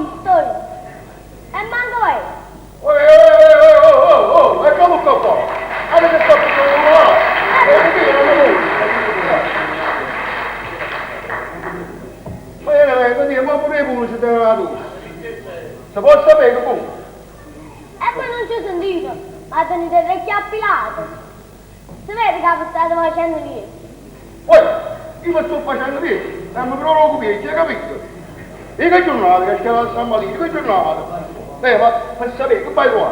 visto io. E manco vero. Oh, oh, oh, oh, oh, e come sto qua? Avete fatto là? Ma io non ma pure uno ci deve la tu. Se può sapere come? E voi non ci sentite, ma tenete il orecchio affilato. Si vede che vi state facendo niente. Poi, io mi sto facendo niente, e mi provo vecchio, hai capito? E che giornata che c'era stamattina, che giornata? Ma per sapere, che fai qua?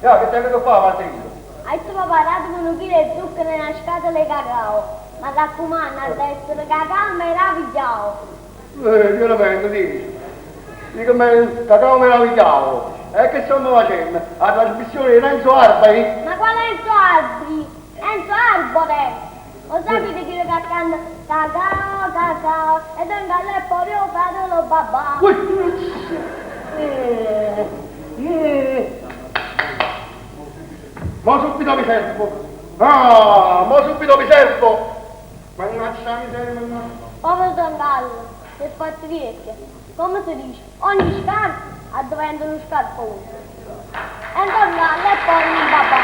Ya, che tengo che fare, Martino? Hai papà, datemi un chilo di zucchero e una scatola di cacao. Ma raccomando, ha da essere cacao meraviglioso. Veramente, dici. Dico, me, cacao meraviglioso. E che stiamo facendo? La trasmissione di Renzo Arbori? Ma quale Enzo Arbori? Enzo Arbore! Lo sapete chi che canta cacao, cacao, e tengo e poi io fratello babà. Ma subito mi servo. Ah, ma subito mi servo. Mannaggia la miseria, mannaggia. Povero Don Gallo, si è fatto vecchio. Come si dice, ogni scarpa diventa uno scarpone. E Don Gallo è poi un babà.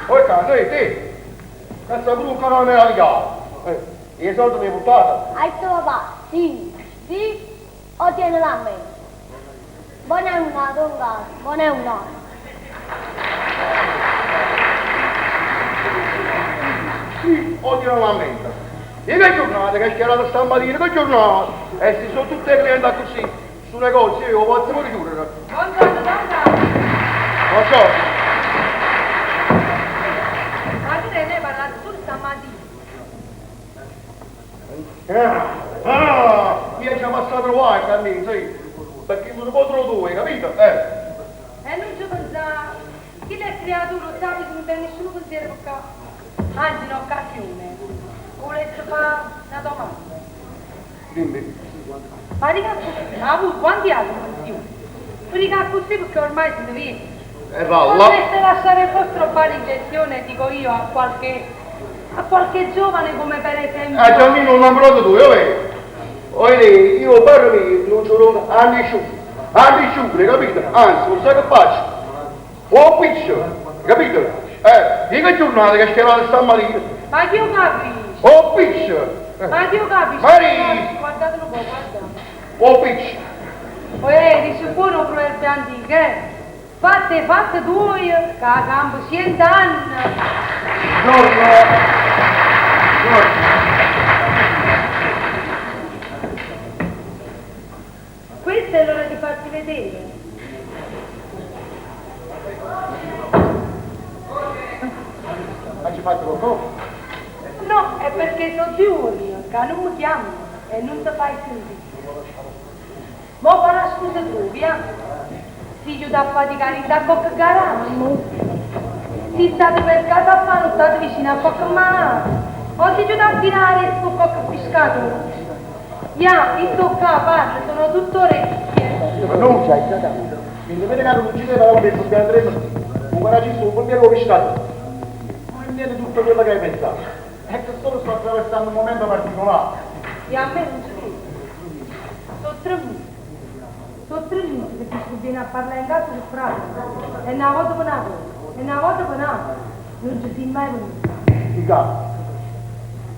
Poi cazzo, ehi, te. Cazzo pure un canale meraviglioso. E i soldi mi hai buttato? Hai detto papà, sì, sì, o tienilo a me. Buona una, Don Gallo, buona una. Sì, o tienilo a mente. E che giornata che c'era stamattina, che giornata? E si sono tutte le clienti così, su negozio, io posso pure chiudere. Buongiorno, Don Gallo. Non so. Ma tu te ne hai parlato solo stamattina. Ah, io ci ho passato guai, Carlino, sì. Perché mi sono tu, hai capito? E non ci pensare. Chi l'è creatura, sa che non c'è nessuno pensiero per qua. Anzi, in occasione. Volete fare una domanda? Dimmi. Ma dica così, ma voi quanti anni pensione? Mi dica così perché ormai siete vecchi. E va là. Potreste lasciare il vostro bar in gestione, dico io, a qualche giovane come per esempio... Ah, Giannino, non ho tu, io vedo. Oi, io parlo mio, non ce a nessuno. A nessuno, capito? Anzi, non sai che faccio? O piccio, capito? Io che giornata che c'era stamattina? Ma chi lo capisce? O piccio! Ma chi lo capisce? Mari! Guardate un po', guardate. O piccio! Dice pure un proverbio antico, eh? Fatte, fatte due, che campo 100 anni. Giorno! Giorno! Questa è l'ora di farti vedere. Ma ci fate qualcosa? No, è perché sono giorni che non mi chiamano e non ti fai sentire. Ma fa la scusa tu, via. Si aiuta a faticare in da qualche garage. Si state per casa a fare, state vicino a qualche mare. O si aiuta a tirare su qualche pescatore. Ya, io sto qua, parlo, sono tutto orecchie. Ma non c'hai già capito. Mi dovete che non ci deve per il andremo. Un garagista, un pompiere pescatore. Non è niente tutto quello che hai pensato. È che solo sto attraversando un momento particolare. E a me non ci credo. Sono 3 mesi. Sono 3 mesi che ti viene a parlare in casa del frate. E una volta per una volta, e una volta per un'altra. Non ci sei mai venuto. Di capo.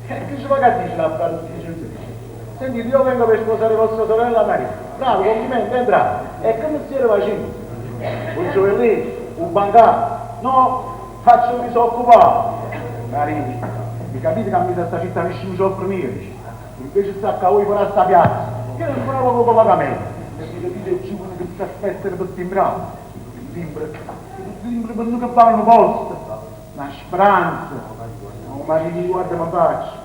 E che ci va a dire la frate? Senti, io vengo per sposare vostra sorella Maria. Bravo, complimenti, è bravo. E come si era facendo? Un gioiellino, un bancario? No, faccio mi sono occupato. Maria, mi capite che a me da sta città nessuno ci offre niente. Invece sta a voi per sta piazza, che non farà poco pagamento. E mi capite i giovani che si aspettano per timbrare. Il timbro, il timbro per non che fanno posto. Una speranza. No, Maria, guarda mi faccio.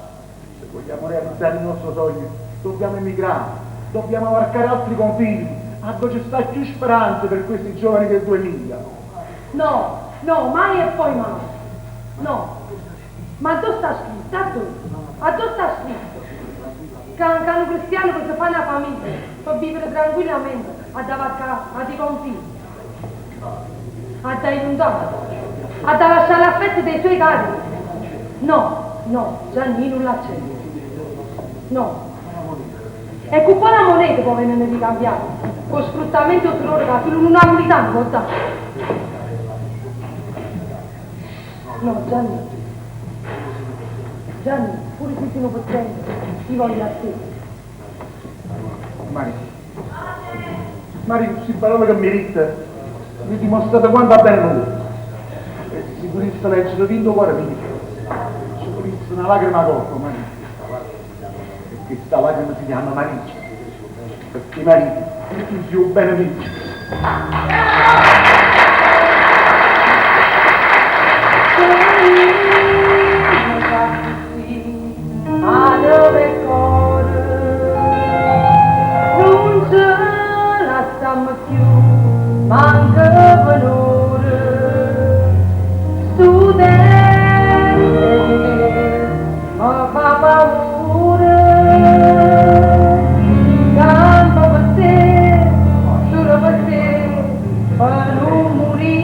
Se vogliamo realizzare il nostro sogno, dobbiamo emigrare, dobbiamo varcare altri confini, a dove ci sta più speranza per questi giovani del 2000. No, no, mai e poi mai. No. Ma dove sta scritto? A dove? A dove sta scritto? Che, che un cristiano per fare una famiglia, per vivere tranquillamente, a da varcare a dei confini, a da lontano, a da lasciare l'affetto dei suoi cari. No, no, Gianni non l'accetto. No. E cu quala moneta po' veneno ricambiate? Cu 'o sfruttamento e 'o surore ca sulo nu napulitano po' dà? No, Giannì. Giannì, pure si si' nu pezzente, io voglio a te. Marì. Marì, cu sti parole che m'hê ditto, m'hê dimostrato quanto bene me vuò. E si putisse leggere dint' 'o core mio, ce vulisse na lacrima 'a coppa, Marì. E chesta lacrima si chiamma Marigia, pecché Marì, tu si' 'o bene mio. Anema e core, nun ce lassammo cchiù, manco pe n'ora. Stu tempo me fa paura, campo pe te, sulo pe te, pe nun murì.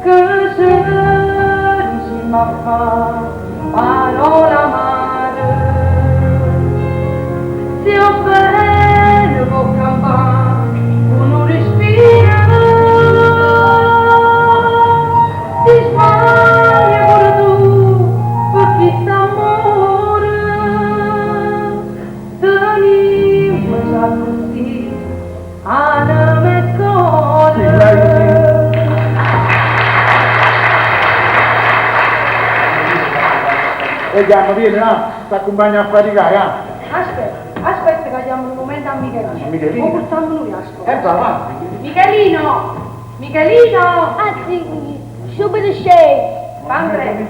Che ce dicimmo a fà parole amare si 'o bbene pò campà cu nu respiro si sbaglie pure tu pe chist'ammore tenimmoce accussì anema e core. E jammo, vieni, va, t'accumpagno a faticà, ja. Aspetta, aspetta ca chiammo nu mumento a Michelino. Michelino? O purtammo nuje a scola. E va, va. Michelino! Michelino! Ah sì, subito scendo. Fa ambressa.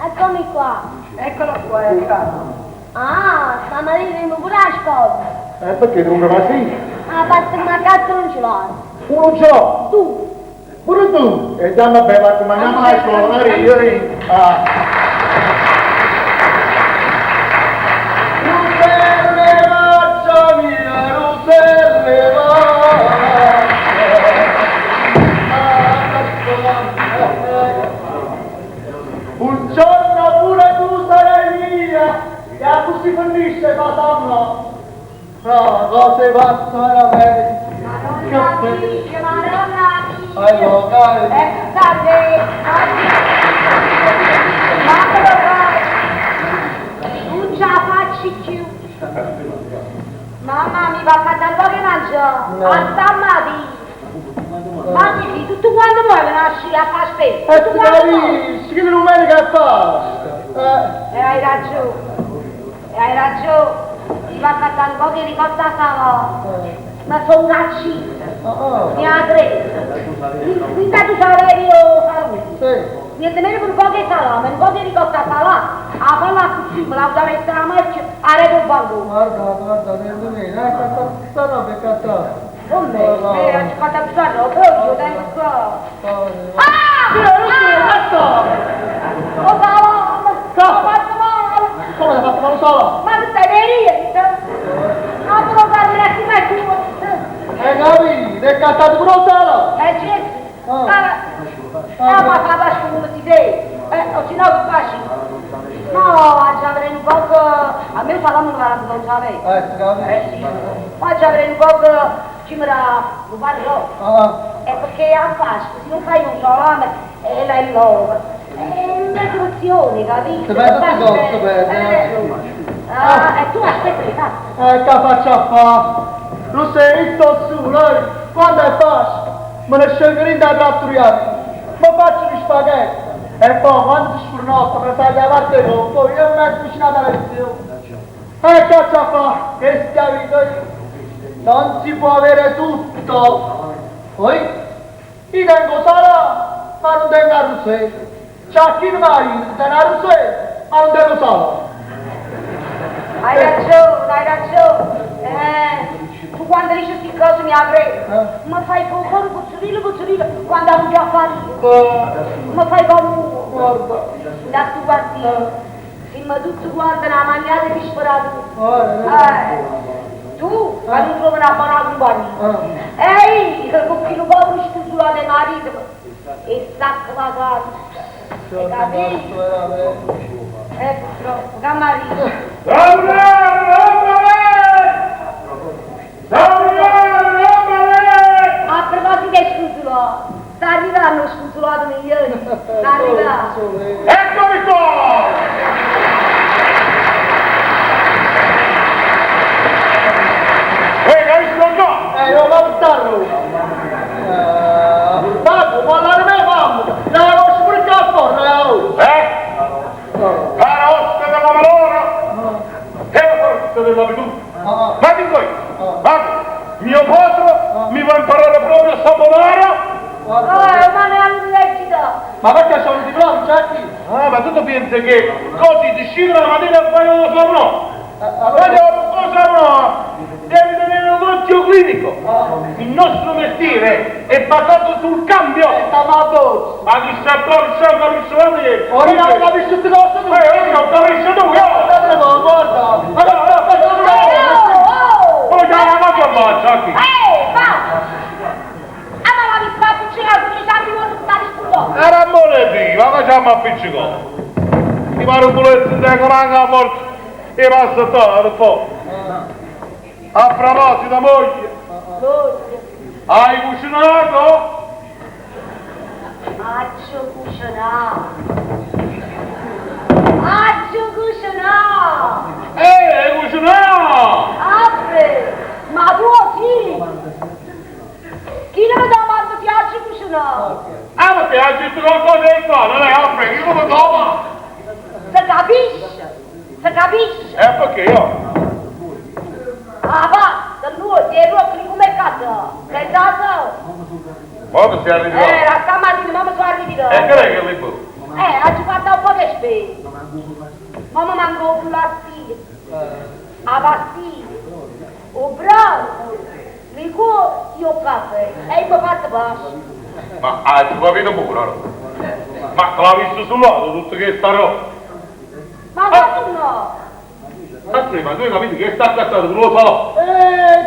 Eccomi qua. Eccolo qua, è arrivato. Ah, stamattina imme pure 'a scola. E perché dunque va sì? Ah, basta che m'accatto non ce l'ho. Uno ce l'ho. Tu. Pure tu. E jammo bene, accompagniamo a scuola, Maria, io. Ah. Ruselle faccia mia, ruselle faccia. Un giorno pure tu sarai mia e accussì finisce madonna. No, cose pazze veramente. Madonna mia, Madonna mia. Allora, dai. Ecco salve. Ma come fai? Non ce la faccio più. Mamma mi va a fare un po' che mangio. A stamattina. Ma sì, tutto quanto vuoi venire a sci a fare spesa? E Tutto ti quanto vuoi. capisci, che domenica è Pasqua. Eh. E hai ragione, e hai ragione. Mi va a fare un po' di ricotta salata. Ma sono uccisa. Ah, Mia tre. Mica tu sapevi io salame. Sì. Niente meno che un po' di salame, un po' di ricotta salata. A farla così, me la mettere la marcia, a reto il bancone. Guarda, guarda, niente meno, sta roba è cattata. Come? Ho fatto questa roba, io tengo qua. Ah! Ah! Oh, salame! Ho fatto male! Come l'hai fatto male solo? Ma tu stai verito? Non te lo farmi la come tu! Hai capito? È cattato pure il solo! Eh certo! Ah, ah, ma fa la come si deve! O se no che faccio? No, già avrei un poco... A me il salame non va non sapevo. Eh, si capito? Eh sì. Ma già avrei un poco... Ci mi dà un parlo. Ah, È perché a Pasqua, se non fai un salame, è la l'uovo. È una decorazione, capito? Si perde tutte cose, si perde, Eh. Ah, e tu aspetta che fa? eh, che faccio a fare? Lo sei, io sto su, eh. Quando è Pasqua, me ne scelgo in da trattoria, mi faccio gli spaghetti. E poi quando si sfornotta, me ne taglio la parte dopo, poi io mi metto vicino alla televisione. E che faccio a fare? Che schiavitù io? Non si può avere tutto. Poi, io tengo salame, ma non tengo la rusella. C'è chi marito, tiene la rusella, ma non tengo salame. Hai ragione, hai ragione. Tu quando dici queste cose mi apri. Eh? Mi fai con cuore puzzolino, puzzolino, quando avevo già fatto. Eh, Mi fai paura. guarda. Da sto quartiere. Siamo tutti quanti una mangiata disperata. Guarda. Tu, ma non trovi una buona compagnia. Eh. Ehi, con chi lo povero scusulato marito. E sacco la casa. Hai capito? Veramente. Eh, purtroppo, c'amma dicere. A proposito 'e scunzulato, sta arrivanno 'o scunzulato mio, sta arrivanno. Eccomi qua! Ehi, capisci o no? Io vado a Roma. Babbo, parlare me, mamma. La conosci pure qua fuori, oh. Eh? Cara oste della malora e la forza dell'abitudine. Ma dico io, ma mio padre mi va a imparare proprio a saponare? Oh, ma ne all'università. Ma perché sono di diploma, Giacchi? Ah, ma tu pensi che così ti scivolo la mattina e fai lo saponò? Allora... Ma cosa no? Devi tenere un occhio clinico. Il nostro mestiere è basato sul cambio. Stiamo a bozzo. Ma chi sa cosa, capisci te? Ora non capisci tutte cose tu. Io non capisci tu, io! Guarda, guarda. Allora, Oh, oh! Poi già la faccio ammazza qui. Ehi, va! Ah, ma la mi fa appiccicare, perché c'è anche uno sta rispondendo. Era amore di, ma facciamo appiccicare. Ti pare un culetto tengo manca a morte e passa a un po'. A proposito, moglie, hai cucinato? Faccio cucinare. Faccio cucinare. Hai cucinato! Apre! Ma tu sì! Chi non mi domanda se faccio cucinare? Ah, ma ti hai detto qualcosa di qua, non è apre, io come dopo? Si capisce? Si capisce? Perché io? Ah, va! Da lui, ti ero qui come casa! Sei stato? Ma ti sei arrivato? La stamattina, mamma sono arrivata! E che è che li bu? Oggi fatto un po' di spese. Mamma manca un lattino, la pastiglia, un bravo, liquore e un caffè. E io mi ho fatto passo. Ma hai capito pure, no? Ma te l'ha visto sull'auto tutto che sta roba? Ma questo no! Aspetta, ma tu hai capito che sta accattato tu lo so?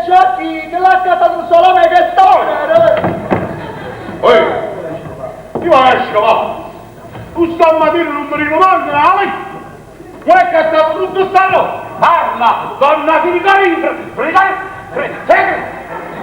Giacchi, che l'ha accattato solo a me che sta bene. Ehi, io esco, va! Tu stamattina non mi rimandi, Ale? Vuoi accattato tutto sta roba? Parla, donna di Carino,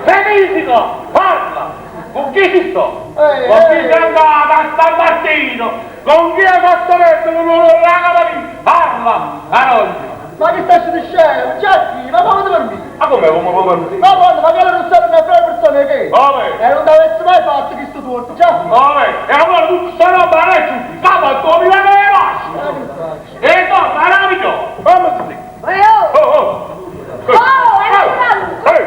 Federico, parla! Con chi ci sto? Con chi sei andata a San Martino? Con chi hai fatto letto con la caparina? Parla, Carogna! Ma che stai dicendo? Giacchi, ma come ti permetti? Ma come, come, come? Ma guarda, ma che non sono una brava persona che? Come? E non t'avessi mai fatto questo torto, Giacchi. Come? E allora tu sta roba adesso, cava, tu mi vai le lasci! E torna, rapido! Fammi sentire! Oh! Oh, oh! Oh, è arrivato! Ehi!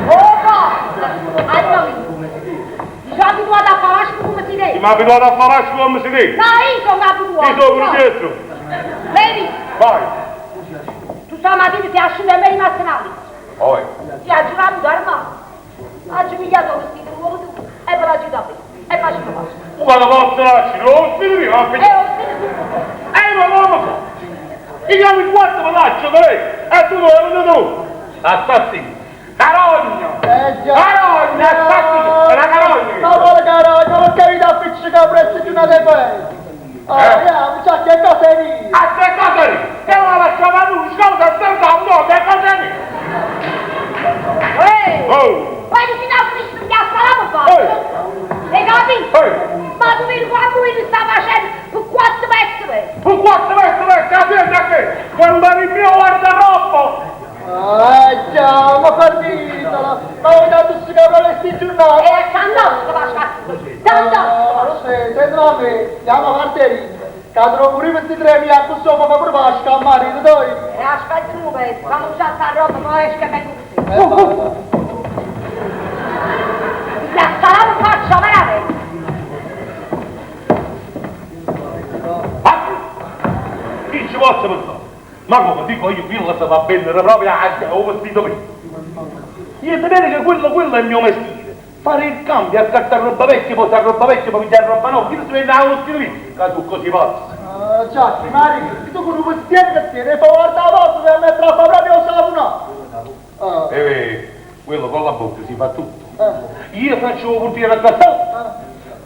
Oh, basta! Allora, mi sono abituata a fare come si deve. Ti mi abituato a fare come si deve? No, io sono abituata. Ti sono dietro! Vedi? Vai! Tu stamattina ti asciuga e mi è rimasta una lì. Poi! Ti ha girato d'armato. Ha giocato vestito nuovo tu e me l'ha girato e faccio passo. Tu quando posso lasci, non si ma E ho sentito. Ma mamma fa! Io chiamo il quarto palaccio da lei! E tu dove hai venuto tu? Assassino! Carogna! Già. Carogna, assassino! È una carogna! Ma quale carogna? Perché mi dà appiccicato presso di una dei paesi? Ah, andiamo, Giacchi, che cosa è lì? A che cosa lì? Che la lasciava lui, scusa, senza un no, che cosa è lì? Ehi! Oh! Poi ti dà visto che ha salato fatto. Hai capito? Ehi! Ma tu vedi quando lui sta facendo per quattro pezzi. Per quattro pezzi, pezzi, a te, a che? Quando eri il mio guardaroba! Ah, già, ma fermitela! Ma ho dato sti caprone sti giornali! E tanto va a Tanto! Ah, sì, senti a me, andiamo a parte Che trovo pure questi tre mi accuso, ma pure pasca a marito, dai! E aspetta un momento, fammi usare sta roba, poi esce che vengo così. La salame faccia veramente! Ma chi ci posso pensare? Ma come dico io, quella si va a vendere proprio a un vestito mio. Io sapete che quello è il mio mestiere. Fare il cambio, accattare roba vecchia, portare roba vecchia, poi pigliare roba nuova. Chi si vende a un vestito mio? Che tu così pazzo. Ah, Giacchi, Mari, tu con un vestito che tieni, fai guarda la porta per mettere a fare proprio il saponato. E quello con la bocca si fa tutto. Io faccio il portiere a castello,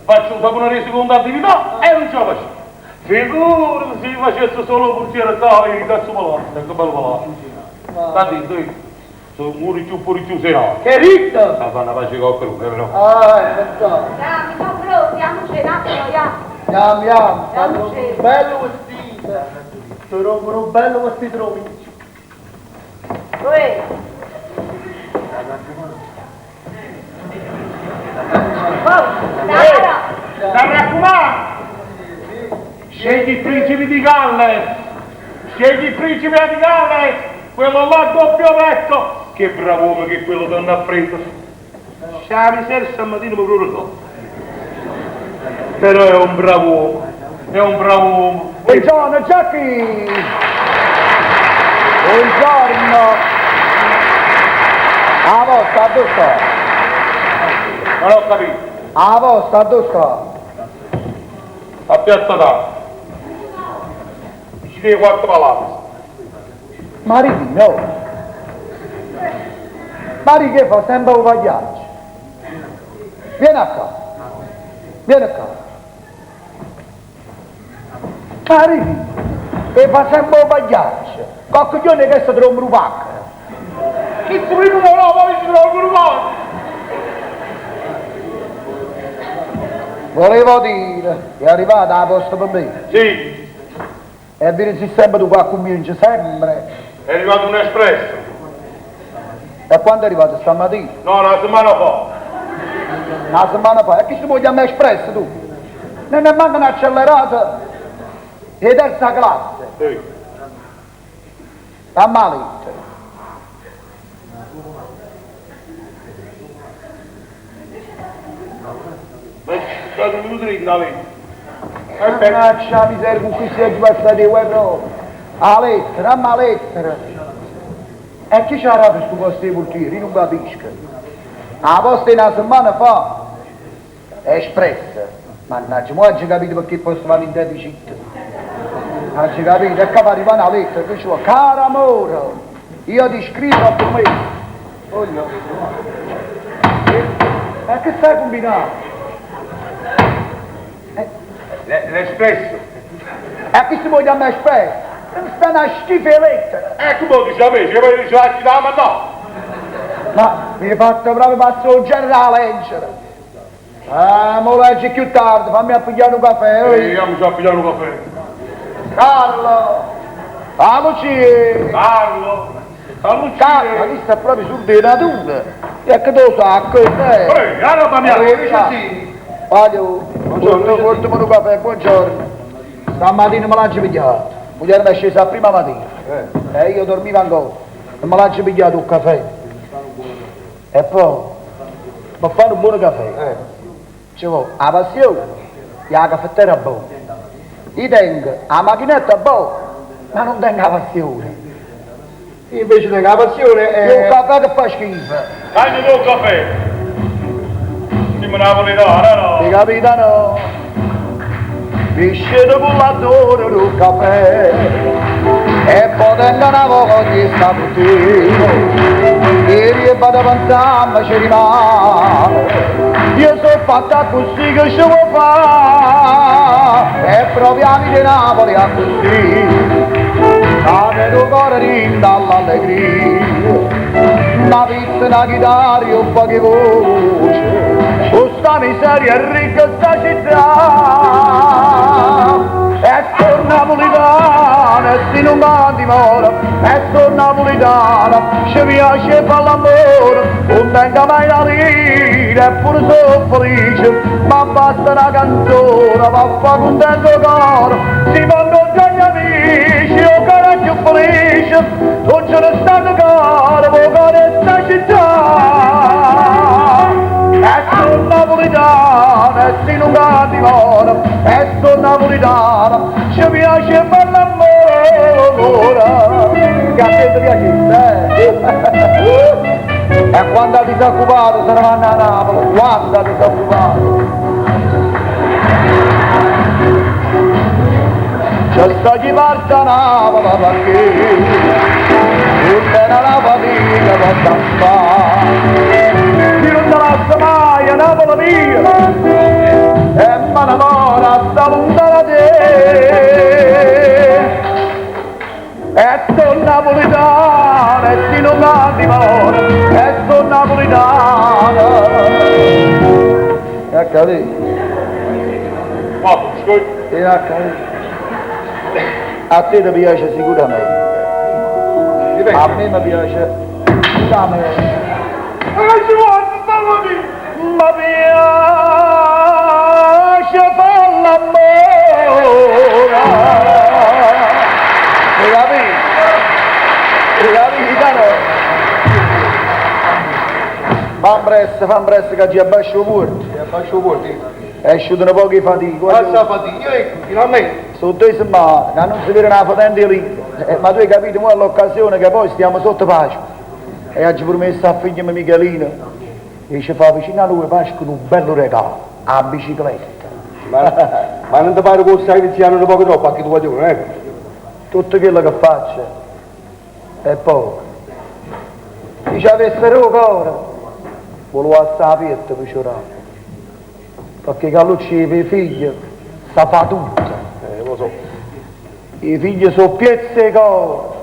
faccio il saponare seconda attività e non ce la faccio. Figurati se io facessi solo 'o purtiere ccà e dint' a stu palazzo, tengo bello palazzo. Tanto io so' so' pure cchiù pure cchiù serato. Che hai ditto? Ca fanno 'a pace coccheruno, però. Ah, è pensato. Jammo, siamo pronti, jammo a cena, jammo. Jammo, jammo, stanno nu bello vestito. Te rompo nu bello vestito romiccio. Uè. Oh, Sara. T'arraccumando! Scegli il principe di Galles! Scegli il principe di Galles! Quello là doppio petto! Che bravo uomo che quello donna ha preso! C'ha miseria stamattina mi proprio Però è un bravo uomo, è un bravo uomo. Buongiorno Giacchi! Buongiorno! 'A posta addò sta? Non ho capito. 'A posta addò sta? A Piazza d'Armi. Vicino ai quattro palazzi. Marino! Mari che fa sempre un pagliaccio? Vieni a qua! Vieni qua! Mari che fa sempre un pagliaccio! Qualche giorno che si trova un pacco! Chi si prima no, ma mi si trova un pacco! Volevo dire, è arrivata la posta per me. Sì. E dire si sempre tu qua cominci, sempre. È arrivato un espresso. E quando è arrivato? Stamattina? No, una settimana fa. Una settimana fa? E che si può chiamare espresso tu? Non è manco un'accelerata di terza classe. Sì. La maletta. Ma è stato un minuto di la Mannaggia miseria, con questi è passati guerra. La lettera, la lettera. E chi c'ha dato questo posto di portiere? Io non capisco. La posta è una settimana fa. Espressa. Mannaggia, mo oggi capito perché posso fare in deficit. Oggi capito, e che fa arrivare una lettera, che ci vuole? Caro amore, io ti scrivo a me. Voglio. E che stai combinando? L'espresso. E chi si vuole chiamare espresso? Non sta una schifo di lettera. Ecco come dice a me, ci vuoi dice la città, ma no. Ma mi hai fatto proprio passare un genere a leggere. Ah, mo leggi più tardi, fammi a pigliare un caffè. Sì, io mi sono a pigliare un caffè. Carlo! Ah, Lucia! Carlo! Ah, Lucia! Carlo, ma questo è proprio sul di natura. E che tu lo sa, che è? Ehi, allora mia! Sì. Voglio, buongiorno, portami un caffè, buongiorno. Stamattina me l'hanno pigliato. Moglie mi è scesa a prima mattina. E io dormivo ancora. E me l'hanno pigliato un caffè. E poi, per fare un buon caffè, ci vuole la passione e la caffettiera buona. Io tengo la macchinetta buona, ma non tengo la passione. Io invece tengo la passione e... un caffè che fa schifo. Dai tu un caffè. Siamo napoletano, no? Ti capito no? Mi scendo con l'odore del caffè e poi tengo una voglia di stamattina. Ieri e vado a pensare, ma ci rimane. Io sono fatta così che ci vuoi fare. E proviamo di Napoli a così. Cane il cuore rinda all'allegria. Una pizza, una chitarra e un po' di voce. Questa miseria è ricca sta città. E sono napoletano, e se non mandi mora, e sono napoletano, ci piace fare l'amore, non tengo mai da dire, eppure sono felice, ma basta una canzone, va a fare contento cuore, si fanno già gli amici, io caro più felice, non ce ne stanno caro, voi cuore sta città. E sono napoletano, e se non canti mora, e sono napoletano, ci piace fare l'amore. Che a te ti piace, eh? E quando ti disoccupato se ne vanno a Napoli, quando ti disoccupato. C'è sta chi parte a Napoli perché tutta la fatica per campare. Io non te lascio mai a Napoli mia, e ma la mora sta lontana te. capito? Quatto biscotti. E ha capito. A te ti piace sicuramente. A me mi piace sicuramente. Ma che ci vuole? Stiamo lì. Mi piace fare l'amore. Hai capito? Hai capito, no? Fan presto, fan presto che ci abbascio il porto. E abbascio il porto. È uscito un po' di fatica. Passa fatica, ecco, finalmente. Sono due settimane, che non si vede una potente lì. Ma tu hai capito, mo è l'occasione che poi stiamo sotto pace. E oggi promesso a figlio mio Michelino e ci fa vicino a lui Pasqua un bello regalo, a bicicletta. Ma non ti pare che stai iniziando un poco troppo anche tu guaglione, eh? Tutto quello che faccio è poco. Se ci avessero il cuore, volevo stare aperto per giurare. Perché Gallucci per i figli sa fa tutto. Lo so. I figli sono piezze di cuore.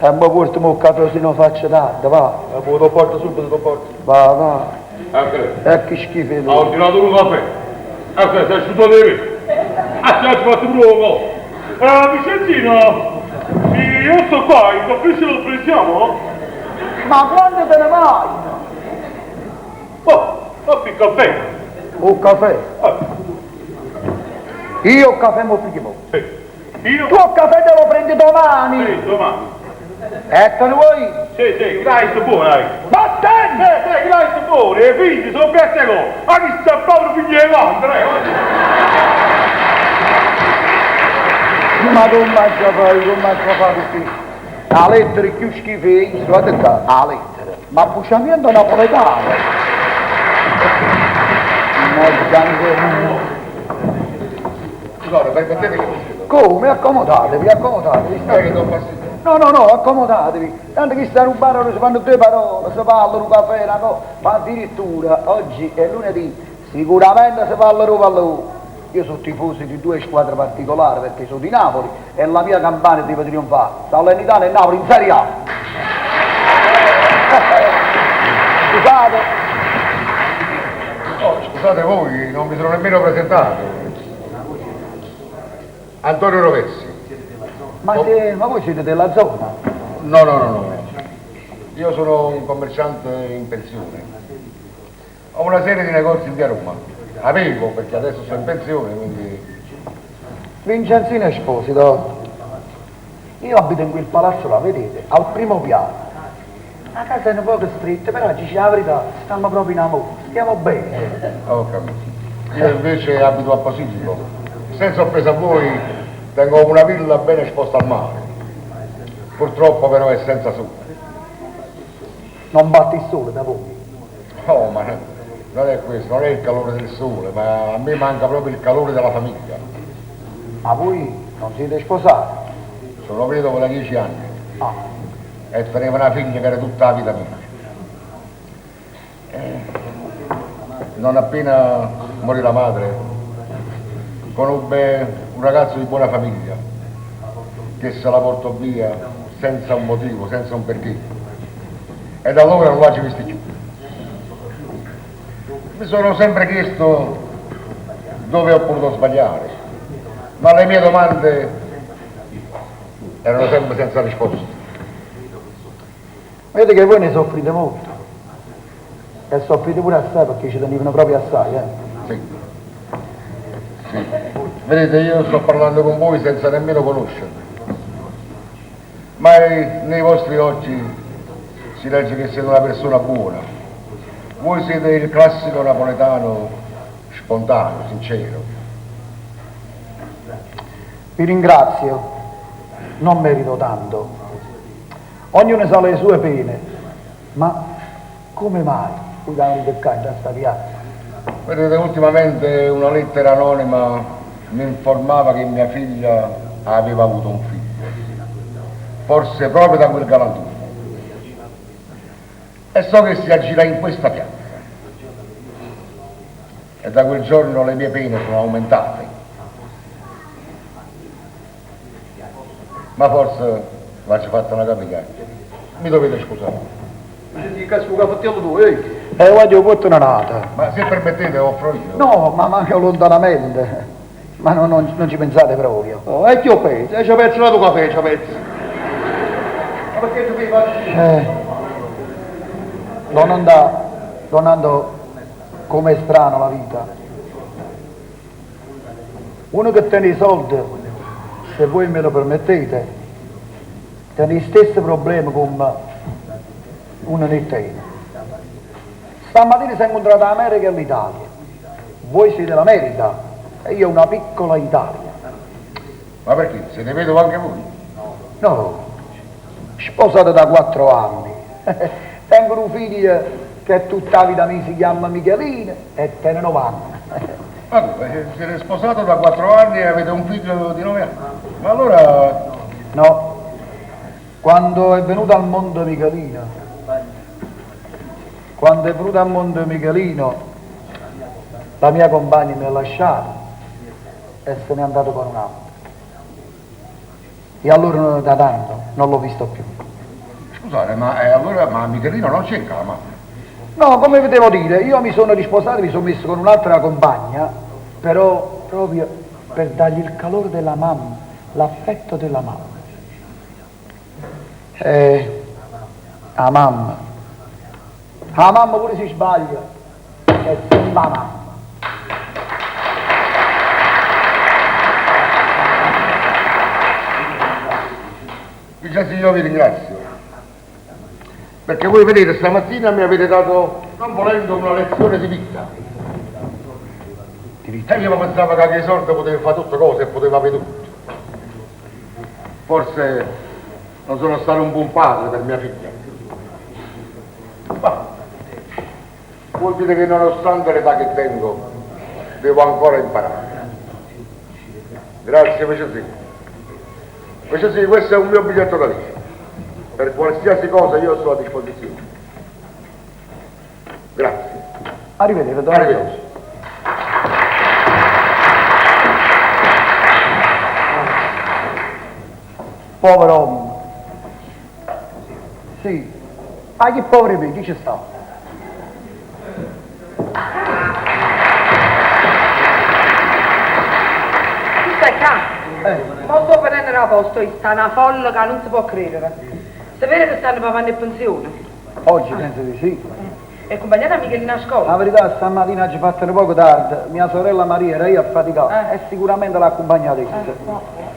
E mi porto il caffè se non faccio tardi, va. Eh, lo porto subito, lo porto. Va, va. Ecco. E che schifo. Ha ordinato un caffè. Ecco, sei asciutto di me. Ah, ti hai fatto pure un caffè. Vicenzino, io sto qua, il caffè ce lo prendiamo? Ma quando te ne vai? Oh, oh, il caffè. Un caffè? Io il caffè mo piglio mo. Sì. Io? Tu il caffè te lo prendi domani. Sì, domani. E te ne vuoi? Sì, sì, dai, sto buono, dai. Vattene! Sì, sì, dai, sto buono, i figli sono piazze con. Ma chi sta proprio figlio di madre, eh? Ma come a fare, come a fare così? La lettera è più schifosa, guarda qua, la lettera. Ma bruciamento napoletano. Mannaggia. Scusate, permettete che mi siedo. Come? Accomodatevi, accomodatevi. Che do fastidio. No, no, no, accomodatevi. Tanto chi sta in un bar si fanno due parole, si parla un caffè, una cosa. Ma addirittura oggi è lunedì, sicuramente si parla un pallone. Io sono tifoso di due squadre particolari perché sono di Napoli e la mia campana deve trionfare. Salernitana e Napoli in Serie A. Scusate. Oh, scusate voi, non mi sono nemmeno presentato. Antonio Rovessi. Ma, ma voi siete della zona? No, no, no, no. Io sono un commerciante in pensione. Ho una serie di negozi in via Roma. Avevo, perché adesso sono in pensione, quindi... Vincenzino Esposito. Io abito in quel palazzo là, vedete, al primo piano. La casa è un poco stretta, però ci la verità, stiamo proprio in amore, stiamo bene. Ho capito. Io invece abito a Posillipo. Senza offesa a voi, tengo una villa ben esposta al mare. Purtroppo però è senza sole. Non batte il sole da voi? No, ma non è questo, non è il calore del sole, ma a me manca proprio il calore della famiglia. Ma voi non siete sposati? Sono vedovo da 10 anni. Ah. E tenevo una figlia che era tutta la vita mia. Non appena morì la madre, conobbe un ragazzo di buona famiglia che se la portò via senza un motivo, senza un perché. E da allora non l'ho vista più. Mi sono sempre chiesto dove ho potuto sbagliare, ma le mie domande erano sempre senza risposta. Vedete che voi ne soffrite molto. E soffrite pure assai perché ci tenevano proprio assai, eh? Sì. Sì. Vedete, io sto parlando con voi senza nemmeno conoscervi. Ma nei vostri occhi si legge che siete una persona buona. Voi siete il classico napoletano spontaneo, sincero. Vi ringrazio, non merito tanto. Ognuno sa le sue pene, ma come mai voi venite qua in questa piazza? Vedete, ultimamente una lettera anonima mi informava che mia figlia aveva avuto un figlio, forse proprio da quel galantuomo. E so che si agirà in questa piazza. E da quel giorno le mie pene sono aumentate. Ma forse v'ho fatta una capicaccia. Mi dovete scusare. Senti, cazzo, caffettiello tu, eh? E guagliò, puortene n'ata. Ma se permettete offro io. No, ma manco lontanamente. Ma no, non, non ci pensate proprio. Oh, e chi ho penso? E ci penso l'altro caffè, ci penso. Ma perché tu mi facci? Don Andò, Don Andò, com'è strano la vita. Uno che tiene i soldi, se voi me lo permettete, tiene gli stessi problemi come uno ne tiene. Stamattina si è incontrata l'America e l'Italia. Voi siete l'America e io una piccola Italia. Ma perché? Siete vedovo anche voi? No, sposata da 4 anni. Tengo un figlio che tutta la vita mi si chiama Michelino e tiene 9 anni. Ma come? Siete sposato da 4 anni e avete un figlio di 9 anni? Ma allora... No, quando è venuto al mondo Michelino, quando è venuto al mondo Michelino, la mia compagna mi ha lasciato e se n'è andato con un altro. E allora da tanto non l'ho visto più. Scusate, ma allora ma Michelino non c'entra la mamma? No, come vi devo dire, io mi sono risposato, mi sono messo con un'altra compagna, però proprio per dargli il calore della mamma, l'affetto della mamma. La mamma. La mamma pure si sbaglia, è sempre la mamma. Vincenzo, io vi ringrazio, perché voi vedete stamattina mi avete dato, non volendo, una lezione di vita. Di vita? E io pensavo che i soldi potevo fare tutte cose e potevo avere tutto. Forse non sono stato un buon padre per mia figlia. Ma vuol dire che nonostante l'età che tengo, devo ancora imparare. Grazie, Vincenzino. Vincenzino, questo è un mio biglietto da visita. Per qualsiasi cosa io sto a disposizione. Grazie. Arrivederci, don Arrivederci. Povero uomo. Sì. Ma che poveri me, chi ci sta? Tu stai qua? Ma sto venendo a posto, sta una folla che non si può credere. Si vede che stanno pagando in pensione. Oggi penso di sì. E accompagnata Michelina a scuola? La verità, stamattina ci fatto un poco tardi. Mia sorella Maria era io a faticare e sicuramente l'ha accompagnata essa.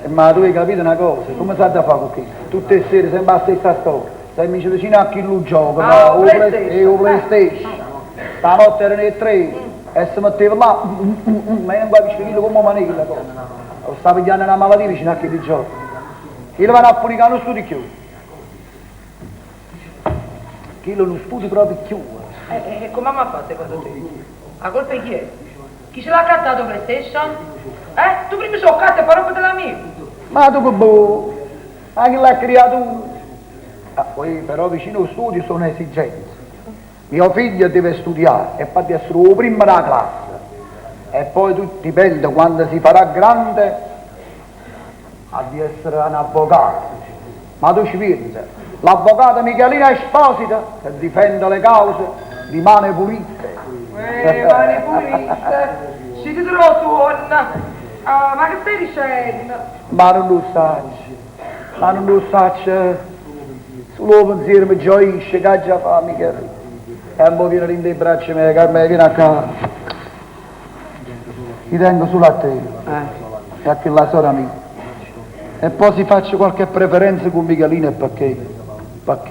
Ma tu hai capito una cosa, come si ha da fare con questo? Tutte le sere sempre la stessa storia. Se mi vicino a chi lo gioca, Ah, o PlayStation. o PlayStation. Stanotte erano le 3 e si metteva là, ma io non capisco quello come maniglia la cosa. Lo sta pigliando una malattia vicino a chi li gioca. Io vanno a funicare non studio più. Chi non studia proprio più. Come ha fatto secondo te? La colpa è chi è? Chi ce l'ha accattato PlayStation? Tu prima ce l'ho accattato e poi roba della mia. Ma tu che boh, ma chi l'ha creato? Ah, poi però vicino allo studio sono esigenze. Mio figlio deve studiare e poi deve essere il primo della classe. E poi tu dipende quando si farà grande ha di essere un avvocato. Ma tu ci pensi, l'avvocato Michelino Esposito che difende le cause di mani pulite. Mani pulite, ci ti trovo suona. Ah, ma che stai dicendo? Ma non lo sai, ma non lo sai. Solo pensiero mi gioisce, che già fa Michelino. E mo viene lì nei braccia mie, Carmela, vieni a casa. Ti tengo solo a te, e a quella sora mia. E poi si faccia qualche preferenza con Michelino perché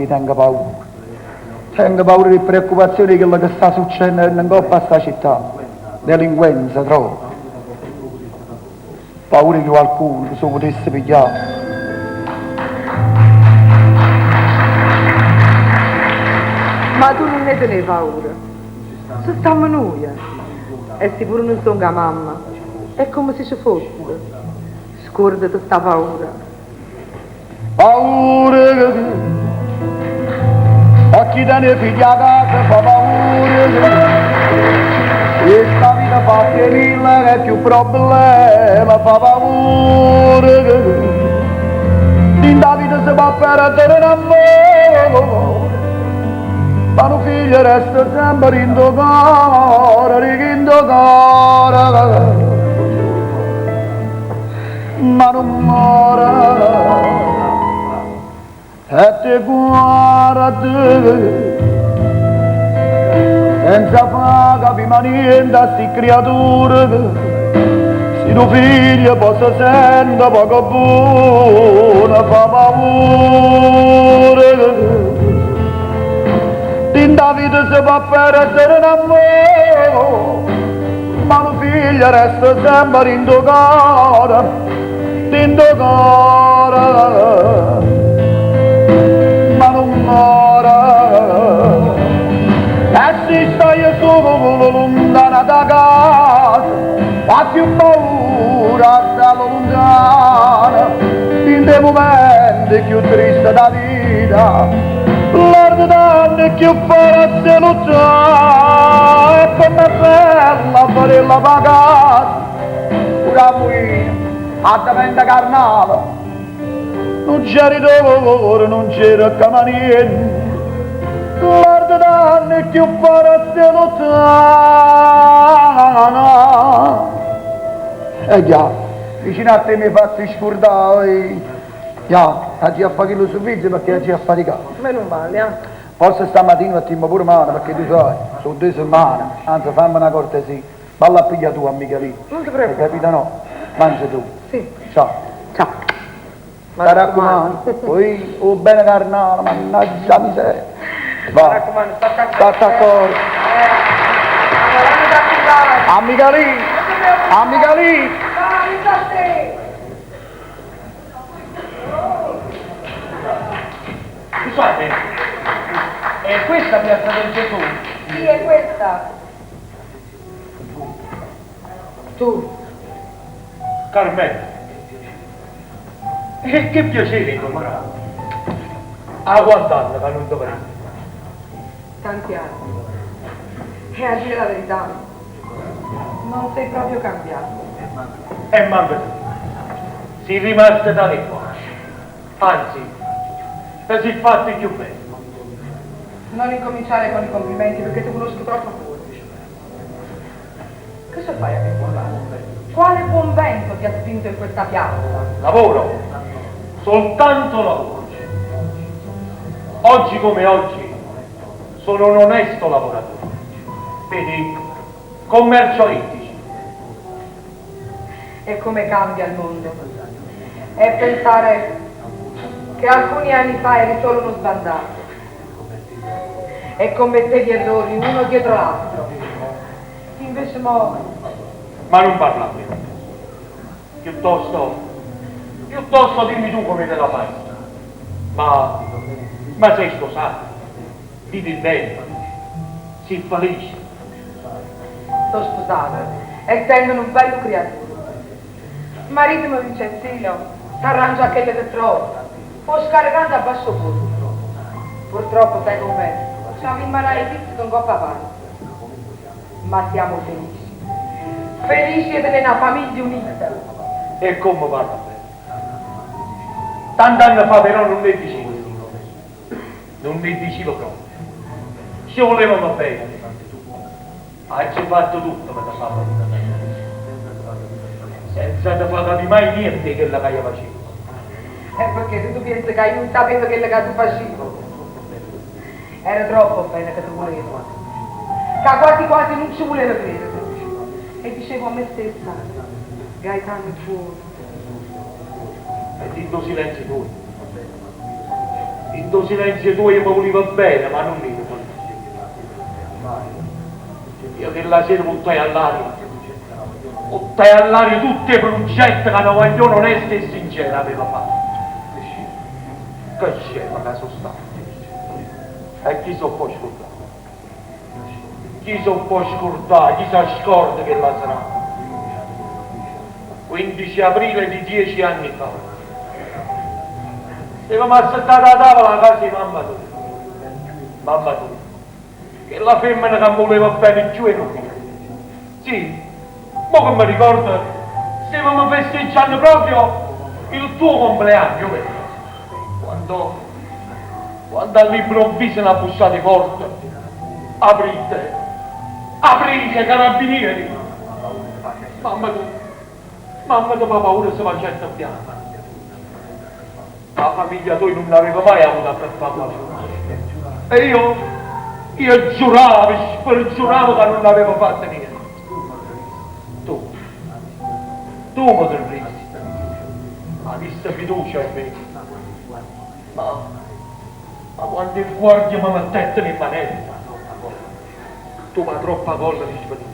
tengo paura. Tengo paura di preoccupazione di quello che sta succedendo in coppa a sta città. Delinquenza, troppo. Paura che qualcuno se lo potesse pigliare. Ma tu non ne tenevi paura. Se stiamo noi. E se pure non sono la mamma, è come se ci fosse. Scordati sta paura. Paura che a chi tiene figli a casa fa paura. Questa vita fa che mille è più problema, fa paura. In la vita si può perdere un amore, ma Ma nu figlio resta sempre dint' 'o core, dint' 'o core. Ma nun more. E te guarde senza fa capì mai niente a sti creature si nu figlio po' se sente poco buono fa paura dint' 'a vita se po' perdere n'ammore ma nu figlio resta sempe dint' 'o core dint' 'o core ma nun more e si staje sulo luntano da casa fa cchiù paura a sta luntano dint' 'e mumente cchiù triste d' 'a vita l'arte danno cchiù forte 'e luttà e comm'è bella a vedella p' 'a casa pure 'a fuina addeventa carnale nun c'era dolore nun c'era cchiù niente l'arte danno cchiù forte 'e luttà E già, vicino a te mi fatti scurdà, Ja, aggi' 'a fa' chillu servizio pecché aggi' 'a faticà. Meno male, ah. Forse stammatina mettimmo pure mano pecché tu sai, so' doje semmane, anzi famme na cortesia, valla a piglià tu a Michelino. Nun te preoccupà. Hai capito no? Mangia tu. Sì. Ciao. Ciao. T'arraccumando, poi 'o bene carnale, mannaggia 'a miseria. Va. T'arraccumando, statte accorto. Statte accorto. Eh. A Michelino! A Michelino! Va, aiuta a te! Scusate, è questa Piazza del Gesù? Sì, è questa. Tu. Carmelo. E che piacere incontrarti. A quant'anni che non ti vedo? Tanti anni. E a dire la verità, non sei proprio cambiato. E manco tu. Sei rimasto tale e quale. Anzi, te sei fatto più bello. Non incominciare con i complimenti perché ti conosco troppo bene. Cosa fai a me Quale buon vento ti ha spinto in questa piazza? Lavoro, soltanto lavoro. Oggi come oggi sono un onesto lavoratore. Vedi, commercio ittici. E come cambia il mondo. E pensare che alcuni anni fa eri solo uno sbandato e commettevi errori uno dietro l'altro. Invece mo... Ma non parlarne. Piuttosto, piuttosto dimmi tu come te la fai. Ma, ma sei sposato, vivi bene, sei felice. Sono sposata e tengo un bello creaturo. Marito mio Vincenzino s'arrangia a quello che trova, poi scaricando a basso costo. Purtroppo sai com'è, siamo in malai con coppa avanti. Ma siamo felici. Felici di tenere una famiglia unita. E come parla bene? Tant'anni fa però non ne dicevo. Non ne dicevo proprio. Ci volevamo bene. Hai fatto tutto per la fare. Senza te far capire mai niente che la che io facevo. È perché se tu pensi che io non sapevo quello che tu facevi. Era troppo bene che ti volevo. Che quasi quasi non ci volevo credere. E dicevo a me stessa, Gaetano è buono. E dentro silenzio tuo. In silenzio tuo io mi volevo bene, ma non ero felice. Io che la sera buttai all'aria, buttai all'aria tutte le progetti che una guaglione onesta e sincera aveva fatto. Che scema che sono stato. E chi se può scordare? Chi se può scordare? Chi si scorda che la sarà? 15 aprile di 10 anni fa. Stavamo assettati a tavola a casa di mamma tua. Mamma tua. Che la femmina che voleva bene giù e non. Sì, ma come mi ricordo, stavamo festeggiando proprio il tuo compleanno, vero? Quando, quando all'improvviso una bussata forte. Aprite! Aprite, carabinieri! Mamma tu, mamma ti fa paura se facette bianca. La famiglia tua non aveva mai avuto a che fare con la E io, io giuravo, spergiuravo che non avevo fatto niente. Tu, tu mi credisti, avessi fiducia in me. Ma, ma quando il guardia mi mettette in manetta, tu ma troppa colla mi svenisti.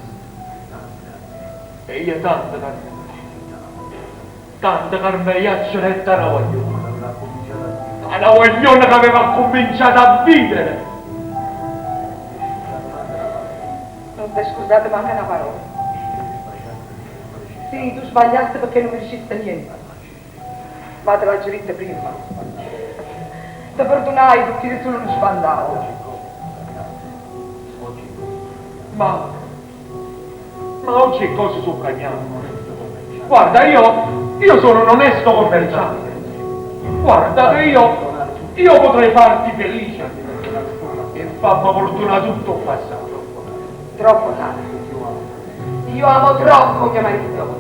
E io tanto tanto che mi retta una guaglione. Una guaglione che aveva cominciato a vivere. Non ti scusate manca una parola. Sì, tu sbagliaste perché non mi diciste niente. Ma te l'ho già prima. Ti perdonai perché eri solo uno sbandato. Ma, ma oggi le cose sono cambiate. Guarda, io, io sono un onesto commerciante. Guarda che io, io potrei farti felice e farmi fortuna tutto il passato. Troppo tardi. Io amo troppo mio marito.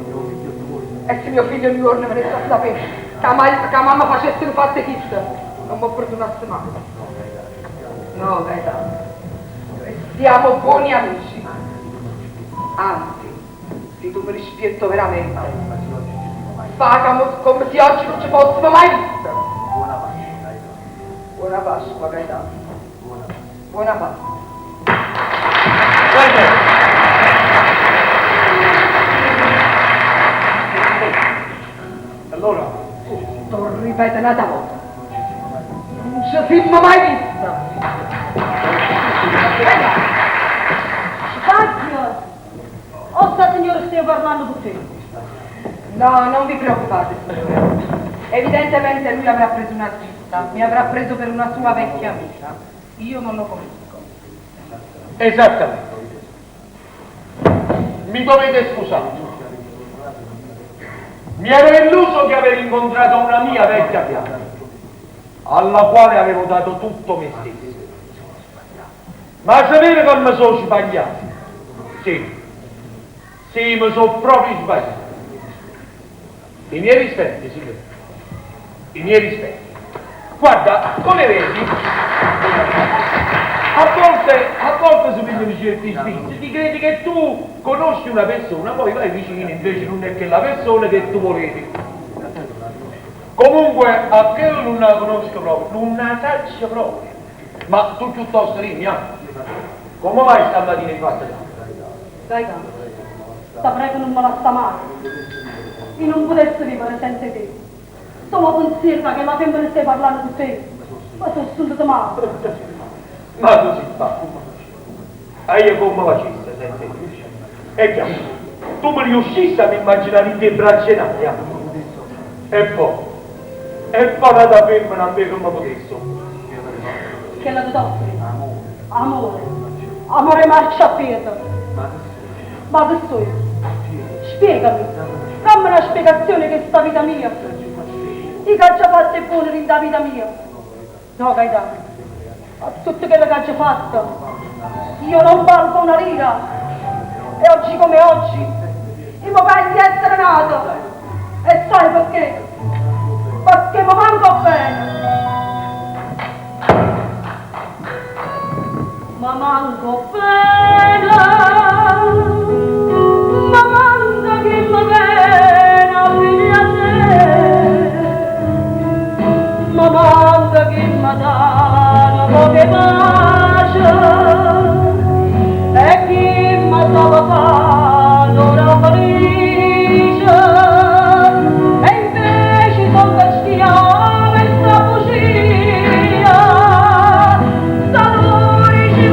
E se mio figlio un giorno me ne sta a sapere che, ma, che mamma facesse un fatto chissà, non mi perdonasse mai. No, Gaetano. Siamo buoni amici. Anzi, se tu mi rispetto veramente, fa come se oggi non ci fossimo mai visto. Buona Pasqua, Gaetano. Buona Pasqua. Allora, Lo ripeto un'altra volta. Non ci siamo mai vista. Spazio! O sta signora stiamo parlando con te? No, non vi preoccupate, signore. Evidentemente lui avrà preso una svista, mi avrà preso per una sua vecchia amica. Io non lo conosco. Esattamente. Mi dovete scusare. Mi ero illuso di aver incontrato una mia vecchia fiamma, alla quale avevo dato tutto me stesso. Ma sapete che mi sono sbagliato? Sì, sì, mi sono proprio sbagliato. I miei rispetti, signore. I miei rispetti. Guarda, come vedi, a volte, a volte si vedono certi sfizi, ti credi che tu conosci una persona, poi vai vicino, invece non è che la persona che tu volevi. Comunque, a che non la conosco proprio, non la saccio proprio. Ma tu piuttosto dimmi, ah, come vai stamattina in fatto? Gaetano, saprei che non me la sta male. Io non potessi vivere senza te. Solo pensiero che la femmina stai parlando di te. Ma sono sentita male. Ma così fa. E io come facessi senza te? È chiaro, tu mi riuscissi a immaginare in che braccia in aria. E poi, e poi la femmina a me come potessi. Che la t'offri? Amore. Amore marciapiede. Ma che so io? Spiegami. Dammi una spiegazione che sta vita mia. Io che ho già fatto il buono in vita mia. No, Gaetano. A tutto quello che ho già fatto. Io non valgo una lira. E oggi come oggi, io mi penso di essere nato. E sai perché? Perché mi manco bene. Ma manco bene, ma manca che mi viene a figlia te, ma manca che mi dà una poca pace, e chi mi sa fare l'ora felice, e invece sono castigata questa bugia, saluri ci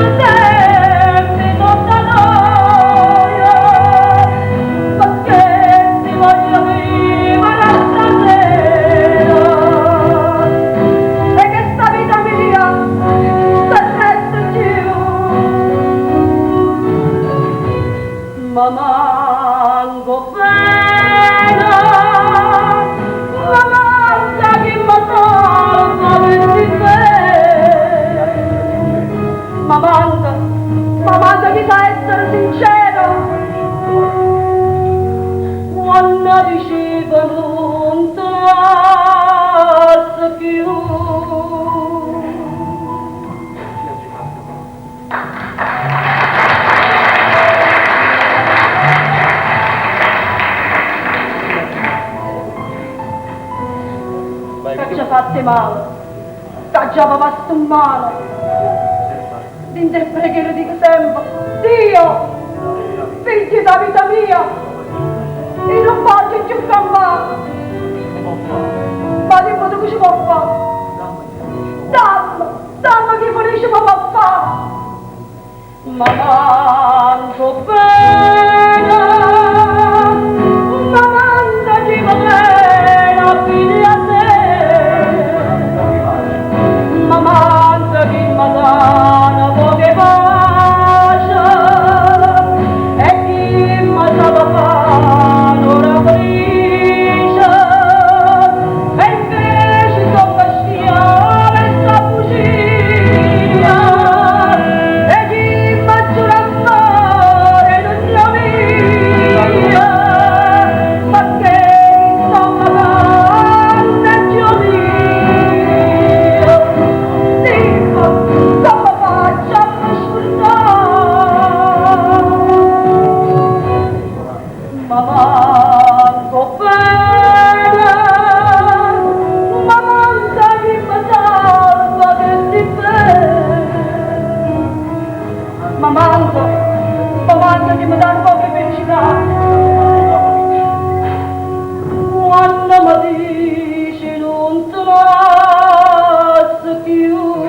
Ch'aggio fatto 'e male? T'aggia pavà stu mmale? Dint' 'e preghiere dico sempe, Dio! Figlio d' 'a vita mia! Io nun voglio cchiù campà! Ma dimme tu che ce può fà? Damme, damme chi felice me pò fà! Ma manco bene, ma manco chi me vene a piglià a te, ma manco chi me dà nu poco 'e pace e chi me sape fà n'ora felice. E invece songo schiava 'e sta bucia e chi me giura ammore nun è 'o mio, pecché chisto me canta Dio mio. Dimme comme faccio a me scurdà. Ma manco bene, ma manca chi me salva chesti pene. Ma manco, ma manco chi me dà nu poco 'e felicità. Quanno me dice nun te lasso cchiù.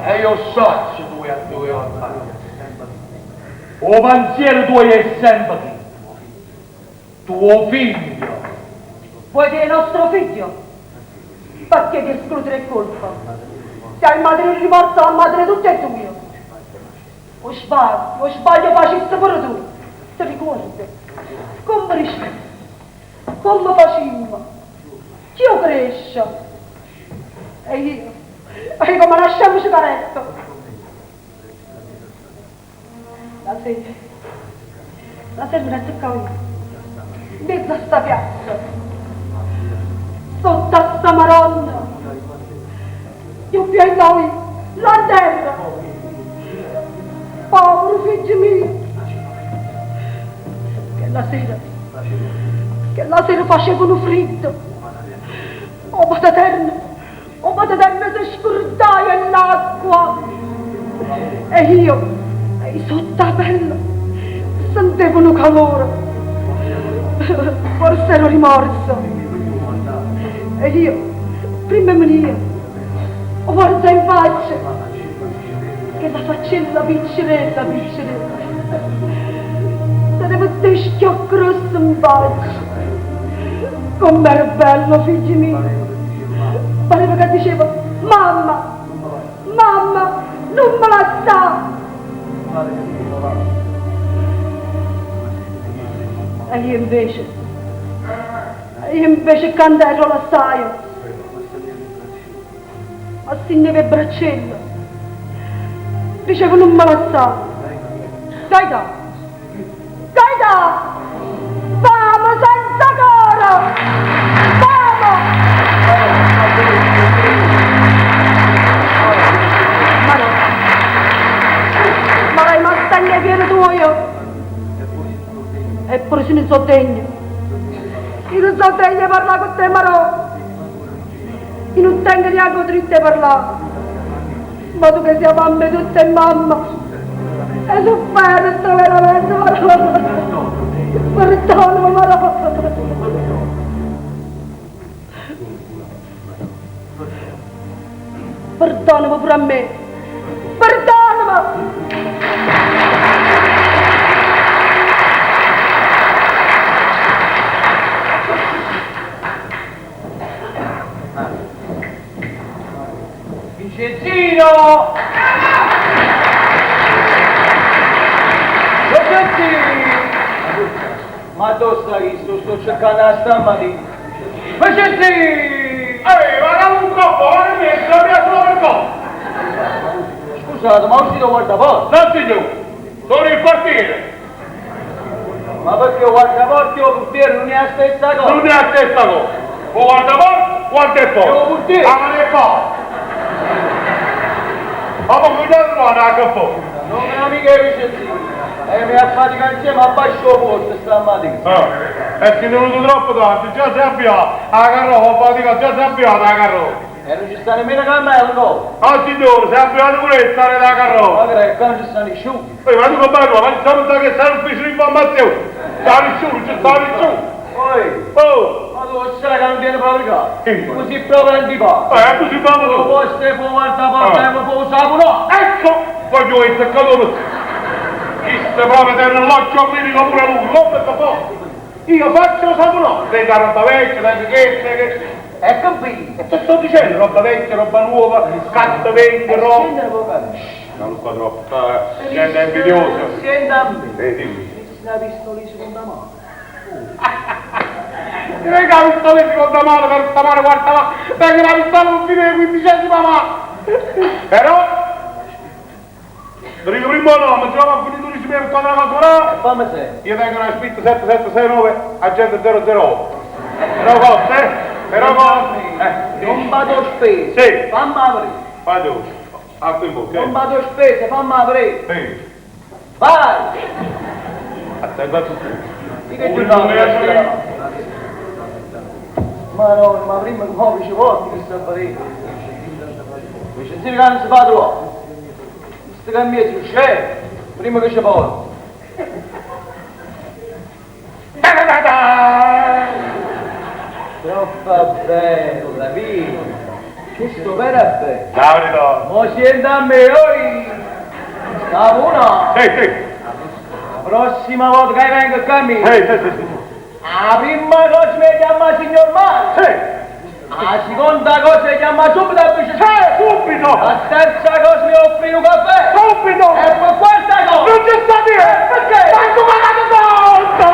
E io saccio tu a dove 'O pensiero tuo è sempre chillo. Tuo figlio. Vuoi dire nostro figlio? Perché ti escludere colpa? Se hai madre un rimorso, la madre tutte e due. O sbaglio, o sbaglio faciste pure tu. Ti ricordi? Come dicevi? Come facimmo? Chi 'o cresce? E io, e io come na scema ce carette. La sera, la sera me ne attaccavo io, mmiezzo a sta piazza, sotto a sta Maronna, io piangevo io, là 'nterra. Povero figlio mio! Chella sera, chella sera faceva nu friddo. O Pataterno, 'o Pataterno se scurdaje 'e ll'acqua. E io, e io sotto 'a pelle sentevo nu calore. Forse era 'o rimorso. E io, primma 'e me ne ì, 'o guardaje 'nfaccia. Chella faccella piccerella piccerella teneva ddoje schiocche rosse 'nfaccia. Comm'era bello figlio mio! Pareva ca diceva, Mamma, mamma, nun me lassà! E io invece, io invece ccà 'nterra 'o lassaje. M'astrigneva 'e braccelle. Diceva nun me lassà. Gaetà! Gaetà! Vamo senza core! Vamo! Marò! Marò, i' m'astregno 'e piede tuoje. E pure si nun so' degna. I' nun so' degna 'e parlà cu te, Marò! I' nun tengo neanche 'o dritto 'e parlà. Ma tu che si 'a mamma 'e tutt' 'e mamme, 'e sufferto veramente, Marò. Perdonami, Marò. Perdonami pure a me. Perdonami! Vincenzino! Vincenzino! Ma dove sta chisto? Sto cercando 'a stammatina. Vincenzino! Ehi, ma che un coppo, ma che mi la mia solo per coppo! Scusate, ma uscito guardaporta? No signore, sono il portiere! Ma perché 'o guardaporta e 'o purtiere nun è 'a stessa cosa? Nun è 'a stessa cosa! O guardaporta guarda 'e porte. E 'o purtiere? Apre 'e porte. Ma po' guardate qua, che fo? Non è amica 'e Vicenzino. E mi a faticare insieme a basso porto stamattina. Ah, e siete venuto troppo tardi, già si è avviata. La carrozza, fatica, già si è avviata la carrozza. E non ci sta nemmeno Carmelo, no? Ah signore, si è avviato pure il stare la Ma carrozza. che qua non ci sta nessuno. Ehi, ma tu come vai? Ma siamo da che sta l'ufficio di informazione. Sta nessuno, ci sta nessuno. Poi, Oh, ma tu sai che non tiene proprio caso. Sì. Così proprio antipatico. tu si parla Tu tu. puoi stare fuori guarda porta, Ah. e puoi usare no. Ecco, voglio essere caduto. Chi se proprio tiene l'occhio clinico pure lui, come si può? Io faccio saponò, tengo la roba vecchia, tengo che, che... E capito? E te sto dicendo, roba vecchia, roba nuova, carta vecchia, roba... Scendere poco. No, non qua troppo, gente è invidiosa. Senta a me. Dimmi. Una pistola di seconda mano. Ti venga la pistola di seconda mano, terza mano, quarta mano, venga la pistola con fine di quindicesima mano. Però, lo dico prima no, ma già va finito di per quando la cosa E fammi sentire. Io tengo una spinta 7769, agente 008. Però costa, eh? Però costa. Non vado spese. Sì. Fammi aprire. Fai tu. Ah, qui in bocca. Non vado spese, fammi aprire. Sì. Vai! Attento a tutti. Di che giornata? Ma no, ma prima che muovi ci porti che sta a fare. Vicenzino che non si fa troppo. Questo che mi c'è, prima che ci porti. Troppo bella, via. Questo vero è bello. La verità. Mo senta a me, oi! Savona! Sì, sì. La prossima volta che vengo qua a me, Sì, sì, sì, sì. la prima cosa mi chiama signor Mario, Sì. la seconda cosa mi chiama subito a bicicletta, Subito. la terza cosa mi offri un caffè, Subito. e poi quarta cosa! Non c'è sta niente. Perché? Tanto pagato tutto.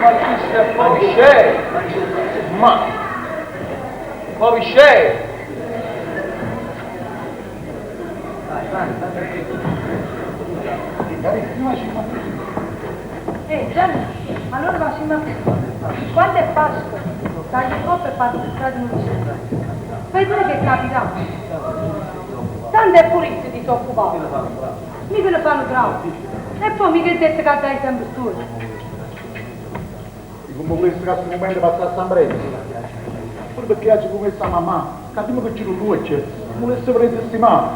Ma chi si è fuori scemo? Ma fuori scemo! Gianni, allora facciamo così. Quando è Pasqua, tagli troppo e parti per strada non c'è. Fai pure che capita. Tanto è pulito disoccupato. Mica lo fanno troppo. E poi mica è detto che dai sempre tu. Come questo che a questo momento passa a San Breno. Pure perché oggi come sta mamma, capiamo che c'è un c'è, volesse prendersi mano.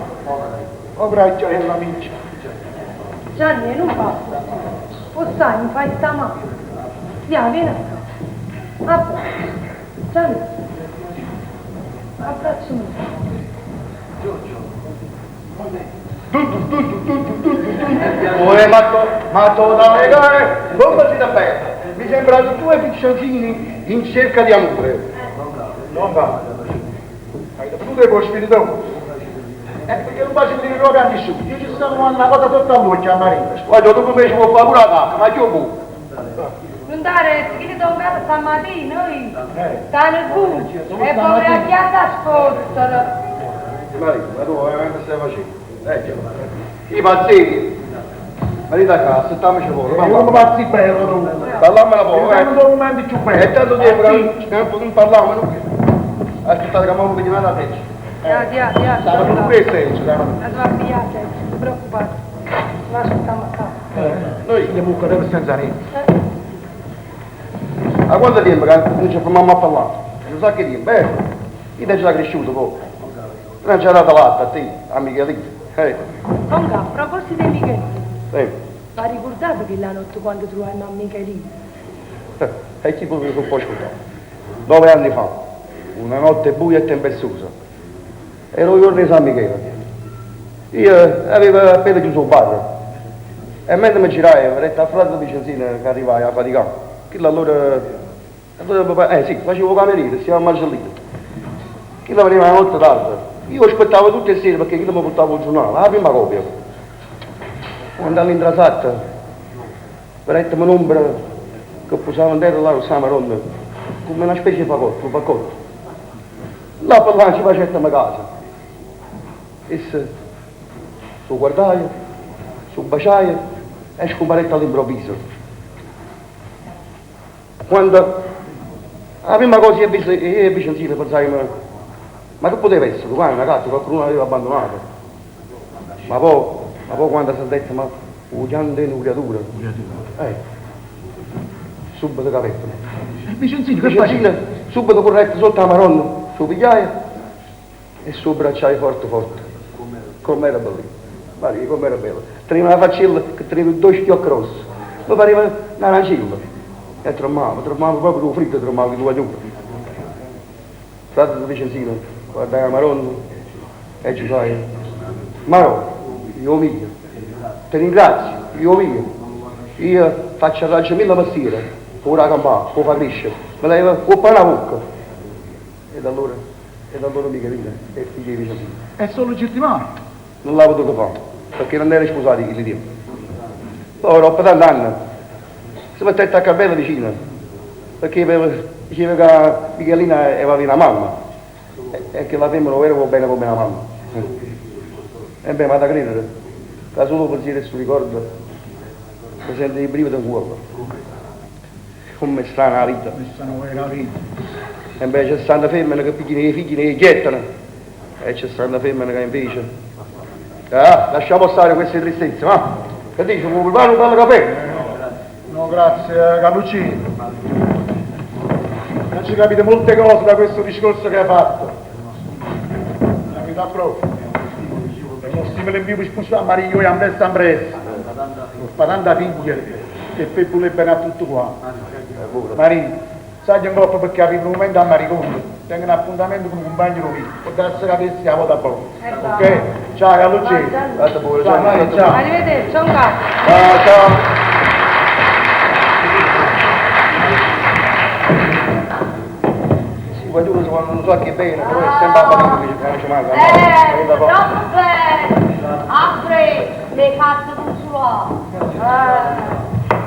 Oh, grazie all'amici. Gianni, non basta. O sai, mi fai sta male. Via, vieni qua. Abbraccio. Gianni. Abbracciami. Oi, ma tu da legare, come si da bene? Mi sembrano due piccioncini in cerca di amore. Non va. Hai da pure con spirito. Perché non faccio dire proprio a nessuno. Io ci sto con una cosa sotto all'occhio a Marina. Guarda, tu come ci puoi fare pure la cacca, ma io pure. Non dare, che ti do un capo stamattina, oi. Eh. Sta nel culo. E poi la chiata sfottala. Marina, ma tu veramente stai facendo? I pazzini. Venite a casa, aspettiamoci fuori. E come pazzi bello tu. Parlamela poco, Eh. eh. Non momento più bello. È tanto tempo che non parlavamo, non che. Aspettate che mi veniva la testa. Ya, ya, ya. Stava tutto questo, stavano. La tua figlia, non ti preoccupare. Ma aspettiamo a casa. Noi le buche deve senza niente. A quanto tempo che non ci fermiamo a parlare? Non sa che tempo, eh? Io ti già cresciuto poi. Non c'era dato latte a te, a Michelino. Conca, a proposito di Michelino, Eh. ma ricordate che la notte quando trovai a Michelino? E chi pure un po' scordato. 9 anni fa, una notte buia e tempestosa. Ero io di San Michele. Io avevo appena chiuso il bar. E mentre mi girai, vedete a frate Vicenzino che arrivai a faticare. Quello allora. Allora papà, sì, facevo cameriere, si chiamava Marcellino. Quello veniva la notte tardi. Io aspettavo tutte le sere perché quello mi portava il giornale, la prima copia. Quando all'intrasatta, vedete un'ombra che posava in terra là con la maronna, come una specie di fagotto, un paccotto. Là per là ci facevamo a casa. E se su guardai, su baciai e scomparette all'improvviso. Quando la prima cosa che ho visto, io e Vicenzino pensai, ma Ma che poteva essere? Un cane, una gatta, qualcuno l'aveva abbandonato. Ma poi, ma poi quando sentette, ma 'o chianto 'e nu creatura. Eh. Subito capette. Vicenzino, che Vicenzino subito corrette sotto 'a Maronna, s' 'o pigliaje e s' 'o abbracciaje forte forte. Comm'era bellino. Maria, comm'era bello. Teneva 'na faccella che teneva ddoje schiocche grosse. Me pareva n'arancella. E tremmava, tremmava proprio d' 'o friddo tremmava chillu guaglione. Frate Vicenzino guardaje 'a Maronna e giuraje, Marò, io mio, te ringrazio, io mio, io facciarraggio mille mestiere p' 'o dà a campà, p' 'o fà crescere, me leva 'o ppane 'a vocca. Ed allora, ed allora Michelino è figlio 'e Vicenzino. E so' legittimato. Nun l'ha potuto fà, pecché nun era spusato 'e chilli tiempe. Poi, doppo tant'anne, se mettette a Carmela vicino, pecché diceva ca Michelino 'eva avé na mamma e chella femmena 'o vero vò bene comme na mamma. Embè, m'ata credere ca sulo 'o pensiero 'e stu ricordo me sento 'e brivide 'ncuollo. Comm'è strana 'a vita. Comm'è strana 'o vero 'a vita. Embè, ce stanno femmene che pigliano 'e figli e 'e jettano. E ce stanno femmene ca invece. Ah, lasciamo stare queste tristezze, va. Che dici, vuoi preparare un bello caffè? No, grazie, Carluccino. Non ci capite molte cose da questo discorso che hai fatto. La verità proprio. Non si me l'invio per spostare a Maria, io in testa presso. Per tanta figlia e per voler bene a tutto qua. Maria, Saglio 'ncoppa pecché arrivo nu mumento a Mariconda, tengo n'appuntamento cu nu cumpagno d' 'o vico, può darsi ca chesta è 'a vota bona. Ok? Ciao Carluccì! Ciao Maria, ciao! Arrivederci, ciao Carlo! Ciao, ciao! Sì, guagliù se fanno nu sacco 'e bene, però è sempe 'a fatica che ce manca. Eh, troppo bene! Alfred, m'hê fatto cunzulà!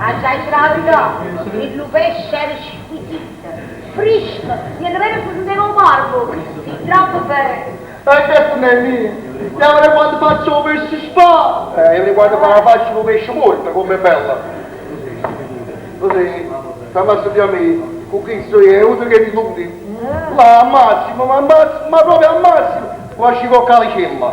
Aggia dicere 'a verità, chillu pesce era squisito, frisco, nientemeno se senteva 'o mare 'mmocca, sì troppo bello! E che ne mio, chiamale quando faccio 'o pesce spada! Eh, io quando fa la faccia d' 'o pesce muorto, comm'è bella! Così, stamme a sentì a me, cu chisto è utile che ti illudi, là al massimo, ma, ma, ma proprio al massimo, può ascì co' calicella.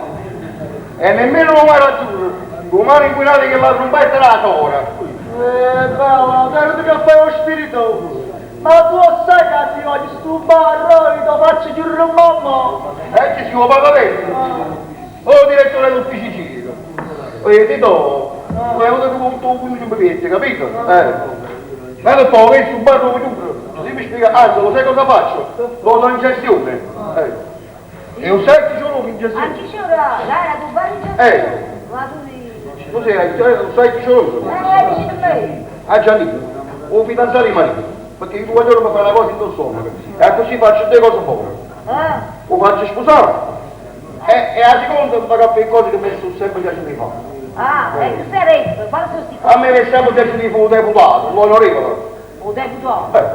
E nemmeno 'o mare azzurro, 'o mare inquinato 'e chella trumbetta d' 'a sora. Eh, brava, te che fai 'o spiritoso. Ma tu 'o sai ca si voglio stu bar, io te faccio chiudere mamma. E ci si 'o pagamento. O direttore dell'ufficio civico. E ti do, è uno che tutto 'o 15 mi capito? Eh. Ma dopo che stu bar lo chiudo, si mi spiega, anzi, lo sai cosa faccio? Lo do in gestione. Eh. E 'o sai chi sono in gestione? A chi c'era? Dai, tu vai in gestione. Ma tu dici. Tu sei, lo sai chi sono? Dici a me. A Giannino, 'o fidanzato di Maria, perché io voglio mi fare una cosa in un stomaco, e così faccio due cose buone. Eh? 'O faccio sposare, e, e a seconda mi pago per cose che mi sono sempre piaciute di fare. Ah, e che sarebbe? Quali sono questi A me mi è sempre piaciuto di fare 'o deputato, l'onorevole. O deputato? Eh.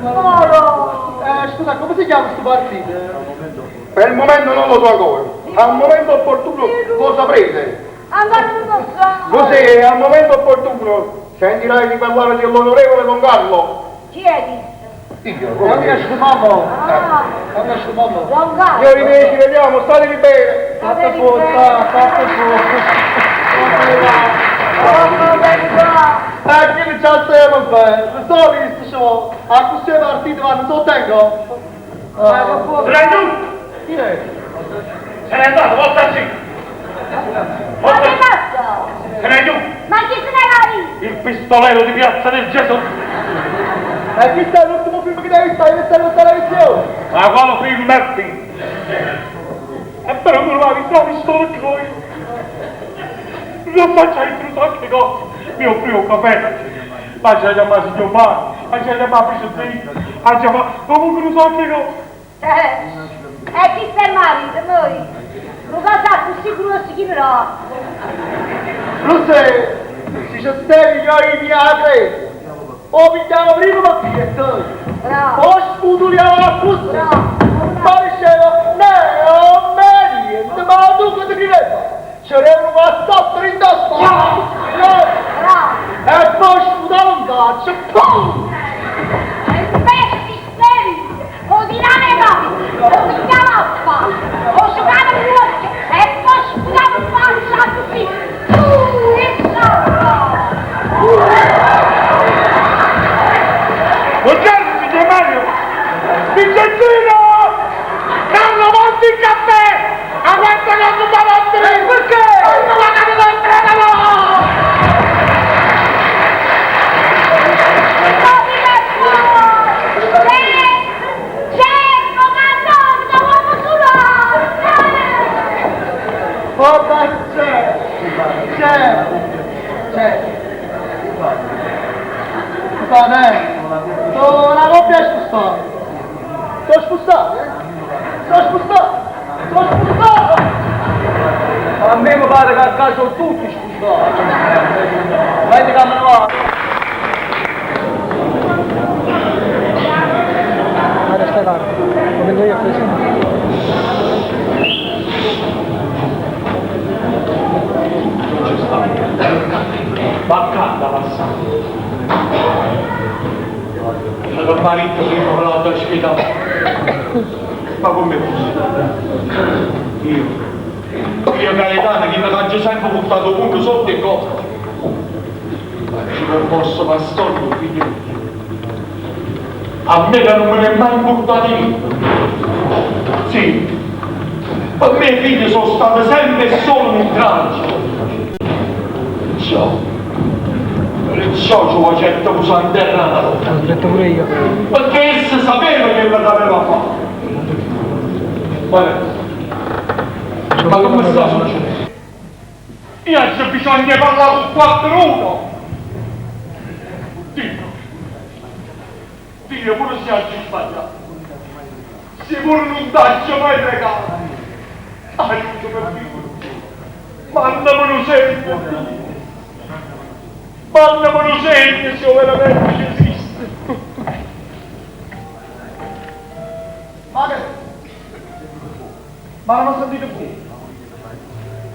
Moro! Scusa, come si chiama sto partito? Per il momento non lo so ancora, al momento opportuno lo saprete. Ancora non lo so! Così, al momento opportuno, sentirai di parlare dell'onorevole Don Carlo. Chi è questo? Io, come È un mamma. Ah, È un mamma. Don Carlo! Signori miei, ci vediamo, statevi bene. Fatta forza, fatta forza. E chi mi c'ha sempre bene, lo so visto ciò, a questi partiti vanno sotto in coppa. Se n'è andato! Chi è? Se n'è andato, volta sì! Ma che fatto? Se n'è giù! Ma chi se ne va lì? Il pistolero di Piazza del Gesù! E chi sta l'ultimo film che devi stare, che sta alla televisione? Ma quale film è film? E però non l'ha visto la pistola che voi! Non faccia il sacco di cose! Mi offrì un caffè! Ma c'è chiamato signor Mario, ma c'è chiamato Vicentino, ma chiamato comunque un sacco di cose! E chi sta il marito, noi? Lo cosa così grosso chi però? Lo sai, se ci stai io in mia credo. O pigliamo prima macchinetta, Bravo! poi sputuliamo la fusta. Bravo! Poi diceva, no, me niente, ma tu che ti credevi? C'era un mazzotto in testa! Bravo! E poi sputava in faccia, pum! E pesci speri! Così la me capito! Lo pigliamo Papà c'è! C'è! C'è! Scusate, eh! Sono una coppia spostata! Sono spostato, eh? Sono spostato! Sono spostato! A me mi pare che a casa sono tutti spostati. Vedi che me ne vado. Guarda sta carta, lo prendo io così. Non ci sta. Ma canta passare. Il marito prima me l'ha ospitato. Ma come possibile? Io, io Gaetano, che mi faccio sempre buttato punto sotto e cose. Ma ci non posso pastore, figlio mio. A me che non me ne è mai buttato niente. Sì, per me i figli sono stati sempre e solo un intralcio. Ciao. Perciò ci faccio usare in terra la roba. L'ho detto pure io. Perché essa sapeva che mi doveva fare. Ma, ma come sta succedendo? Io ho bisogno di parlare con qualcuno. Dio, Dio pure se oggi sbagliato. Se pure non t'hai mai pregato. Aiutami Dio. Mandami un segno, Dio. Mandami un segno se veramente ci esiste. Ma che? Ma non ho sentito più.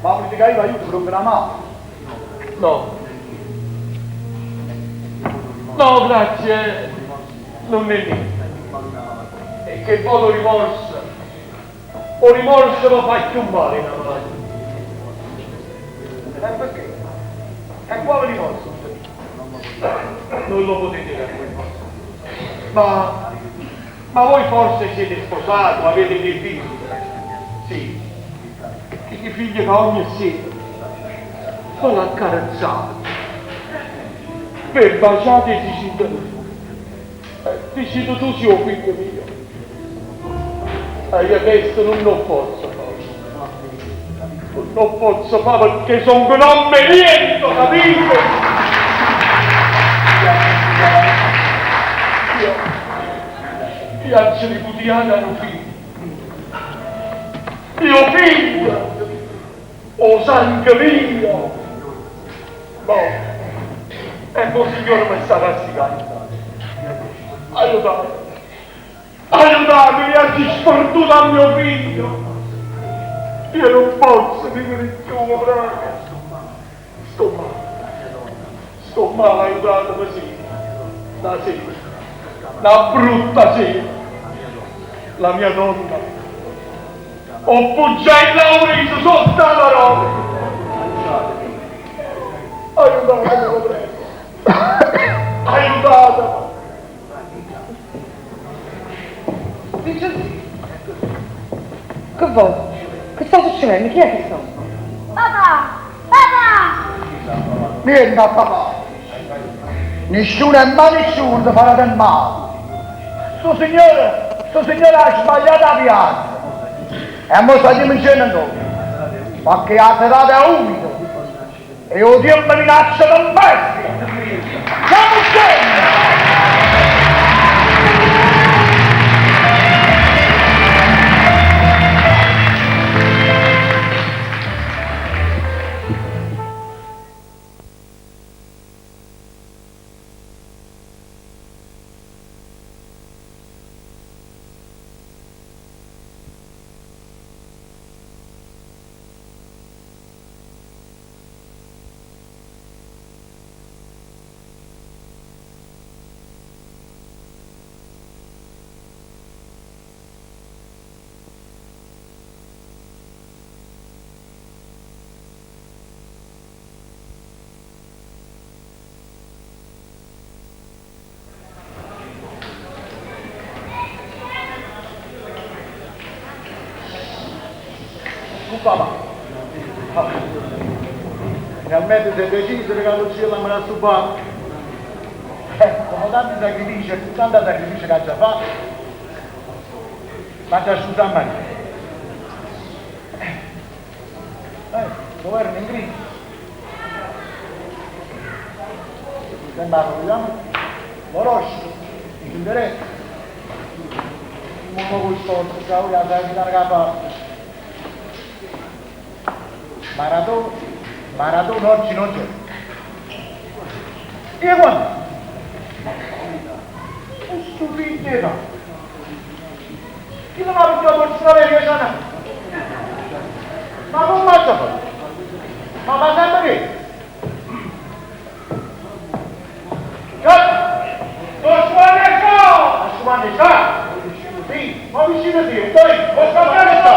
Ma volete che io aiuto per un mano? No. No, grazie. Non è niente. E che poi lo rimorso. O rimorso lo fa più male in avanti. E perché? E quale rimorso? Non lo potete capire. Ma, ma voi forse siete sposato, avete dei figli. Sì. I figli che ogni sera poi l'accarezzate. Per baciate e dicete, dicete tu sei un figlio mio. E io adesso non lo posso fare. Non lo posso fare perché sono un uomo niente, capito? Io, io ci riputiamo a un figlio. Mio figlio! O sangue mio! No! E mo signore mi sta castigando. Aiutate! Aiutatemi, oggi sfortuna a mio figlio! Io non posso vivere più, prego! Sto male! Sto male, aiutatemi, sì! La sera! La brutta sera! La mia donna! Ho poggiato il laurito sotto la roba! Aiutatemi, prego! Aiutatemi! Vincenzo, che vuoi? Che sta succedendo? Chi è che sono? Papà! Papà! Niente a papà. Nessuno è mai nessuno ti farà del male. Sto signore ha sbagliato la piazza. E mo saliamo insieme noi. Perché la serata è umida. E odio mi minaccia del bestia. Siamo insieme! Papà. Finalmente si è deciso che la Lucia la manderà su banco. Come tanti sacrifici e con tanti sacrifici che ha già fatto, ma già asciugato a Maria. Governo in crisi. Sembra, vogliamo? L'orosco, il interesse. Un po' questo, ciao, la sai da capa. Maradona, Maradona oggi non c'è. E quando? Questo figlio, chi non ha più la 10 anni? Ma come faccio a fare? Ma va sempre che? Lo suone sta! Sì, ma vicino sì, poi, lo caffè sta!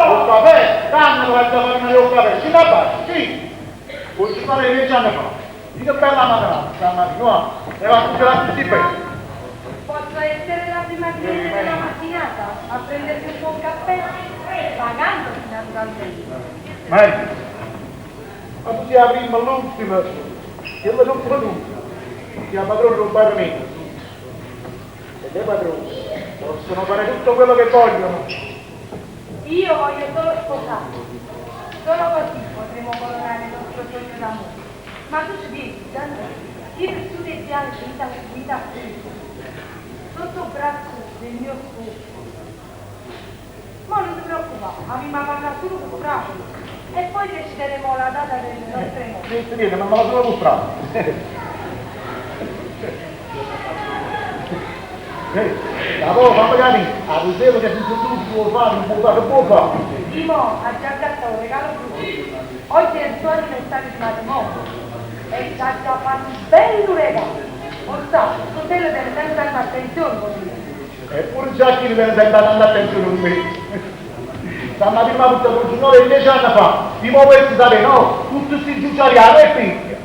Lo caffè, tanto che da fare il caffè, si va sì! Posso fare 10 anni fa. Dico bella mattina, stamattina, e va tutto la tutti bene. Posso essere la prima cliente della mattinata a prendermi un buon caffè? Pagando naturalmente. Meglio. Ma tu sei la prima, l'ultima, e la l'ultima tu. Sei la padrona non parla meno. E le padrone possono fare tutto quello che vogliono. Io voglio solo sposarmi. Solo così potremo coronare il nostro sogno d'amore. Ma tu ci vedi, Gianni, io per studio e piani vita vita sotto il braccio del mio sposo. Ma non ti preoccupare, abbiamo parlato solo con Franco e poi decideremo la data delle nostre nozze. Niente, niente, ma me la sono mostrata. La fammi capire, a riserva che tu puoi fare, non puoi fare, può fare. Imo ha già fatto un regalo brutto. Oggi è il suo anniversario di matrimonio e ci ha già fatto un bello regalo. Lo sa, con te lo deve sempre tanta attenzione con lui. Eppure Giacchino viene sempre tanta attenzione con me. Stamattina mi ha buttato un giornale 10 anni fa. Di mo questi sapere, no? Tutti questi giugiari a e picchia.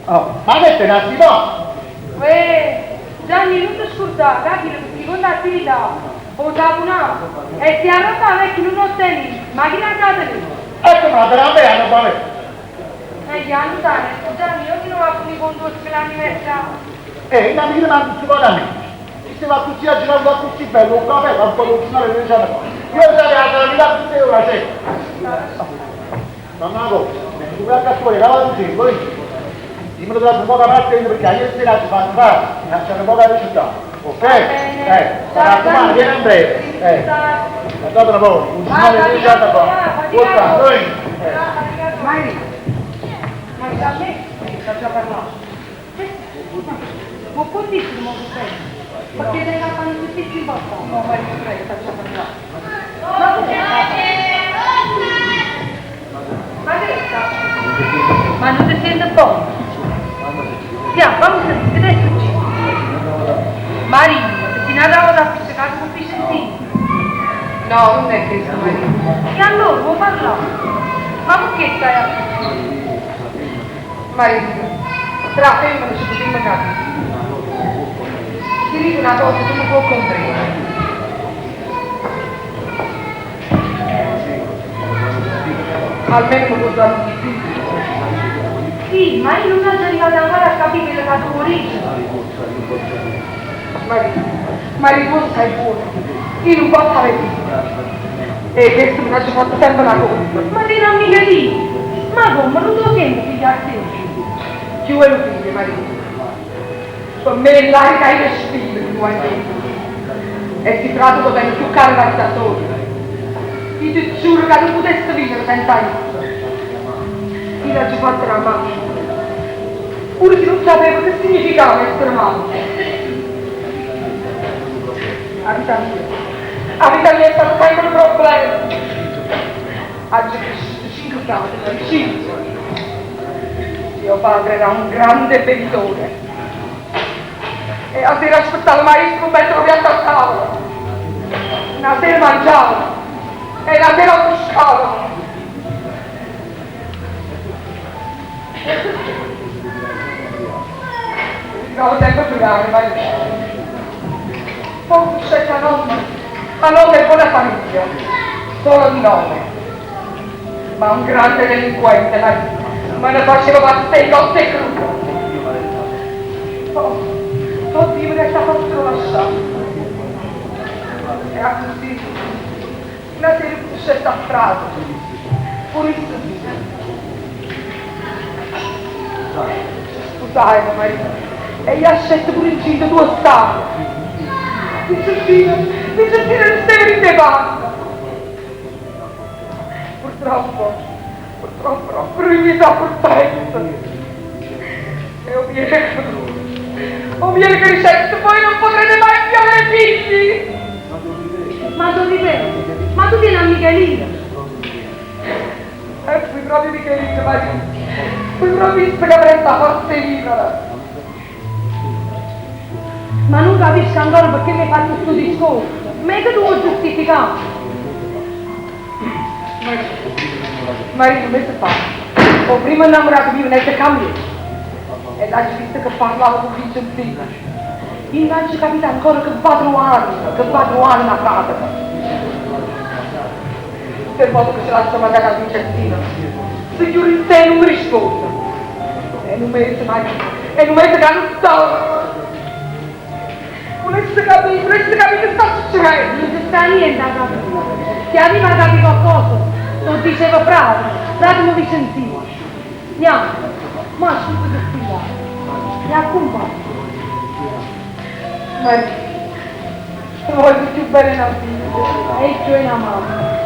Oh, ma che te ne va? Uè, Gianni, non ti scordare, che per seconda attività, o saponato, e se a roba vecchia non ottieni, ma chi l'ha data lì? Ecco, ma te la bene, va bene. Gli anni Gianni, io ti non va con i condotti per l'anniversario. Ma mi non si va da me. Se va così a girare va così bello, un caffè, va un po' di giornale 10 anni fa. Io sarei la vita tutte ora, c'è. Ma una cosa, tu vai a catturare, cavolo di voi. Dimmelo da un po' da parte perché ieri sera ci fanno fare, c'è un po' da città. Ok? Mi raccomando, vieni in breve. Guardate una po', un giornale 10 anni fa. Guarda, noi. Mari, ma da me sta già parlando. Ma può dire che perché te ne fanno tutti più importanti. No, Maria, prego, sta già parlando. Ma come? Ma che sta? Ma non ti senti buono? Sì, fammi sentire, che è successo? Marina, ti sei nata da appiccicare con Vicentino? No, non è questo, Maria. E allora, vuoi parlare? Ma perché stai appiccicato? Maria, tra femmine ci potremmo capire. Ti dico una cosa, tu mi puoi comprendere. Almeno mi puoi dare un figlio. Sì, ma io non sono arrivata ancora a capire quello che tu vuoi. Maria, Maria, tu stai buona. Io non posso avere figli. E questo mi ha fatto sempre una colpa. Ma ti non mica lì. Ma come? Non te lo sento figlio a te. Chi vuole un figlio, Maria? Per me l'aria che io spiro di vuoi E si tratta di tenere più caro la vita sola. Io ti giuro che non potessi vivere senza io. Io l'ho già fatta la mano. Pure se non sapevo che significava essere mamma. La vita mia. La vita mia è stato sempre un problema. Oggi cresciuto 5 fratelli, 5. Mio padre era un grande bevitore. E la sera aspettava il maestro per mettere piatto a tavola. Una sera mangiava e la sera buscava. Stavo sempre a pregare, ma poi c'è la nonna. La nonna è buona famiglia, solo di nome. Ma un grande delinquente, ma ne faceva passare cotte e crudo. Oh, oddio, mi sta fatto lasciare. E così, una sera uscita a frase. Pure isso sì. Scusate, Marina. E io ascetto pure incinta, tu stai. Vincenzino, Vincenzino non stai venendo ai panni. Purtroppo, purtroppo, non proibito purtroppo. E o mio, o mio che ricetto, voi non potrete mai più avere figli. Ma tu ripeto, ma tu tieni a Michelino. E fui proprio Michelino, Marina. Fui proprio visto che avrei sta forza viva. Ma non capisco ancora perché mi hai fatto questo discorso. Ma che tu vuoi giustificare? Marina, come si fa? Ho prima innamorato mio nel cambio. E l'hai visto che parlava con Vincenzino. Io non ci capito ancora che va trovando, che va trovando una frase. Per modo che ce l'ha mandata a Vincenzino. Signore, in te non mi risponde. E non merita mai. E non merita che non sto. Volesse capire, volesse capire che sta succedendo. Non ci sta niente a capire. Se arriva a capire qualcosa, lo diceva frate, frate mi Vicenzino. Andiamo, ma subito sfidare. Mi accompagno. Maria, ti voglio più bene una figlia. E io una mamma.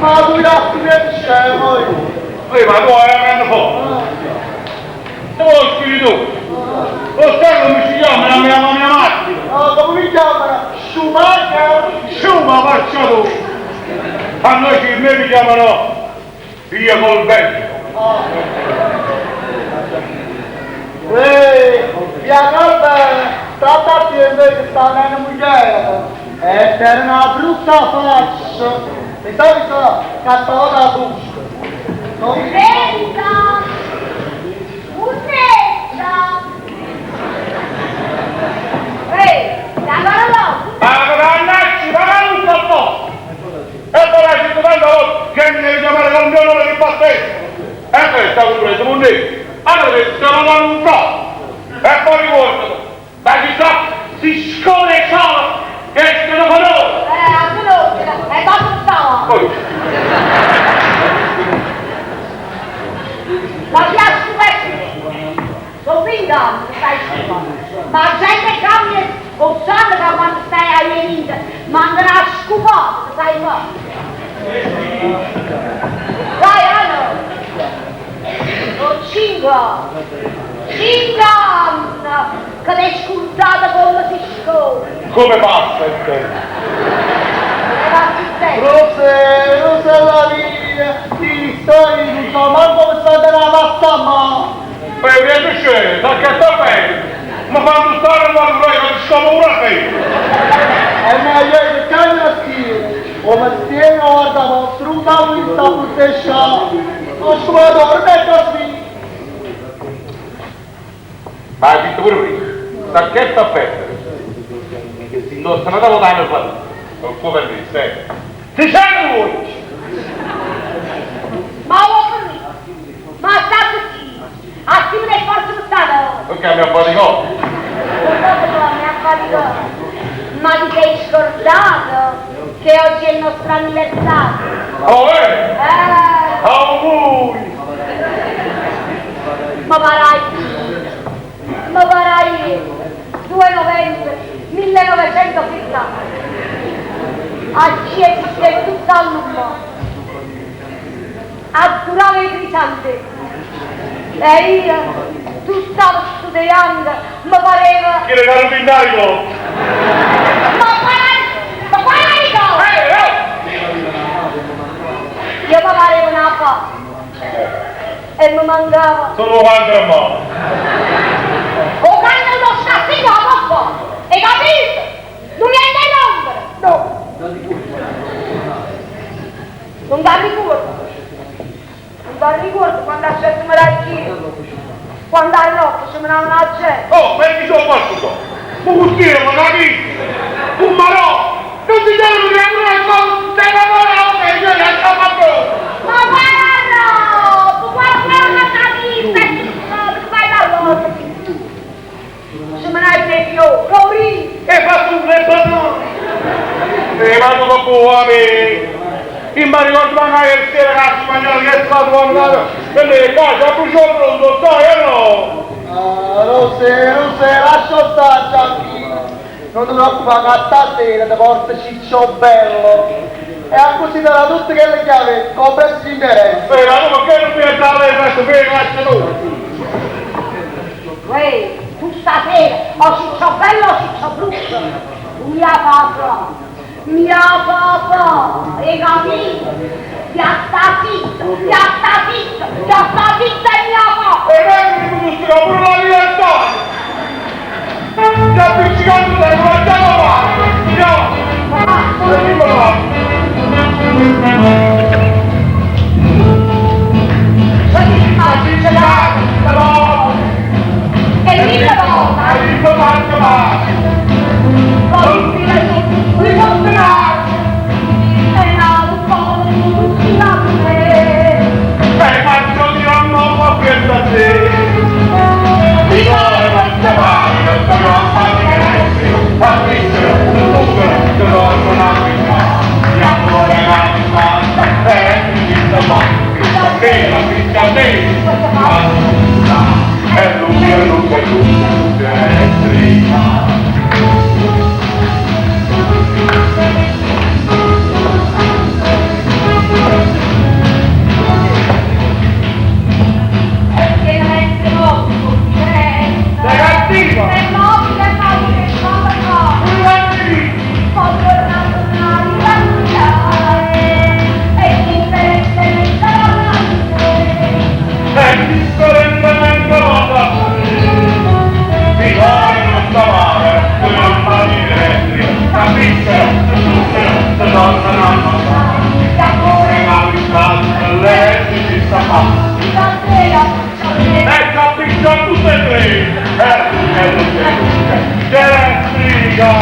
Ma tu che scemo io! Ehi, ma tu hai una fuori! Te lo scrivi tu! Lo sai come si chiama la mia, la mia macchina? Ah, come mi chiamano? Schumacher? Sciuma, faccia tu! A noi ci, me mi chiamano Via col vento! Ehi, via Calbe, state attento che sta nella moglie. E c'era una brutta faccia. Mi sa che stava da busca. No? Un'etta! Un'etta! Ehi, da no! Ma mannaggia, ma non un po'! E poi la gente tanta volta che mi devi chiamare col mio nome di battesimo! E questa compreso, non è! Allora stiamo andando un po'! E poi ricordo, ma chi sa, si scopre il solo che se lo conosce! A conoscere, e dopo stavo! Poi, Ma piace essere! Sono finta, stai su. Ma gente cambia, o sanno che quando stai a venire, mandano a scupare, sai ma. Dai, Anna! Oh, cinque! Cinque anni che ti hai scordato come si scopre! come passa il tempo? E va più tempo! Rose, Rosella mia, ti stai, non so manco come sta della pasta ma. Poi viene scena, sta che sta bene! Ma quando stare là, lei non scopre una fine! È meglio che cagna stiene, o mestiere guarda, ma strutta qui sta protezione. Lo scuola non è così. Ma ha detto pure prima, sta che sta bene! Che si indossa una volta nel fatto. Non può permettere, eh. Si sente voi! Ma uomini, ma sta così! A chi ne forza stata? Perché mi ha faticato? Mi ha faticato! Ma ti sei scordato che oggi è il nostro anniversario? Oh, eh! Eh, Auguri! ma parai, ma parai 2 novembre 1970 a Ciepse tutta l'uomo a i crisanti e io tu stavo studiando mi pareva Che le caro pindarico! ma quale ma quale Eh, eh! Io mi pareva una fa e mi mancava Sono quanto a mano! O quando lo scassino a poppo hai capito? Non mi hai interrompere No, non ti ricordo non ti ricordo quando ha scelto Maracchino. Quando 'a rrobba ce menavano 'a gente. Oh, ma chi so' fatto so'? Cucuzziello, capito? Pummarò! Non si chiama creatura e cosa, se la vuole la meglio, la chiama Ma quale arroba? Quale quella che vista? Fai la roba. Ce menai dei fiori, Corì. E fatto un reppatore! E vado dopo a me! Io mi ricordo anche ieri sera che la spagnolo che è stato andato per le case, ha bruciato pronto, sai o no? Ah, Rosè, Rosè, lascia stare Giacchino. Non ti preoccupare che stasera ti porto Ciccio Bello. E a così darà tutte quelle chiavi, compresi gli interessi. Ma tu perché non mi hai le feste per lascia tu? Uè, tu stasera o ciccio bello o ciccio brutto. Mia papà, mia papà, hai capito? Ti sta zitto, ti sta zitto, ti sta zitto e mia papà. E non mi posso pure la libertà! Ti appiccicato dai, guardiamo avanti! Andiamo! Andiamo avanti! E mille volte. Sei cattiva! È differentemente la Mi vogliono stavare, non fa dire, capisce, se tornano a mangiare, la vita, lei si sta fa. E capisce tutte e tre, e che striga!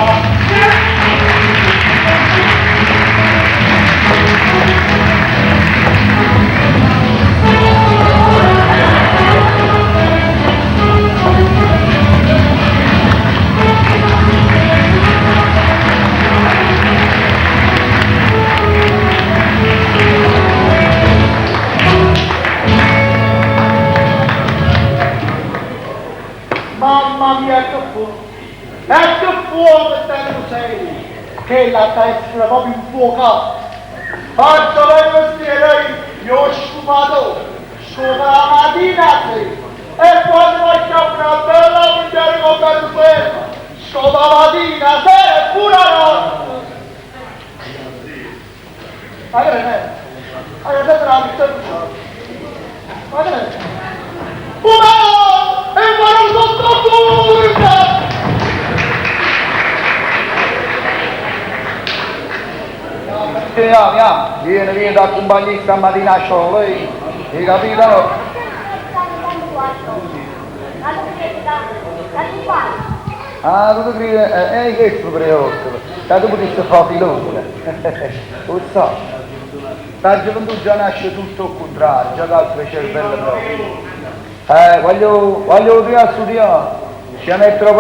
Mamma mia che fuoco! E che fuoco stai sei! Che la testa proprio infuocata! Faccio le mestiere, io ho sciupato, sciupa la mattina sì! E quando facciamo una bella mangiare con bello fermo, sciupa la mattina, sera e pure la notte! Ma che ne è? Ma che ne è? Ma che ne è? Una! E guarda sotto pure! Vieni, vieni, vieni da accompagnare stamattina a scuola, eh? Hai capito no? Ah, tu credi, questo prima volta, che tu potessi fare filone. Lo so. La gioventù già nasce tutto al contrario, già l'altro cervello proprio. Voglio prima studiare, c'è un'altra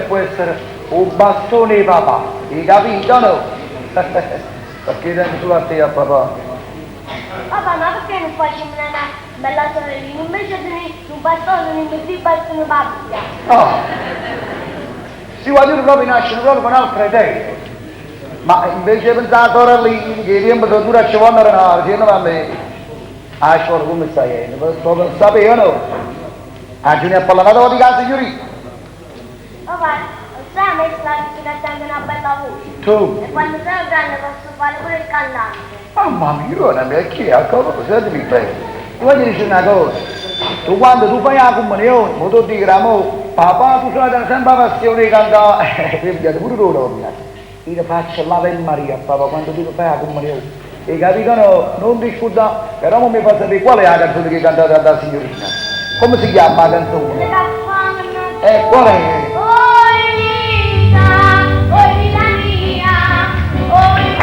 può essere un bastone di papà, hai capito no? Perché tengo solo a te a papà. Papà, ma perché non facciamo una bella sorellina? Invece di un bastone, non metti il bastone papà. Ah, si vogliono proprio nascere proprio con altre idee. Ma invece di pensare a sorellina, che tempo che dura ci vanno a renare, che non va bene. Ah, scuola come stai? Sto per sapere, no? Ah, Giulia, ha parlato di casa, signorina. Papà, sai, me sta cantando una bella voce. Tu? E quando sono grande posso fare pure il cantante. Mamma mia, non mi chi è? Cosa sentimi bene. Ti voglio dire una cosa. Tu quando tu fai la comunione, ma tu dici, amore, papà, tu sei sempre passione di cantare. Io mi pure tu, nonna. Io faccio l'Ave Maria, papà, quando tu fai la comunione. Hai capito no? Non ti scordare, però non mi fa sapere qual è la canzone che cantate alla signorina. Come si chiama la canzone? E qual è? Oi vita, oi vita mia, oi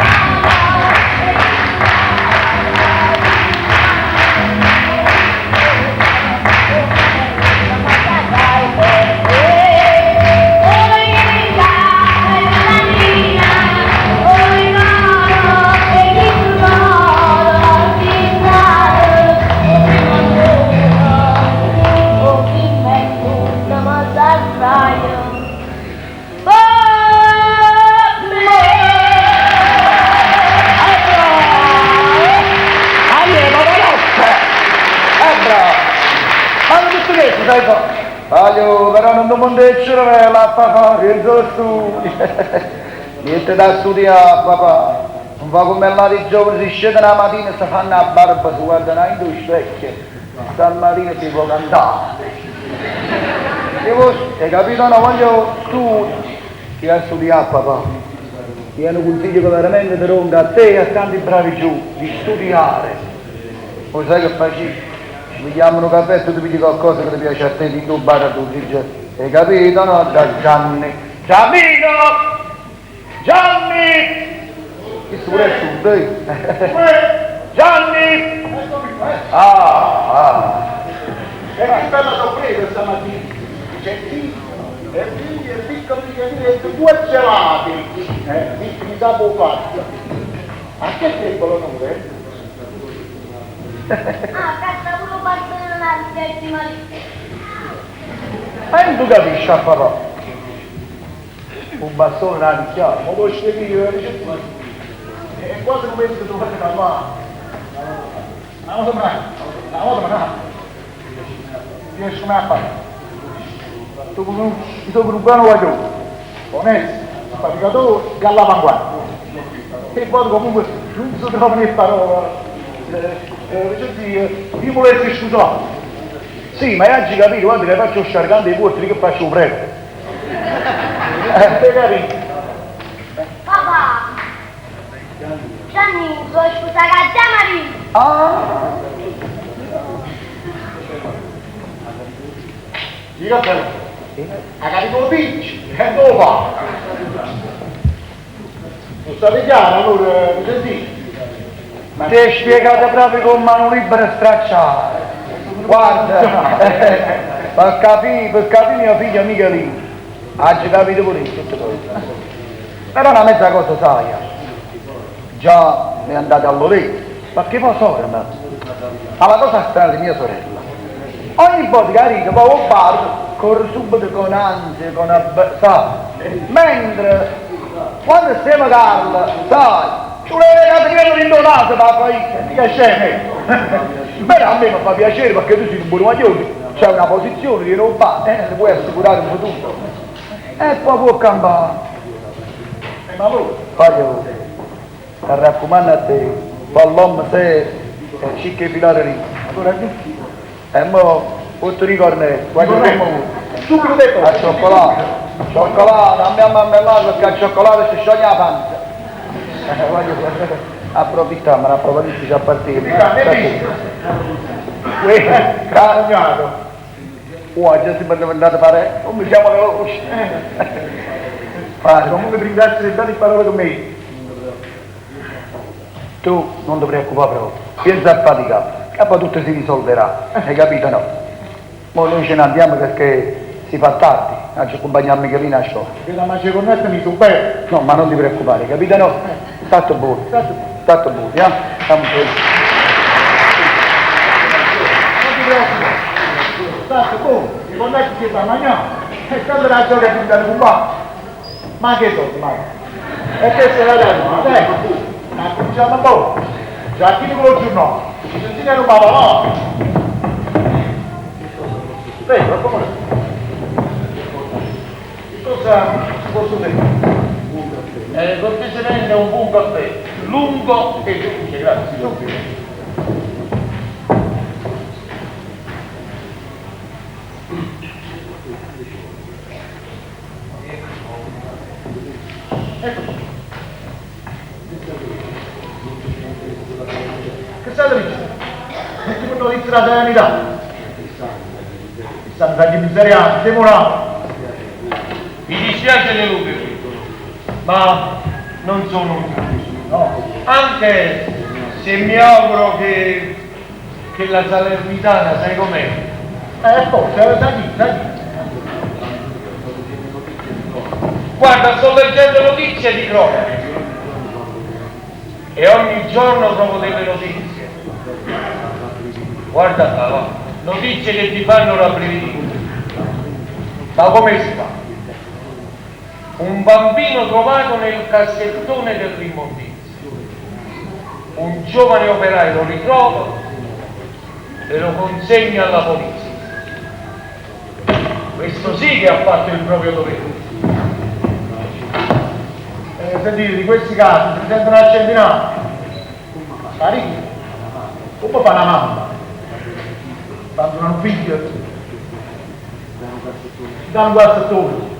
Voglio, però non ti mondecciare la papà, che studio. Niente da studiare, papà. Non fa come là di giovani, si scendono la mattina e si fanno la barba, si guardano in due specchi. Stamattina si può cantare. Io, hai capito? No, voglio studio. Chi ha studiato, papà? Io un consiglio che veramente ti rompo a te e a tanti bravi giù, di studiare. Poi sai che facci? Mi chiamano caffè e tu ti pigli qualcosa che ti piace a te, di tu bar tu dici, hai capito no? Da Gianni. Giannino! Gianni! Questo pure è sud, eh? Gianni! Ah, ah. E che bella sorpresa stamattina! C'è e figli e piccoli e due gelati! Mi sa buon fatto! A che tempo l'onore? Ah, cazzo, pure bastone non ha di Ma non tu capisci a papà? Un bastone la picchiata. Ma lo sceglio, è quasi come se tu fai parlare. Ma non ma non ma Riesci come a fare? Tu mi sono un buono guaglione. Onesto, faticatore e all'avanguardia. E poi comunque non si trova né parola. Io volessi scusare. Sì, ma hai capito, guarda che faccio sciargante i porti che faccio un prete. Hai capito? Papà! Gianni, vuoi scusare a Gianni? Ah! Dica te, ha capito lo dici, e dove va? Non state chiaro, allora, mi sentite? Ma ti hai spiegato proprio con mano libera stracciare. Guarda, per capire, per capire mio figlio mica lì. Ha già capito pure io, tutte cose. Però una mezza cosa sai. Già mi è andata all'orecchio, perché poi sorella. Ma la cosa strana di mia sorella, ogni volta che arriva poi al bar, corre subito con ansia, con sa. Mentre quando stiamo a Carla, sai, ci voleva che ti vedo in naso, papà, mica scemo. Però a me mi fa piacere perché tu sei un buon guaglione, c'è una posizione di non va, ti puoi assicurare un futuro. E poi può campare. Ma voi? Voglio, ti raccomando a te, poi se è cicche filare lì. Allora che? E mo, tu ricordi, guarda come Subito detto. A cioccolato, cioccolato, a me a marmellata perché a cioccolato si scioglie la pancia. Voglio, approfittiamo, approfittiamo, ci appartiene. Cagnato. Oh, già si è andato a fare, come siamo veloci. Fare. Comunque ti ringrazio di dare parole con me. Tu non ti preoccupare proprio, pensa a faticare, che poi tutto si risolverà, hai capito no? Mo noi ce ne andiamo perché si fa tardi, ci accompagniamo Michelina a scuola. Che la mangia con noi mi supera. No, ma non ti preoccupare, capito no? Stato buono. Stato buono, eh? Stiamo bene. Non ti preoccupare. Stato buono, i connetti si sta mangiando. E quando la gioca ti dà un po'. Ma che soldi, ma? E che se la danno? Dai, ma cominciamo un po'. Già chi con il giorno. Ci sentite un papà, no? Prego, come Che cosa posso dire? Cortesemente un buon caffè, lungo e dolce, grazie. Subito. Ecco. Che state dicendo? Metti per notizia la sanità. Stanno sagli miseriati, demorati. Mi dispiace deludervi, ma non sono un giudice. No. Anche se mi auguro che, che la Salernitana, sai com'è? Forse, sai chi, sai chi. Guarda, sto leggendo notizie di cronaca e ogni giorno trovo delle notizie. Guarda qua, va. Notizie che ti fanno rabbrividire. Ma come si fa? Un bambino trovato nel cassettone dell'immondizia. Un giovane operaio lo ritrova e lo consegna alla polizia. Questo sì che ha fatto il proprio dovere. Sentite, di questi casi si sentono a centinaia. Carino, come fa una mamma? Quando un figlio dà un guastatore.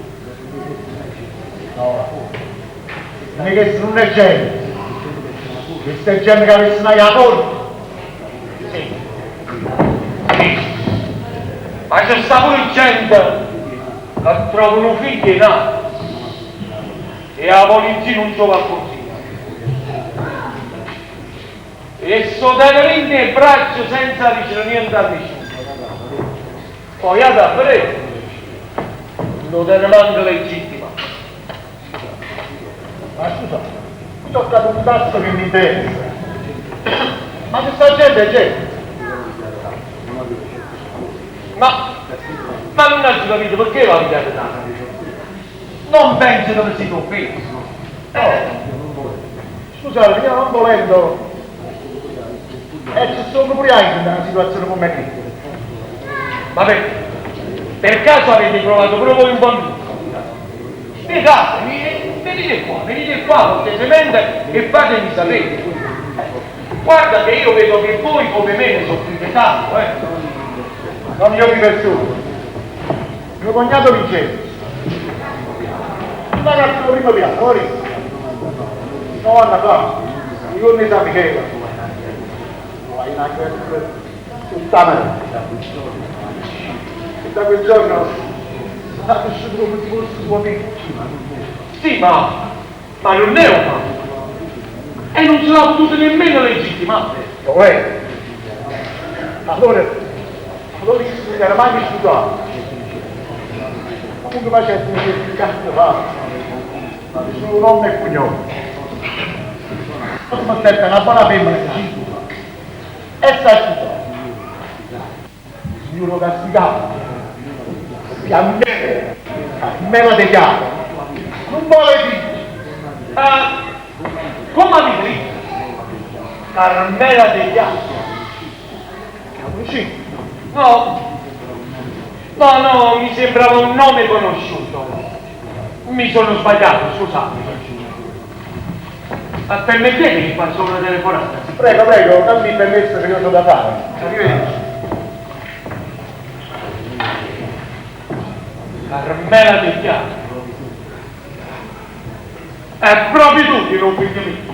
No, non è che non è gente. Questa è gente che avesse una porta. Sì. Sì. Ma c'è sta pure gente che trova un figlio in atto e la polizia non ci va così. E sto tenendo il braccio senza dire niente a nessuno. Poi ad aprire non tiene manco legittima. Ma scusa, mi tocca un tasto che mi interessa. Ma questa gente è gente. Ma non ho capito perché va via tanto. Non penso dove si offeso. No. Scusate, io non volendo. Ci sono pure io in una situazione come questa. Ma per caso avete provato pure voi un bambino? Spiegatemi, venite qua cortesemente e fatemi sapere. Guarda che io vedo che voi come me ne soffrite tanto, eh. Non io di persona. Mio cognato Vincenzo. Un ragazzo primo piano, ora. 9 anni fa, i giorni di San Michele. Vai in anche tutta me. E da quel giorno ha vissuto come se fosse suo amico. Sì, ma non è un matto. E non ce l'ha potuto nemmeno legittimare. Dov'è? Allora io non era mai vissuto. Comunque facendo un certificato fa. Solo nome e cognome. Mi aspetta una buona femmina di e sa asciugato. Il signore lo castigava. Piangeva. Me la chiaro. Non vuole dire. Ah, come avete detto? Carmela degli altri. Sì. No, no, no, mi sembrava un nome conosciuto. Mi sono sbagliato, scusate. Ma permettete che faccio una telefonata? Prego, prego, dammi il permesso che io ho da fare. Arrivederci. Carmela degli altri. È proprio tu che non figlio mio.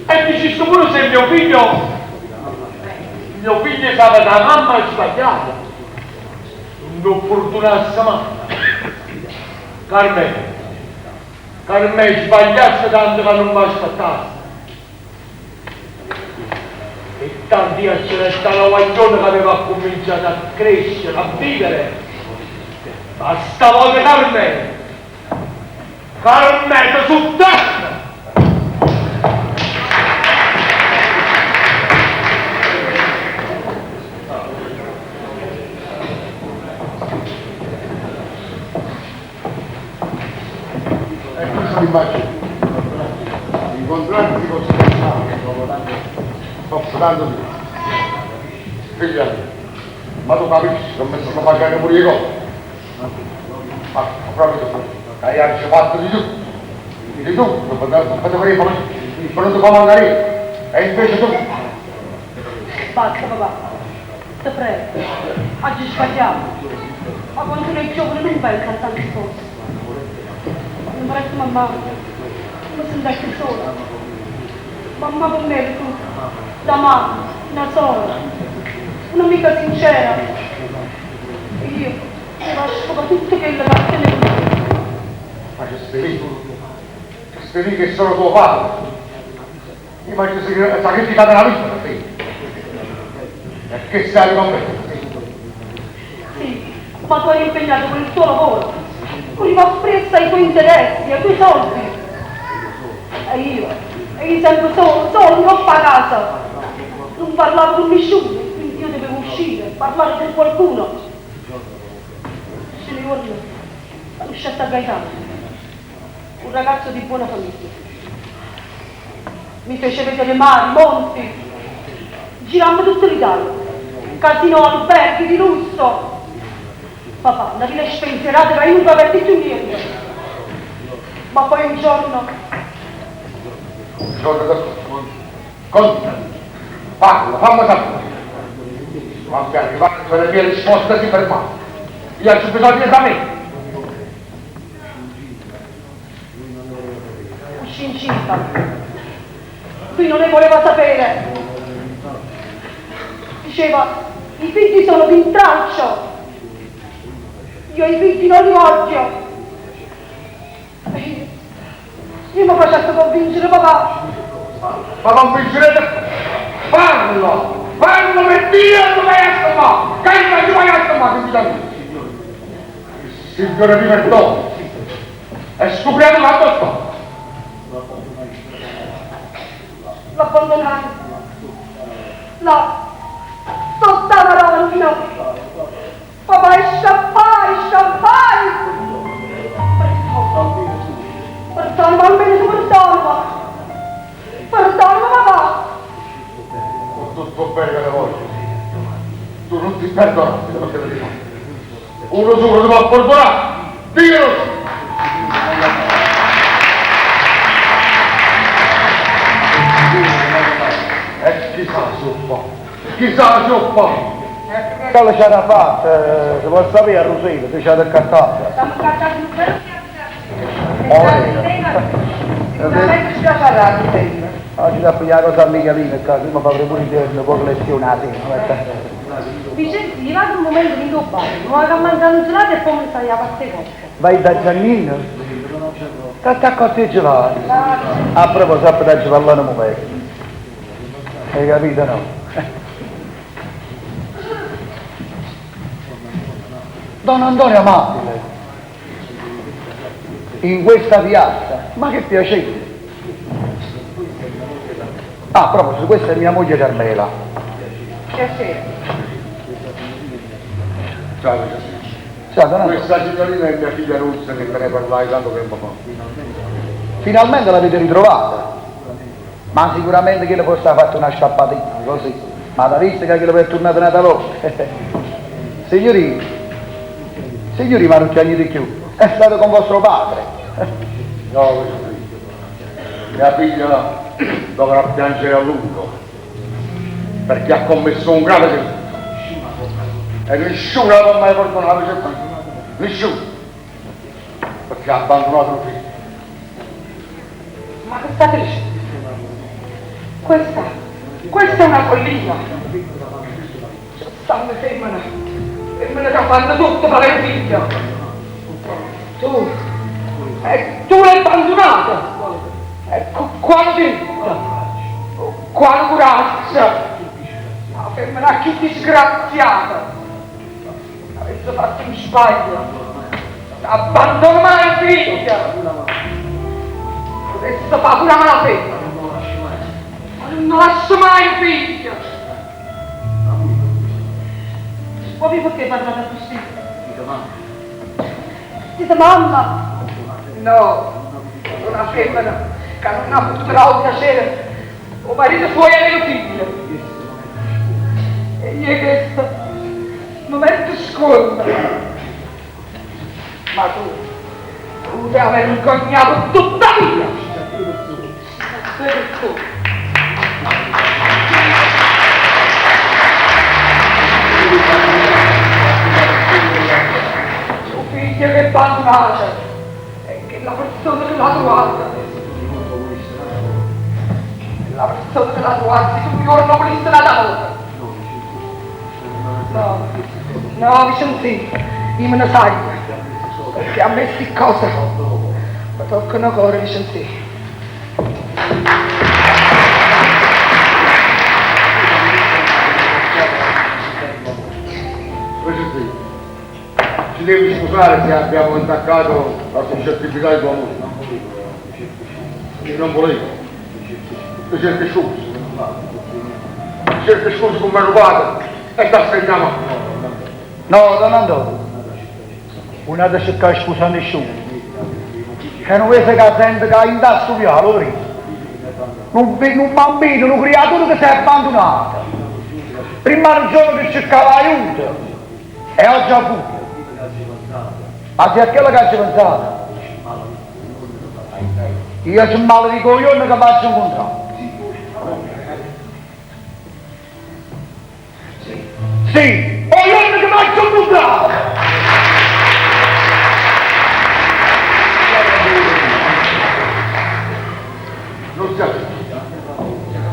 E dici pure se mio figlio stava da mamma sbagliata. Non fortunasse mai. Carmela, Carmela sbagliasse tanto che non mi aspettasse. E tanti c'era stata la guaglione che aveva cominciato a crescere, a vivere. Ma stavolta Carmela, Carmela su testa! E questo immagino. Incontrarti così dopo tanto tempo. Figlia mia, ma tu capisci, non mi sono facendo pure io. Ma proprio tu, che hai fatto di tutto. Di tutto, non potevo non ti fa mancare. E invece tu. Basta papà, ti prego, oggi sbagliato. Ma quando ero giovane non penso a tante cose. Quando morette mamma, mi sono più sola. Mamma con me tutto, da mamma, una sola, un'amica sincera. Io steva a scopà tutto chello ca tenevo 'ncuollo. Ma ce stevi tu? Ce stevi che sono tuo padre? Io m'aggio sacrificato na vita per te. E chesta è 'a ricompensa? Sì, ma tu eri impegnato con il tuo lavoro, corrivi appresso ai tuoi interessi, ai tuoi soldi. E io, e io sempre solo, solo, 'ncoppa 'a casa. Nun parlavo cu nisciuno, quindi io dovevo uscire, parlare con qualcuno. Nu juorno cunuscette a Gaetano, un ragazzo di buona famiglia. Mi fece vedere mari, monti, girammo tutta l'Italia, casinò, alberghi di lusso. Papà, na vita spensierata ca io nun capette cchiù niente. Ma poi un giorno... Un giorno che Conta, parla, fammi sapere. Fammi arrivare le mie risposte si fermano. Io aggio bisogno 'e sapè. Uscì incinta. Lui non ne voleva sapere. Diceva, i figli sono d'intralcio. Io i figli non li voglio. E io, io mi facesse convincere papà. Ma convincere Parla! Parla per Dio non vai a stomà! Che non vai a stomà, che mi dai? Il Signore mi perdoni. E scopriamo quanto sto. L'abbandonai. Là, sotto la rondine. Papà, e sciappai, sciappai. Perdonami, almeno tu perdonami. Perdonami, papà. Con tutto bene che le voglio. Tu non ti perdono, perché te dico. Uno solo ti può perdonare. Dillo! E chissà se un po', chissà se un po'. Quello c'era fatto, si può sapere a Rosella, se c'era accattato. Stiamo accattando un bello Finalmente ce la farà Rosella. Oggi da pigliare cosa a Michelino, qua, prima fa pure il poco lezione la sera. Vincenzi, vado un momento in bar, mi vado a mangiare un gelato e poi mi stai a fare cose. Vai da Giannino? Che attacco a te gelato? A proposito, da parlare un momento. Hai capito no? Don Antonio Amabile, in questa piazza, ma che piacere! Ah, a proposito, questa è mia moglie Carmela. Piacere. Ciao, Giuseppe. Ciao, Don Antonio. Questa signorina è mia figlia Russa che te ne parlai tanto tempo fa. Finalmente l'avete ritrovata. Ma sicuramente che le fosse fatto una sciappatina, così. Ma da visto che le è tornata una volta. Signorina, signori, ma non c'è niente più. È stato con vostro padre. No, mia figlia dovrà piangere a lungo perché ha commesso un grave delitto. E nessuno la può mai perdonare, nessuno. Perché ha abbandonato il figlio. Ma che state dicendo? Questa, questa è una follia. Ci stanno femmine, femmine che fanno tutto per il figlio. Tu, e tu l'hai abbandonata. E con quale diritto? Quale coraggio? La femmina più disgraziata. Avesse fatto un sbaglio. Abbandono mai il figlio. Adesso fa pure la femmina. Ma non lascio mai il figlio. Voi perché parlate così? Siete mamma? No, una femmina che non ha potuto dare un piacere. O marito suo e mio figlio. E io questo mi metto scorno. Ma tu, tu ti hai vergognato tutta vita. Per tu. Tuo figlio che è abbandonato e che la persona che l'ha trovata. La persona che l'ha trovata, se un giorno volesse la volta. No, No, Vicenzì, io me ne saglio, perché a me sti cose mi toccano 'o core, Vicenzì. Vicenzì, ci devi scusare se abbiamo intaccato la suscettibilità di tua moglie. Io non volevo. Ti cerchi scusa. Ti cerchi scusa come rubato e ti assegniamo. No, don Antonio, nun 'ate cercà scusa a nessuno. Che nu vese ca sente ca 'int' a stu viale, 'o verite, nu nu bambino, nu criaturo che s'è abbandunato. Primma nu giovane che cercava aiuto e oggi ha avuto. Ma si a chello che aggio pensato, io ce maledico 'o juorno che v'aggio 'ncuntrato. Sì, 'o juorno che v'aggio 'ncuntrato! Non si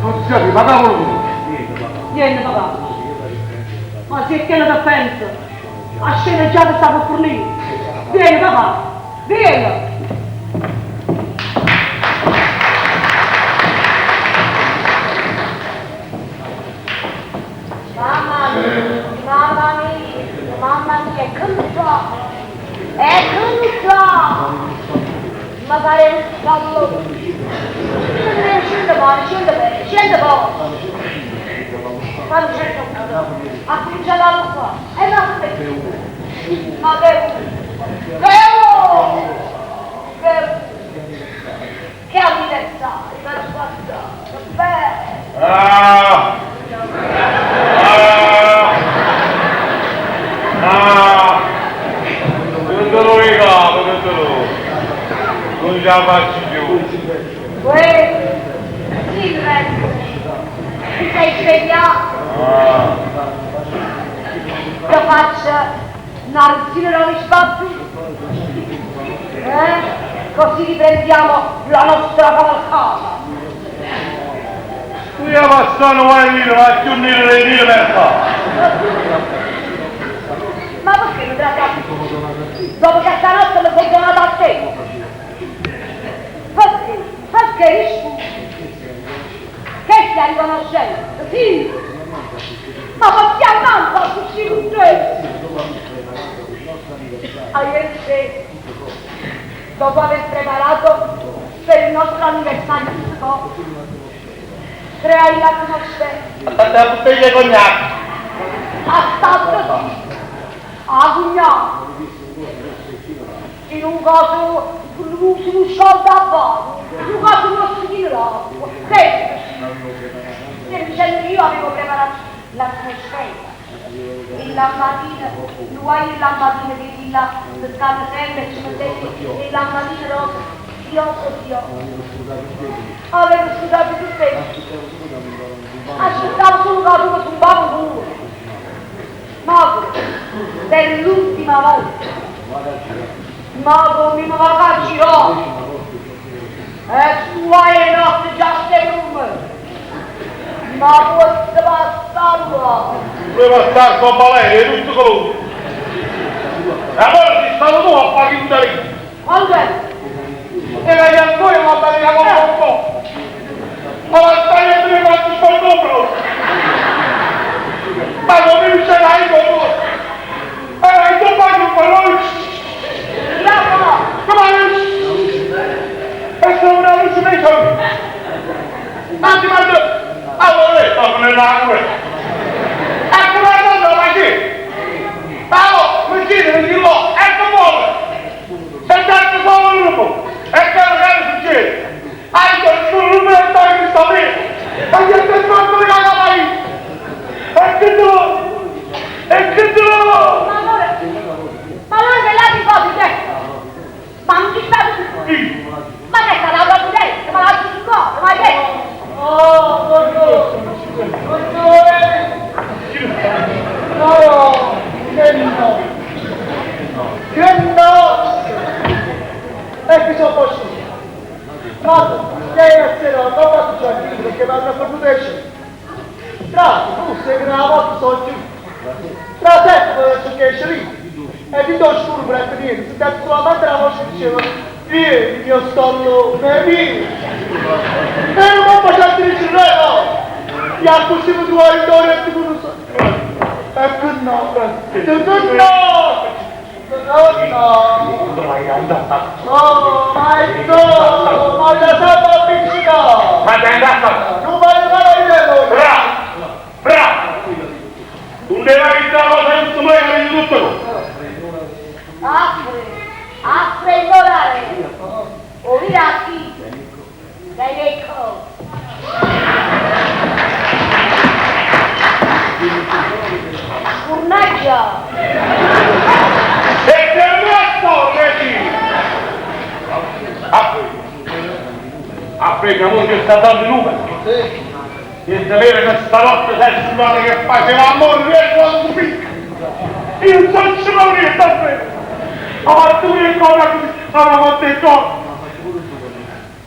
Non si ma cavolo tu dici? Niente papà. Ma si è chello che penso, 'a sceneggiata sta pe fernì. Vieni papà, vieni! Mamma mia, mamma mia, mamma mia, e che ne so, e che ne so, mi pare un pallone. Scende poi, scende bene, scende poi. Quando c'è il ha cominciato a qua, e ma ma che che che che anniversario, che passato, bello. Ah! Ah! Ah! Che dolore in capo, che dolore! Non ce la faccio più! Uè, Silvestre, ti sei svegliato? Ah! Che faccia una lezione di spazi? Eh? Così riprendiamo la nostra cavalcata. Io passano vai nero, ma più nero di nero per fa. Ma perché mi trattate? Dopo che stanotte mi sono chiamata a te. Perché? Perché rispondi? Che stai riconoscendo? Sì! Ma perché andando a uscire con te? A ieri sera, dopo aver preparato per il nostro anniversario tutte cose, creai l'atmosfera. Andate a bottiglia di cognac. A stato a cognac. In un caso, su un sciolto a vado, in un caso non si l'acqua. Che? Dicendo io avevo preparato l'atmosfera. Il lampadino, lui il lampadino che di là pescava sempre e ci metteva il lampadino rosa, fiocco fiocco. Avevo scusato tutte. Aspettavo solo che tu mi zumbavo pure. Ma per l'ultima volta, ma come mi va a girare? E su e notte già stai con me. Ma questo bastardo! Voleva stare con Valeria, è tutto colore. E allora ci stato tu a fare il lì. Quando è? E la ancora la Valeria con un po'. Ma la stai a dire quanto sto compro. Ma non mi ce l'hai con voi. E tu fai un parole. Come E sono una luce messa. Ma ti mando. Allora, sto nell'acqua. Ecco la cosa, ma sì. Paolo, mi chiede, mi dico, ecco muove. Se tanto solo il lupo, e quello che succede? Hai con il numero di che sta lì. Ma io ti fatto di cagare lì. E che tu? E che tu? Ma allora, ma allora che là ti fai di Ma non ci sta più. Ma che sarà la tua testa? Ma la tua cuore, ma che? Oh, buongiorno! Buongiorno! No, che no! Che no! E che sono possibile? Ma ieri sera non ho fatto giardino perché mi hanno fornuto il Tra, tu sei che una volta sono giù. Trasette pe cercà 'e sceriffe e dint' 'o scuro vedette niente, sentette sulamente na voce che diceva, Vieni, mio stallone, vieni! E io mo facette dicere re no! E accussì me truvaje dint' 'o lietto cu nu E che no! Che no! Che no! Oh, ma no! Ma già sempre appiccicato! Ma te andata! Non voglio fare niente! Bravo! Bravo! Tu ne vai da cosa non tu mai hai tutto! Apre, apre il volare. O via chi? Ecco. Mannaggia! E te metto, vedi! Apri! Apri, che amore che sta dando il numero! E sapere che stanotte sei sull'ora che faceva amore e quando picca! Io non so ci vorrei davvero! Ma tu che cosa aveva fatto il corpo?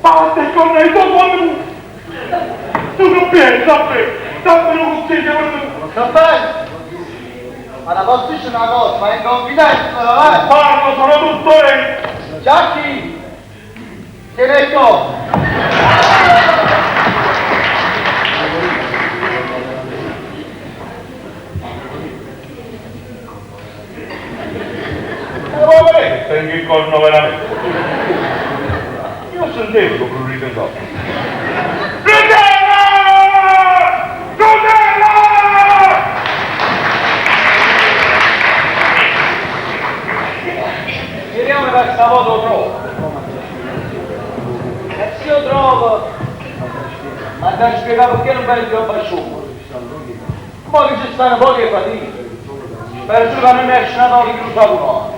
Ma fatto il corpo e tu quando tu non vieni, davvero! Dammi un consiglio per te! Caffè! Ma la posso dire una cosa, ma è in confidenza, eh? Parlo, sono tutto io! Giacchi! Te ne co! Ma vuoi vedere che tengo il corno veramente? Io sentivo che prurito in corpo. Frutella! Frutella! Vediamo che stavolta lo trovo. E se io trovo, ma da spiegare perché non vengo più a baciare. Poi che ci stanno poche fatiche. Spero solo che non esce una parola che lo sa come.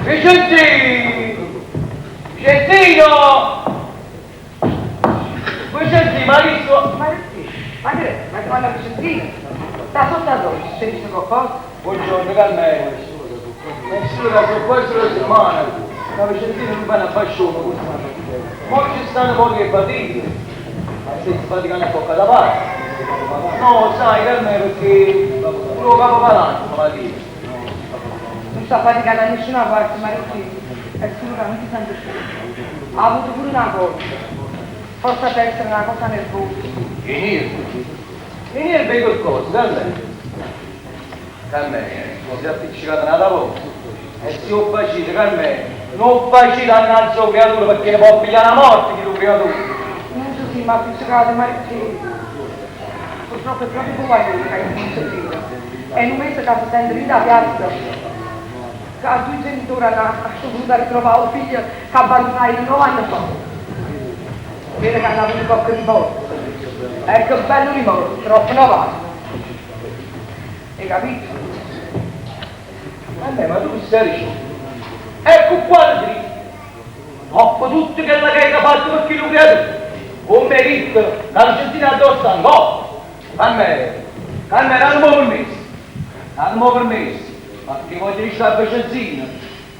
Vicenzino! Vicenzino! Vicenzino, ma chi sto? Ma che? Ma che è? Ma che vanno a Vicenzino? Sta sotto a doccia, se dice qualcosa. Buongiorno, Carmelo. È solo che sono quasi una settimana. Ma Vicenzino non va a baciare. Poi ci stanno poche fatiche. Ma se si faticano a poca da parte. No, sai, Carmelo, perché pure il capo palazzo, ma dire. Non sta faticando da nessuna parte, ma che? È solo che non si sente più. Ha avuto pure una cosa. Forse per essere una cosa nervosa. I nervi. I nervi che cosa, Carmelo? Carmelo, si è appiccicata una volta. E se io facile, Carmelo, non facile annanzi a creatura perché ne può pigliare la morte chi lo creatura. Non so se mi ha appiccicato, ma che? Purtroppo è proprio guaglione che non si fida. È un mese che si sente lì da piazza. Che a due genitori hanno dovuto ritrovare un figlio che abbandonai 9 anni fa. Vede che hanno avuto qualche rimorso. E che bello rimorso, troppo 9 anni. Hai capito? Vabbè, ma tu stai dicendo? Ecco qua ti dico. Dopo tutto quello che hai fatto per chi lo creatura. Come hai detto, l'Argentina addosso ancora. Carmelo, Carmelo, non mi permesso. Non mi permesso. Perché voglio dire a Vicenzino,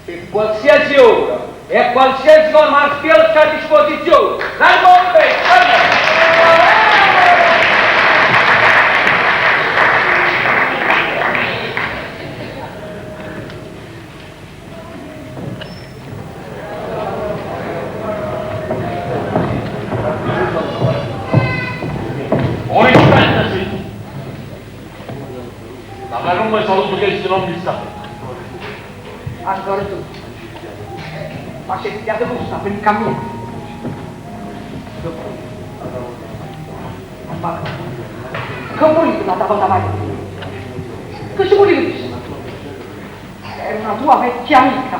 per qualsiasi ora e a qualsiasi cosa, ma sta a disposizione. Non mi permesso, Carmelo. Onestamente sì. Ma non mi saluto che se non mi sta. Ancora tu. Ma c'è spiato tu, sta per il cammino. Ma che volevi una volta mai? Che ci volevi dire? Era una tua vecchia amica.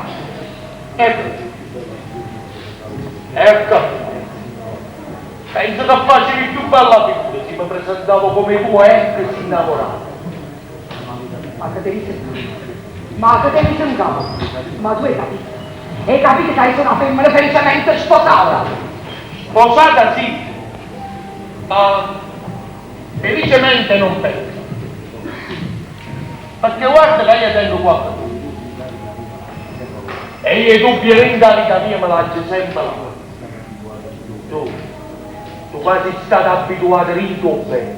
Ecco. Ecco. Penso che facevi più bella figura se mi presentavo come tu ex innamorato. Ma che devi sentire? Ma che devi sentire? Ma tu hai capito? Hai capito che io sono una femmina felicemente sposata? Sposata sì, ma felicemente non penso. Perché guarda che io tengo qualche dubbio. E io i dubbi dentro la vita mia me l'ho sempre la Tu quasi stata abituata dentro bene.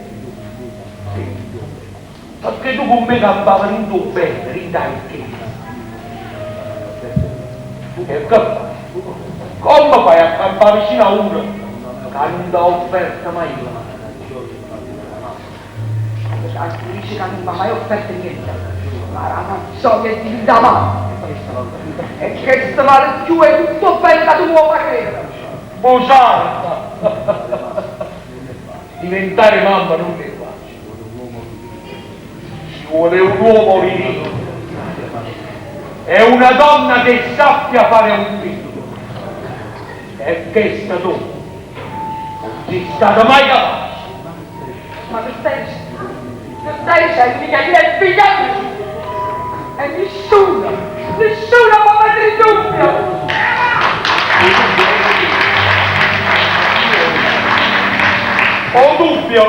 Sì. Perché tu con me campavi dint' 'o bene, dint' 'a ricchezza. E che fai? Comme fai a campà vicino a uno ca nun t'ha offerto mai niente? Ah, tu dici che non mi ha mai offerto niente. Ma la gioia è diventata mamma. E questo vale più 'e tutto 'o bene ca tu vuò fa credere. Bugiarda! Diventare mamma nun è facile. Ci vuole un uomo virile e una donna che sappia fare un figlio. E chesta tu nun si' stata mai capace. Ma che stai dicendo? Che stai dicendo? Michelino è figlio mio! E nisciuno, nisciuno 'o po' mettere in dubbio! O dubbio,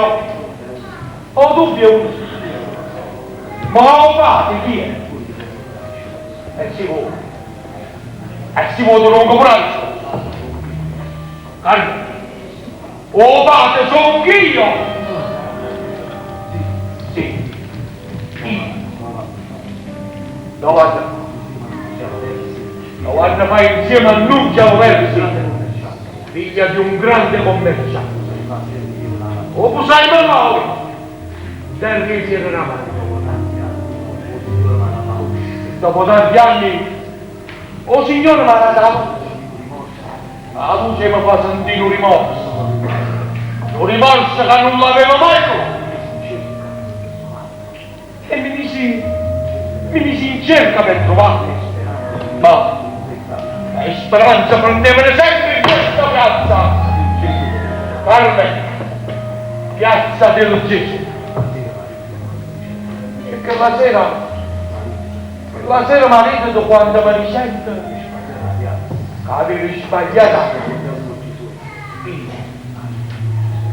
'o dubbio è uno sulo. Ma 'o pate chi è? E si vuo', e si vuo' te dongo pure 'a risposta. Carmè, 'o pate songh'io! Sì, io. Nove anne fa. Nove anne fa insieme a Nunzia Roversi, figlia di un grande commerciante. 'O pusaimo noi, 'nterra 'e Sierra Nevada. E dopo tanti anni 'o Signore m'ha dato 'a voce. 'A voce me fa sentì nu rimorso, nu rimorso ca nun l'avevo mai provato. E mi misi, mi misi in cerca per trovarli, ma le speranze prendevano sempre in questa piazza. Carmen, piazza del Gesù. E chella sera, chella sera marìteto quando me dicette ca aveva sbagliato 'a io,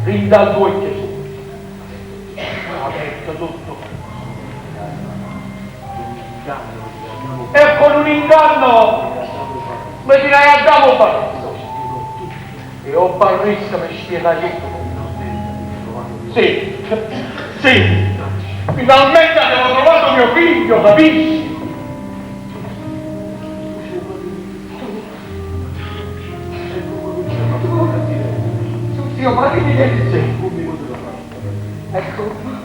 dint' 'a ll'uocchie suoje, Capette tutto E con un inganno me tiraje addò 'o barrista e 'o barrista me spiegaje tutto. Sì, sì, finalmente avevo trovato mio figlio, capisci? Tu, zio Maria, E come?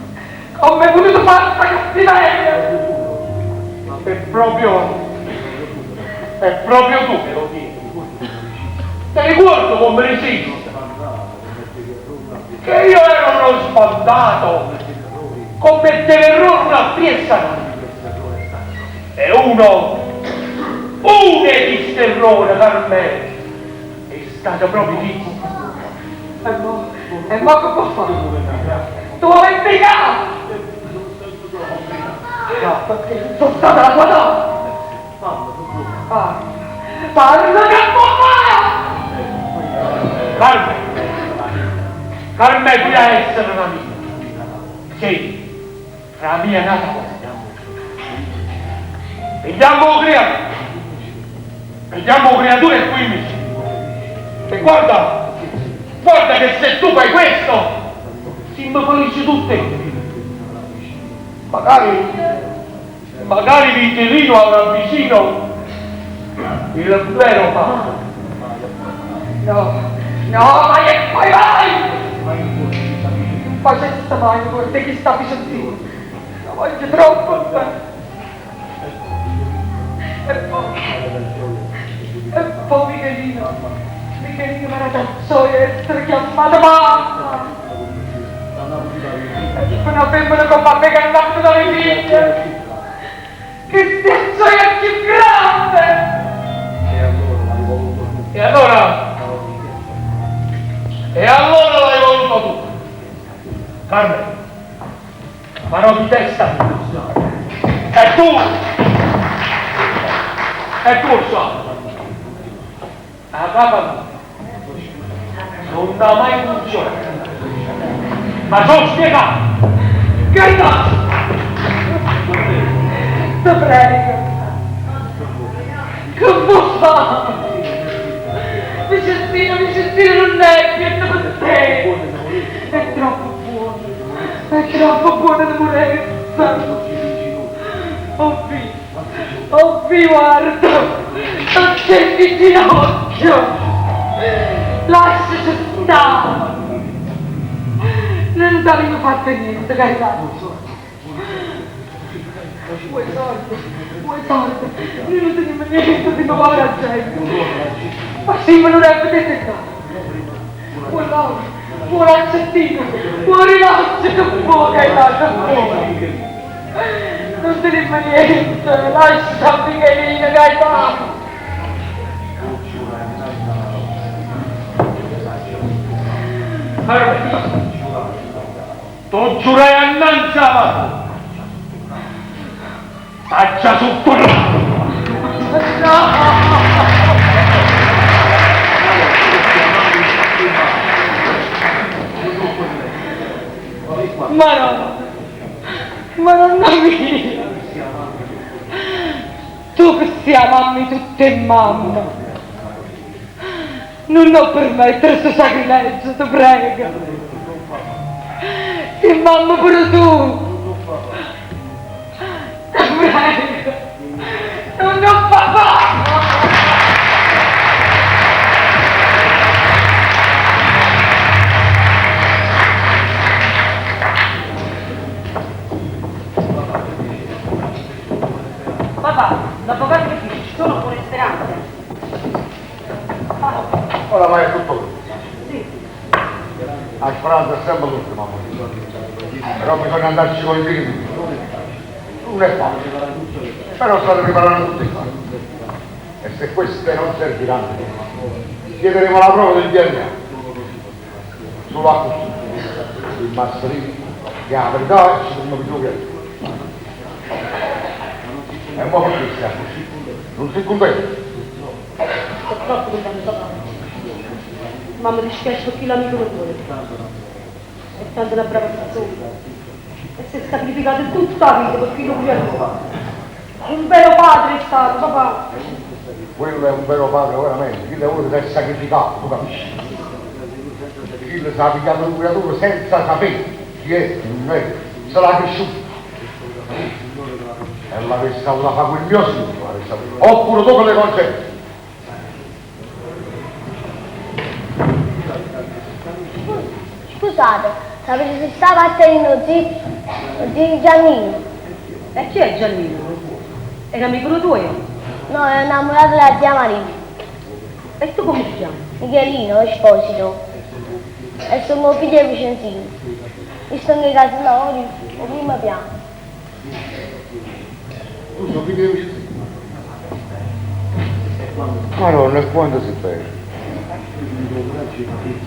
Come hai potuto fare sta cattiveria? È proprio. È proprio tu che lo chiedi. Te ricuordo comme diciste che io ero uno sbandato, commettevo errori uno appriesso a n'ato. E uno, uno 'e chist'errore, Carmè, è stato proprio chisto. E mo, e mo che può fare? Tu vuoi vendicare? Perché sono stata la tua donna. Parla, parla che può fare? Carmen, Carmen, tu 'e essere d' 'a mia. Sì, d' 'a mia n'ata cosa. Pigliammo 'o criaturo. Pigliammo 'o criaturo e fuimmice. E guarda, guarda che se tu fai questo, simmo felice tutte e duje. Magari, magari Michelino avrà vicino il vero padre. No, no, ma che fai vai? Nun facesse mai nu tuorto 'e chisto a Vicenzino. 'O voglio troppo bene. E po', e po' Michelino, Michelino m'ha dato 'a gioia 'e essere chiammato mamma. E pe' na femmena comm' a me che è nata da li figlie, chesta è 'a gioia cchiù grande! E allora, e allora l'hai voluto tu, Carmen. Farò di testa mia. E tu? E tu 'o ssaje. 'A capa mia nun ha mai funzionato. Ma so' spiegato. Che no! Te prego. Che vuò fà? Vicenzino, Vicenzino nun è pietto pe te. È troppo buono. È troppo buono de murezza. ti guardo, non c'è il ginocchio. Lasciaci stare. Non ti avevo fatto niente, Gaetano. Vuoi soldi? Vuoi soldi? Noi non teniamo niente, siamo povera gente. Facciamo un rap di te. Vuoi l'oro? Vuoi l'accettino? Vuoi rilascio? Che vuoi, Gaetano? Che vuoi? Non teniamo niente, lascia Michelino, Gaetano. T'ho giurai annanzi a Madonna. Taccia sotto Ma no, madonna mia, tu che sia mamma di tutte e mamme, non lo permettere questo sacrilegio, ti prego. Sei mamma pure tu. Ti prego, non lo papà. Papà, l'avvocato che dice? Ci sono buone speranze. Oramai è tutto pronto. Sì. La speranza è sempre l'ultima a morire. Però bisogna andarci con i piedi. Non è facile. Però state preparando tutti quanti. E se queste non serviranno, chiederemo la prova del DNA. Solo a così. Il masserino, che ha la verità e ci sono più che. E mo perché siamo così? Non si contenta? Sto troppo contento, papà. Mamma dispiace perché l'amico non vuole. È tanto una brava persona. E si è sacrificato tutta la vita perché non vuole. Un vero padre è stato, papà. Quello è un vero padre veramente, quello è uno che si è sacrificato, tu capisci? Quello si è pigliato un creatore senza sapere chi è, non è, se l'ha cresciuto. E l'avesse avuto fare quel mio signore, l'avesse avuto. Oppure tu che le concedi. Scusate, sapete se stava a tenere zio Giannino? E chi è Giannino? È un amico tuo? No, è innamorato della zia Maria. E tu come ti chiami? Michelino Esposito. E sono figlio di Vicenzino. Io sto in casa loro, al primo piano. Tu sei figlio di Vicenzino? Madonna, e quanto si bene.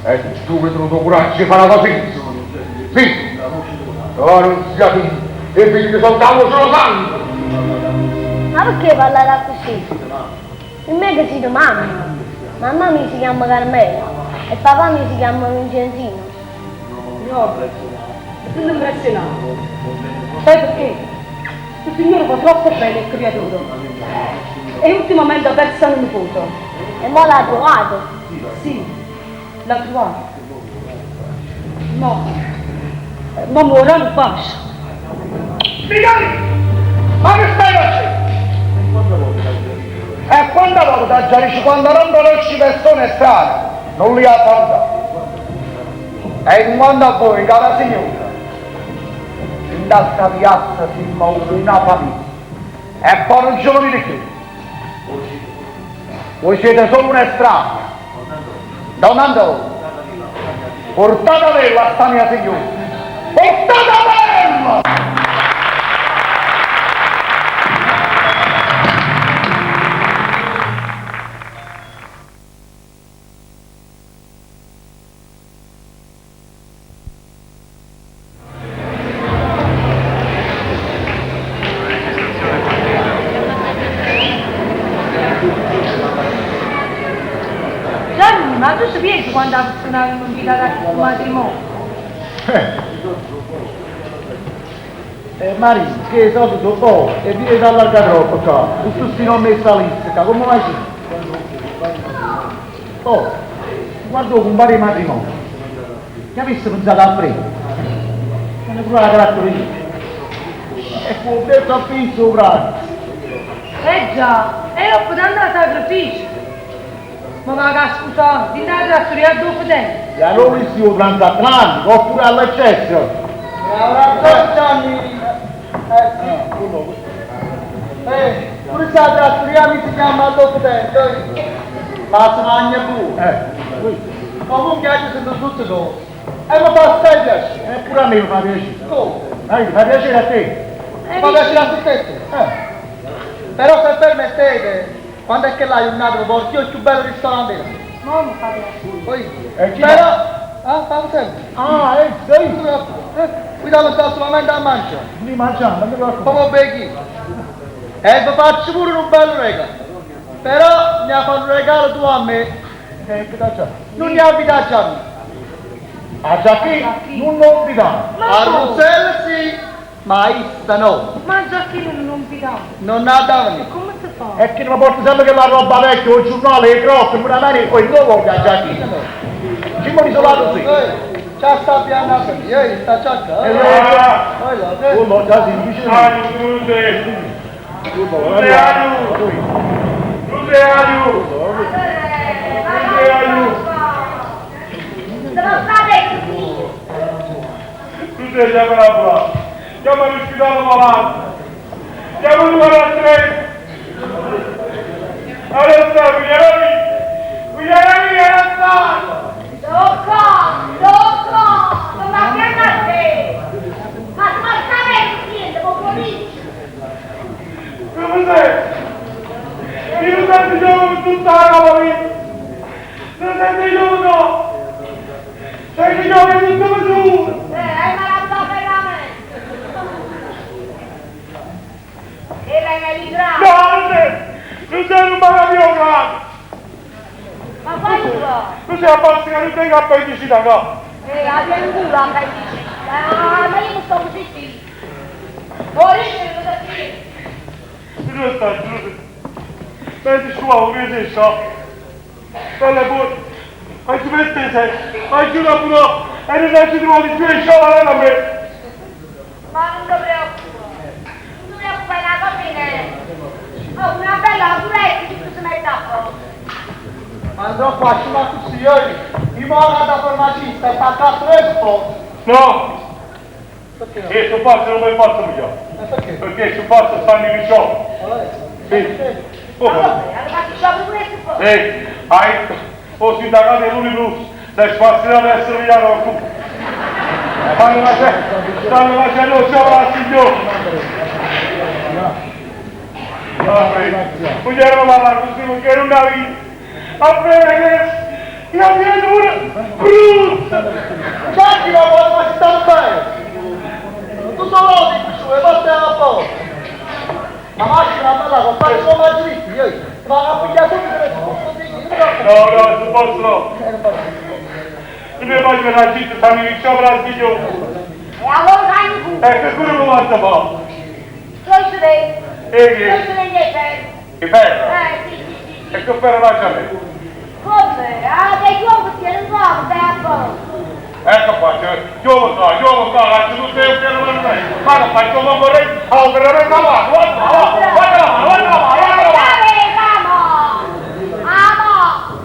E tu che tenuto coraggio di fare una cosa Sì! Oh, non sia tu! E figli di soldato sono sangue! Ma perché parlare così? Il me che si mamma. Mamma mi si chiama Carmela e papà mi si chiama Vincenzino. No, non impressionato. Sai perché? Il signore fa troppo bene il creatore. E ultimamente ha perso un nipote. E mo l'ha trovato? Sì, l'ha trovato. No, ma muore non bacio. Michelino! Ma che stai facendo? E quanta volta già dici quando non conosci persone strane, non li ha salutati. E in quanto a voi, cara signora, in questa piazza si muove una famiglia. E poi non ci venite più. Voi siete solo un estraneo. Don Antonio, portatevela a sta mia signora. Portatevela! Gianni, ma tu ci pensi quando la persona mi invitata a questo matrimonio? Marina, che i soldi sono pochi e vi devi allargare troppo qua. Tutti questi nomi e salisse, come mai si? Oh, guarda compare il matrimonio. Che avesse pensato a freddo? Non è pure la caratteristica. E con un pezzo a pizzo, bravo. Eh già, e doppo tanto sacrificio. Mi vago a sposare, dint' 'a trattoria addò fetente. E allora sì, 'o transatlantico, oppure all'Excelsior. Eh, Gianni, eh sì. Pure se la trattoria mi si chiama all'Occidente, ma si mangia pure. Comunque oggi sento tutte cose. E mi fa assai piacere. E pure a me mi fa piacere. Come? Dai, ti fa piacere a te? Mi fa piacere a te stesso. Però se permettete, quando è che l'hai un nato, porti io il più bello ristorante. Mo mi fa piacere. Poi, E chi però, ah, fammi sempre. Ah, sì. Qui devo stare solamente a mangiare. Mi mangiamo, non mi preoccupare. Come becchi. E vi faccio pure un bel regalo. Però mi ha fatto un regalo tu a me. Che da già? Non ne abita già me. A Giacchì non lo invitiamo. A Russell sì, ma a Issa no. Ma Giacchino non vi dà. Non ha da venire. Come si fa? E che mi porta sempre che la roba vecchia, il giornale, i crocchi, pure a me, poi non voglio a Giacchì. Ci mi isolato sì. Ehi, Già sta piano a venire, ehi, sta già qua. Eh, Ehi, là, eh. Oh, no, già sì, vicino. Ah, Giuse! Giuse, Adu! Giuse, Adu! Giuse, Adu! Sono state così. Giuse, chiamala qua! Chiama l'ospedale malato! Chiama il 43! Adesso, Guglielmi! Guglielmi, adesso! Tocco, tocco, non va piano a te. Ma sono state così, devo morire. Come sei? Io non sento io tutta la roba mia! Non sento io no! Sento io che tutto su! Hai malato per la me. E lei mi librato. No, non sei! Non sei un magazzino grande! Ma fai tu? Non sei a che non tengo appendicita, no! La tua in culo appendicita. Ah, ma io mi sto così. Morire, cosa ti Dove stai, Giuse? Prendi su, che sei so? Bella buona! Ma ci metti sei? Ma giù da pure! E non ci trovi più in scialla da me! Ma non ti preoccupare. Non ti preoccupare una cosa bene. Oh, una bella purezza, tutto si mette a posto. Ma andrò qua, ci ma così, io mi vado da farmacista e sta a cazzo No! Perché no? E su forza non mi posso migliore. E perché? Perché su forza stanno i riccioli. Sì. Come? Allora, fatti sciopero pure su posto. Sì, hai o sindacato dell'Uniplus, sei sfastidito di essere migliore qualcuno. Stanno facendo, stanno facendo sciopero al signore. Vogliamo parlare così perché non avevi. A me che la creatura brutta. Gianni, ma vuole ma sta bene! Tu solo di su e basta a posto! Ma macchina bella, con fare solo maggioristi, io ti vado a pigliare subito per il No, no, su posto no. Io voglio la gente, stanno in sciopero al signore. E allora dai in culo. E che pure mi manda fa? Così, E che? così ne ferro. Che ferro? Sì, sì, sì, sì. E che ferro faccio a me? Come? Ah, dei uomini che non vanno, stai a posto. Ecco qua, cioè, io lo so, io lo so, lascio tutte le piano per me. Ma non faccio come vorrei, oh, veramente la mano, guarda, guarda, guarda la mano, guarda la mano, guarda la mano. Dai, amo! Amo!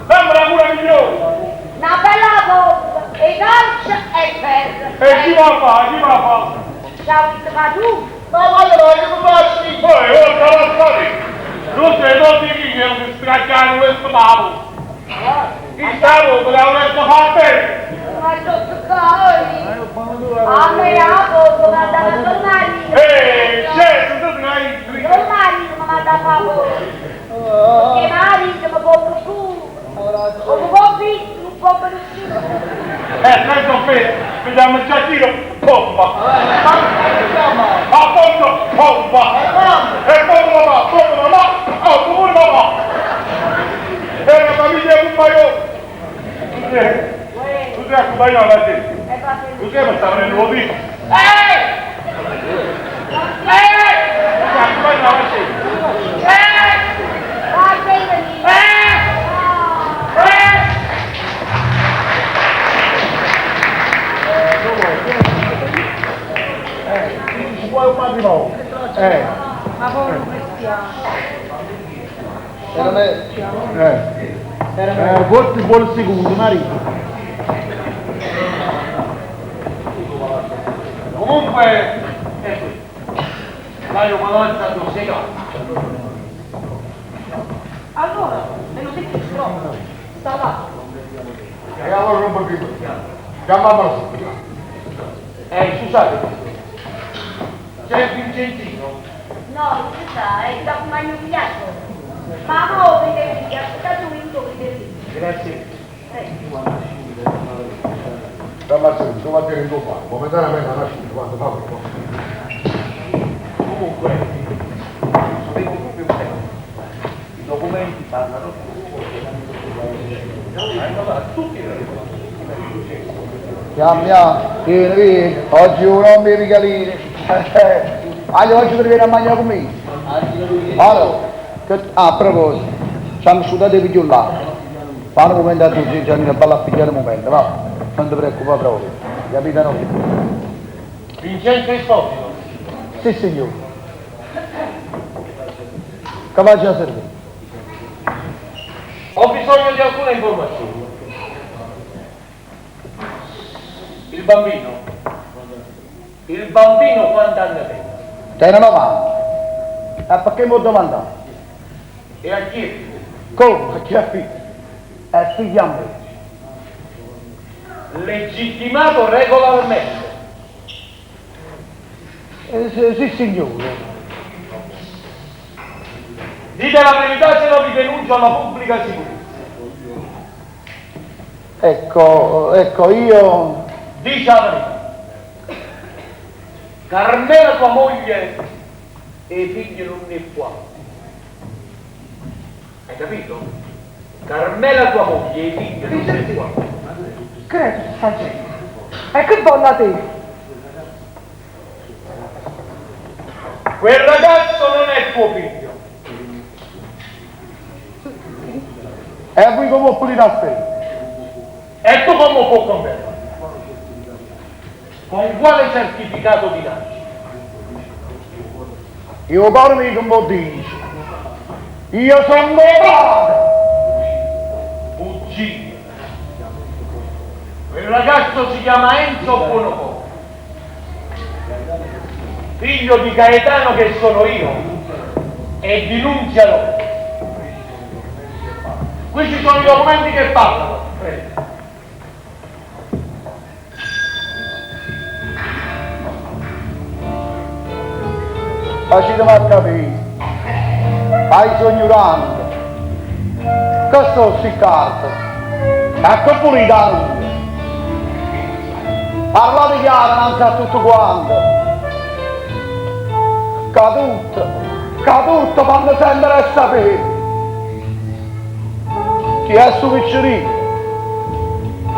Dammi la cura migliore. Una bella bomba, e calcio e ferro. E chi va a fare, chi va a fare? Ciao, ti fa tu? Ma guarda, ma che mi faccio? Poi, ora la storia. Non sei non di chi che non si stracciano questo pavo. Chi stavo con la questo fatte? Ma tutto cori. A me la bomba, ma da tornare. Ehi, certo, tu non hai... Non marito mi manda a favore. Perché marito mi può più. O mi può visto, non può più. Senza offesa, vediamo il giacchino, pompa. A fondo, pompa. E poi mamma, poi mamma, oh, pure mamma. E la famiglia è un paio. Tu sei accompagnato da te. Tu sei per stare nel nuovo Ehi! Ehi! Tu sei accompagnato da te. Ehi! Vai, venimi. Ehi! Ehi! Ci vuole un matrimonio. Ma povero cristiano. Era me. Eh. Forse buon secondo, marito. Comunque, è qui. L'hai palazzo a 6 anni. Allora, me lo senti troppo. Sta là. E allora non può più. Chiamiamolo subito. Scusate. C'è Vincenzino? No, non si sa, è da fumare un piatto. Ma mo vede lì, aspettate un minuto, vede lì. Grazie. Dammi a tu vai a dire il tuo padre, momentaneamente non nasce quando fa quello. Comunque, avete proprio bene. I documenti parlano tutti i Chiamiamo, vieni, vieni, oggi un nome i regalini. Allora, oggi ti vieni a mangiare con me. Allora, che, a proposito, siamo sudati più là. Fanno un momento a tutti, Giannino, balla a pigliare un momento, va. Non ti preoccupare proprio, capito no? Vincenzo Esposito. Sì, signore. Che faccio a servire? Ho bisogno di alcune informazioni. Il bambino. Il bambino quanti anni ha? Tiene 90. E perché mi ho domandato? E a chi è? Come? A chi è figlio? È figlio a me. Legittimato regolarmente. Sì, sì, signore. Dite la verità se no vi denuncio alla pubblica sicurezza. Ecco, ecco, io... Dice la verità. Carmela tua moglie e i figli non ne qua. Hai capito? Carmela tua moglie e i figli non ne qua. Credo, sta gente. E che buona te. Quel ragazzo non è tuo figlio. E voi come pulire a te? E tu come puoi confermare? Con quale certificato di nascita? Io parlo mica un po' dice. Io sono padre. Bugia. Quel ragazzo si chiama Enzo Buonocore. Figlio di Gaetano che sono io. E di Nunzia Lopez. Qui ci sono i documenti che parlano. Prego. Facetemi a capire. Ai ignorante. Che sono queste carte? E che pulita lui? Parlate chiaro anche a tutto quanto. Caduto, caduto fanno sempre a sapere. Chi è sto piccerino?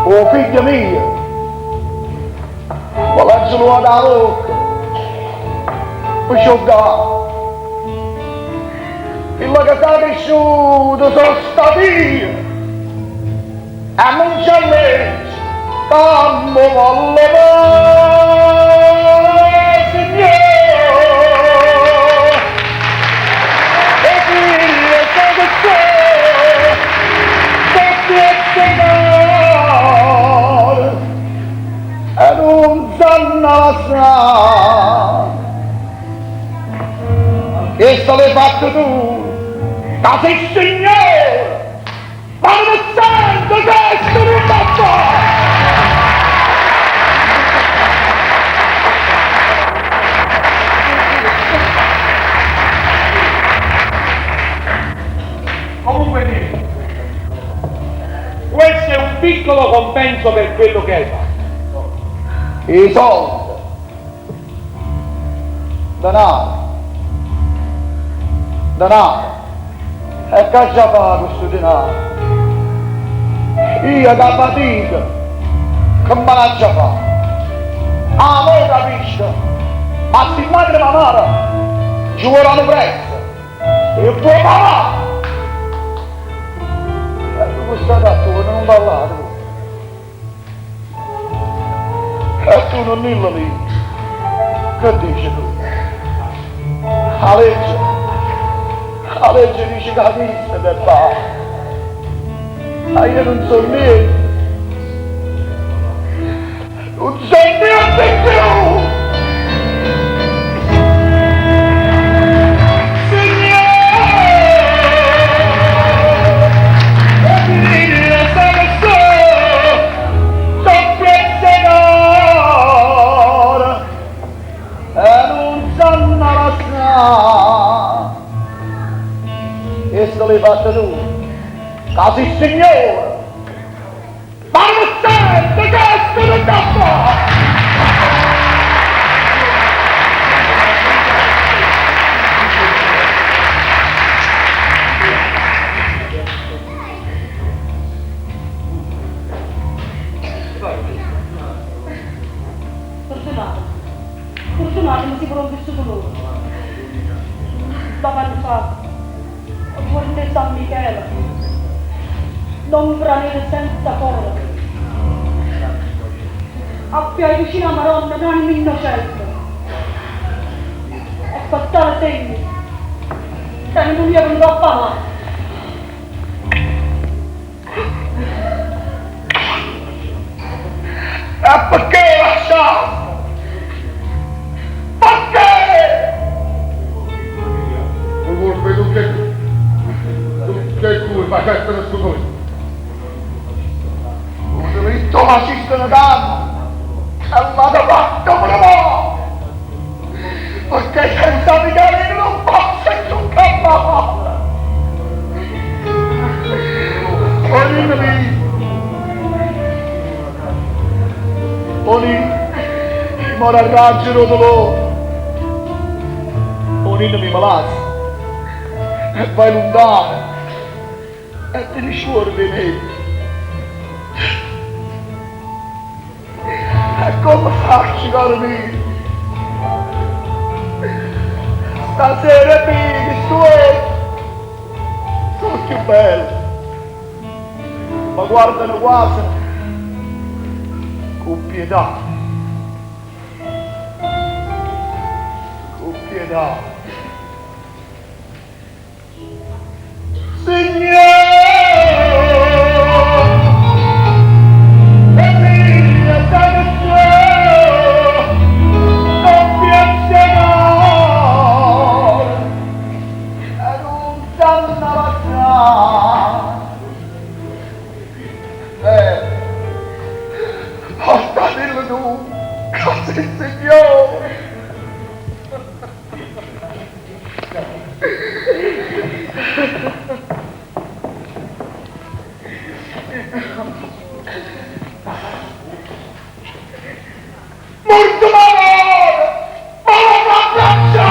Oh figlio mio! Ma lancialo dalla bocca! Per giocare! Quello che sta cresciuto sono stato io! E non c'è legge! Cammo volle Signore! E figlio sono te! E non sanno lasciare. Questo l'hai fatto tu, da sei signore, ma non sento questo non va fare. Comunque niente. Questo è un piccolo compenso per quello che hai fatto. I soldi. Denaro. Denaro. E che già fa questo denaro? Io da fatica, che me l'ha già fatto? Ah, mo capisco. Ma se madre mamma ci vorranno presto. E poi papà! E tu stai attorno, non parlate. E tu non dillo lì. Che dici tu? 'A legge, 'a legge dice ca chisto te fa. Ma io nun so niente. Nun so niente cchiù! Chesto l'hê fatto tu, ca si' signore! Ma nun sente chesto nun t' 'a fa! Perdunatemi, perdunatemi si vi rompo stu dolore. Ma quanno fa 'o juorno 'e San Michele, n'ombra nera senza core abbiaje vicino 'a Maronna n'anima innocente e pe tale segno se ne murieva 'ncopp' 'a mano. E pecché 'o lasciaste? Pecché? Cu colpa 'e tutt' 'e duje, tutt' 'e duje facettero stu delitto. 'O delitto 'o facisteno tanto e l'ate fatto pure mo! Pecché senza Michelino nun pozzo cchiù campà! O Nino mio! O Nino, io moro 'arraggio d' 'o dolore! O Nino mio me lassa e vai luntano e te ne scuorde 'e me! E comme faccio, caro mio? Stasera mio, chist'uocchie so' cchiù belle, me guardano quase cu pietà, cu pietà. Murto malore! Ma lo abbraccià!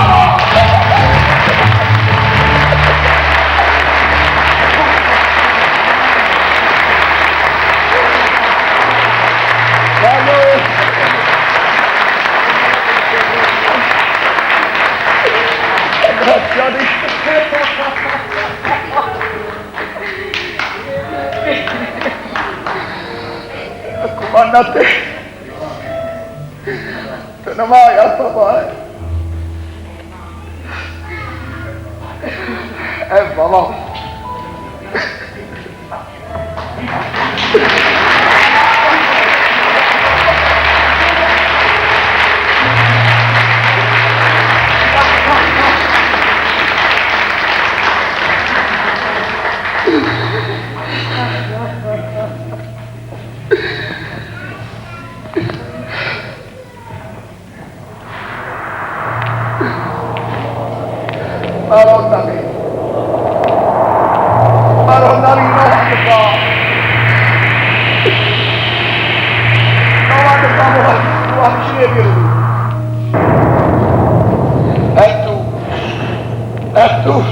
Grazie a Dio. Raccomanno a te. Te ne vai a papà. E va va. Maronna mia! Maronna mia, non ti fa! Non ti fa morire E tu, e tu,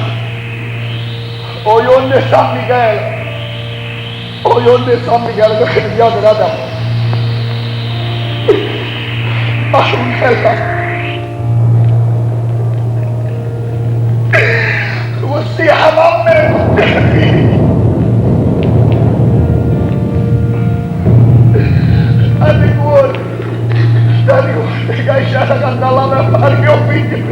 o juorno 'e San Michele, o juorno 'e San Michele che pigliate n'ata Marunnella. Tu si 'a mamma 'e tutt' 'e figli. T'arricuorde, t'arricuorde ca io c'era cantà l'Ave Maria 'o figlio mio.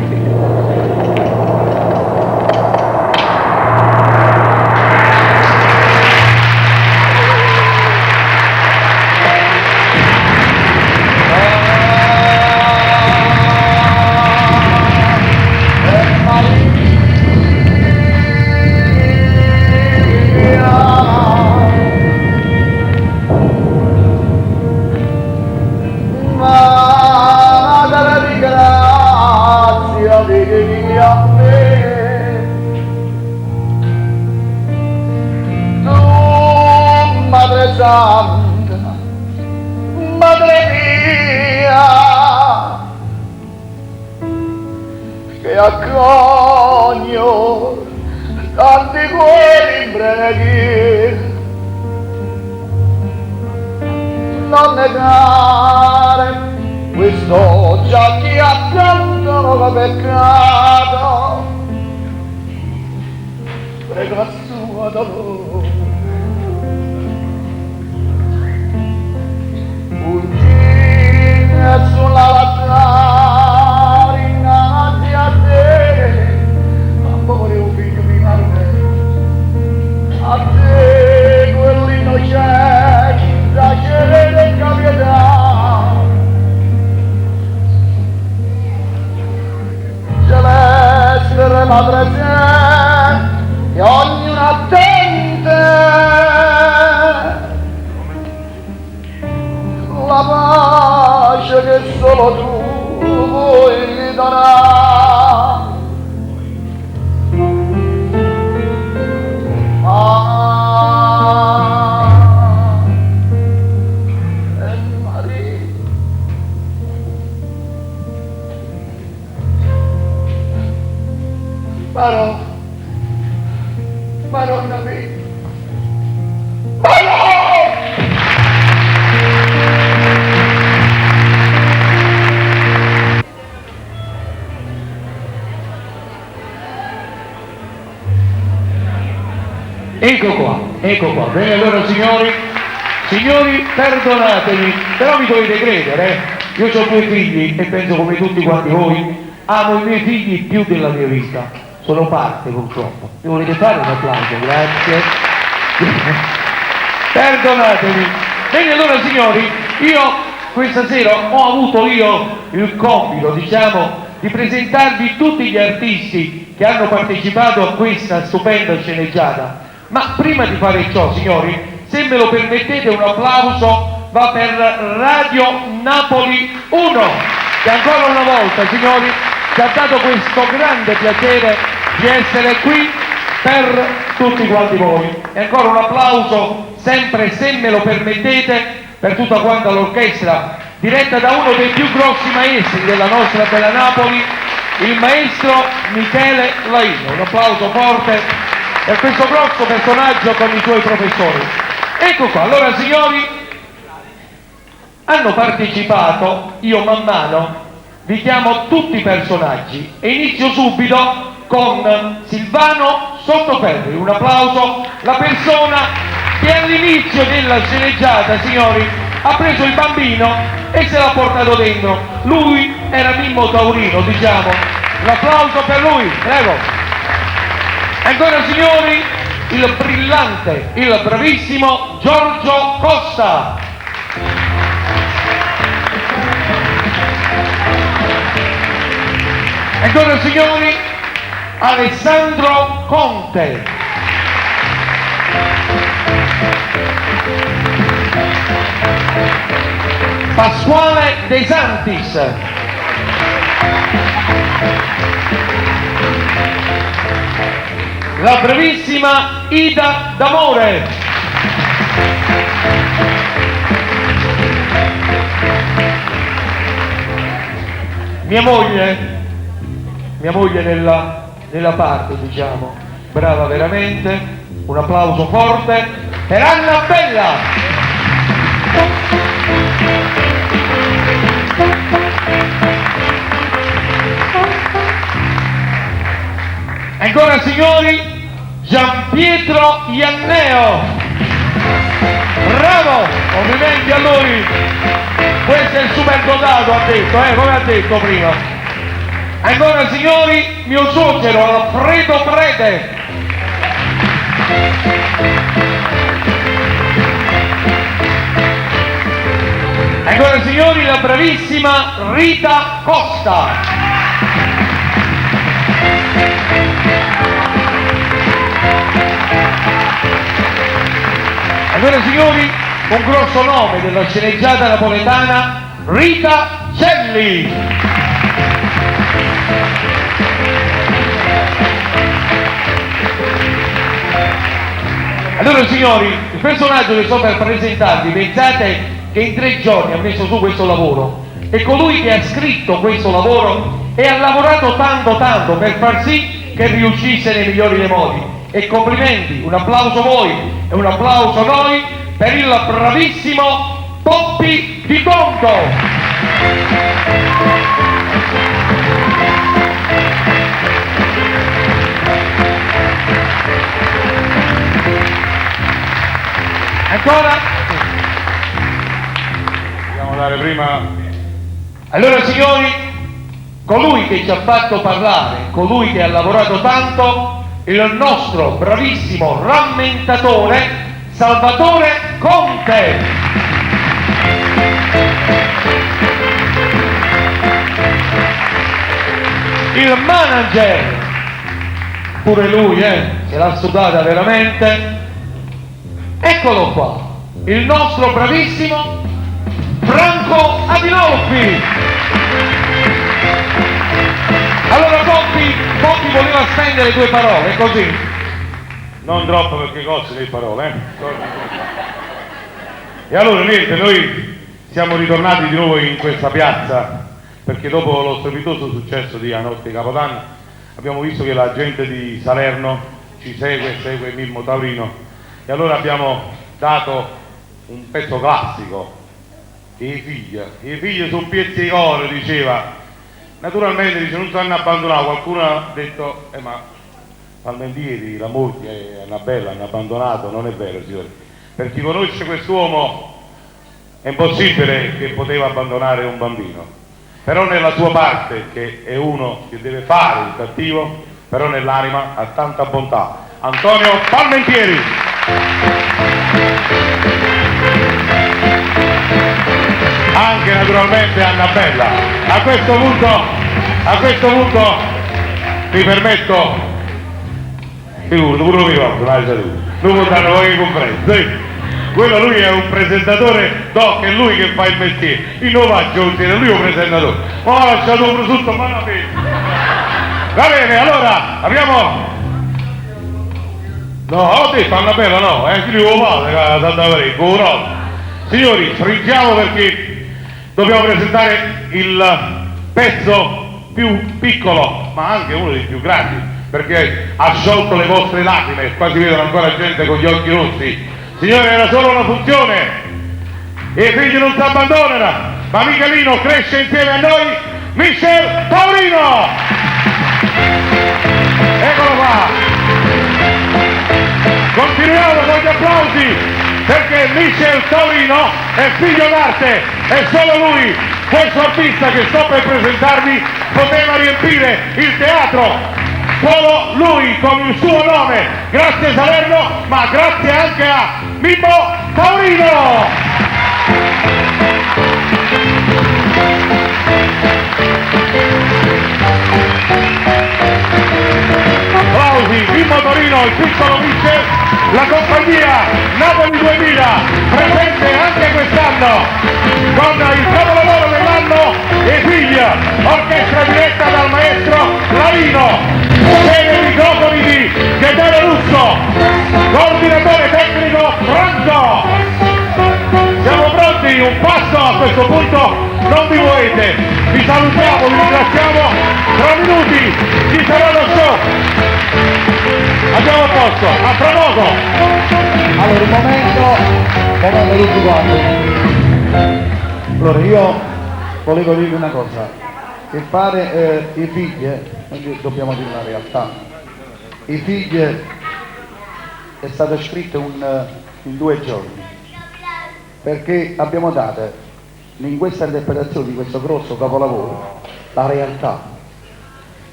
Santa, Madre mia, che accoglio tanti cuori in preghiera. Non negare questo già chi ha tanto peccato, prega il suo dolore. Ungine sull'altare innanzi a te, amore un figlio mi manda, a te quell'innocenza cerca pietà. Celeste ma presente e ognuno attende la pace che solo tu puoi donare. Ave Maria. Però, Madonna mia, Madonna! Ecco qua, ecco qua. Bene, allora signori, signori, perdonatemi, però mi dovete credere, eh? Io ho due figli e penso come tutti quanti voi, amo i miei figli più della mia vita. Sono parte purtroppo. Mi volete fare un applauso? Grazie. Perdonatemi. Bene, allora signori, io questa sera ho avuto io il compito, diciamo, di presentarvi tutti gli artisti che hanno partecipato a questa stupenda sceneggiata. Ma prima di fare ciò, signori, se me lo permettete un applauso va per Radio Napoli 1, che ancora una volta, signori, ci ha dato questo grande piacere di essere qui per tutti quanti voi. E ancora un applauso, sempre se me lo permettete, per tutta quanta l'orchestra, diretta da uno dei più grossi maestri della nostra bella Napoli, il maestro Michele Laino. Un applauso forte per questo grosso personaggio con i suoi professori. Ecco qua, allora signori, hanno partecipato, io man mano vi chiamo tutti i personaggi e inizio subito con Silvano Sottoferri. Un applauso, la persona che all'inizio della sceneggiata, signori, ha preso il bambino e se l'ha portato dentro. Lui era Mimmo Taurino, diciamo. Un applauso per lui, prego. Ancora signori, il brillante, il bravissimo Giorgio Costa. Ancora signori, Alessandro Conte. Pasquale De Santis. La bravissima Ida D'Amore. Mia moglie, mia moglie nella parte, diciamo, brava veramente, un applauso forte per Anna Bella. Ancora signori, Giampietro Ianneo. Bravo, complimenti a lui. Questo è il super dotato, ha detto, come ha detto prima. Ancora signori, mio suocero Alfredo Prete. Ancora signori, la bravissima Rita Costa. Allora signori, un grosso nome della sceneggiata napoletana, Rita Celli. Allora signori, il personaggio che sto per presentarvi, pensate che in tre giorni ha messo su questo lavoro e colui che ha scritto questo lavoro e ha lavorato tanto tanto per far sì che riuscisse nei migliori dei modi. E complimenti, un applauso voi e un applauso noi per il bravissimo Poppi Di Conto. Ancora? Dobbiamo dare prima. Allora signori, colui che ci ha fatto parlare, colui che ha lavorato tanto, il nostro bravissimo rammentatore Salvatore Conte. Il manager, pure lui, eh, se l'ha sudata veramente. Eccolo qua, il nostro bravissimo Franco Adinolfi. Allora Poppi, Poppi voleva spendere due parole, così. Non troppo perché costa le parole, eh. E allora niente, noi siamo ritornati di nuovo in questa piazza perché dopo lo strepitoso successo di A Notte Capodanno abbiamo visto che la gente di Salerno ci segue, segue Mimmo Taurino e allora abbiamo dato un pezzo classico, i figli, i figli sono piezzi di oro, diceva. Naturalmente dice non sanno abbandonare, qualcuno ha detto eh ma Palmentieri, la moglie Annabella hanno abbandonato, non è vero signori. Per chi conosce quest'uomo è impossibile che poteva abbandonare un bambino, però nella sua parte, che è uno che deve fare il cattivo, però nell'anima ha tanta bontà. Antonio Palmentieri. Anche naturalmente Annabella. A questo punto, a questo punto mi permetto, figurati, pure lo ricordo, ma non può dare poche conferenze. Sì. Quello lui è un presentatore doc, è lui che fa il mestiere. Io non faccio un mestiere, lui è un presentatore. Ma ha lasciato un prosciutto malamente. Va bene, allora abbiamo. No, ho detto Annabella no, eh, chi lo padre che da parecchio, no. Signori, stringiamo perché dobbiamo presentare il pezzo più piccolo, ma anche uno dei più grandi, perché ha sciolto le vostre lacrime, qua si vedono ancora gente con gli occhi rossi. Signore, era solo una funzione, i figli non si abbandonano, ma Michelino cresce insieme a noi, Michel Taurino! Eccolo qua! Continuiamo con gli applausi perché Michel Taurino è figlio d'arte e solo lui, questo artista che sto per presentarvi, poteva riempire il teatro. Solo lui con il suo nome. Grazie Salerno, ma grazie anche a Mimmo Taurino! Applausi, Mimmo Torino, il piccolo Michel, la compagnia Napoli 2000, presente anche quest'anno con il capolavoro dell'anno e figlia, orchestra diretta dal maestro Larino, sede microfoni di Gaetano Russo, coordinatore tecnico Franco. Siamo pronti, un passo a questo punto, non vi muovete, vi salutiamo, vi ringraziamo, tra minuti ci sarà lo show. Andiamo a posto, a tra poco. Allora, un momento, un momento tutti quanti. Allora, io volevo dirvi una cosa, che fare eh, i figli, noi dobbiamo dire la realtà, i figli è stato scritto un, in due giorni, perché abbiamo dato in questa interpretazione di questo grosso capolavoro la realtà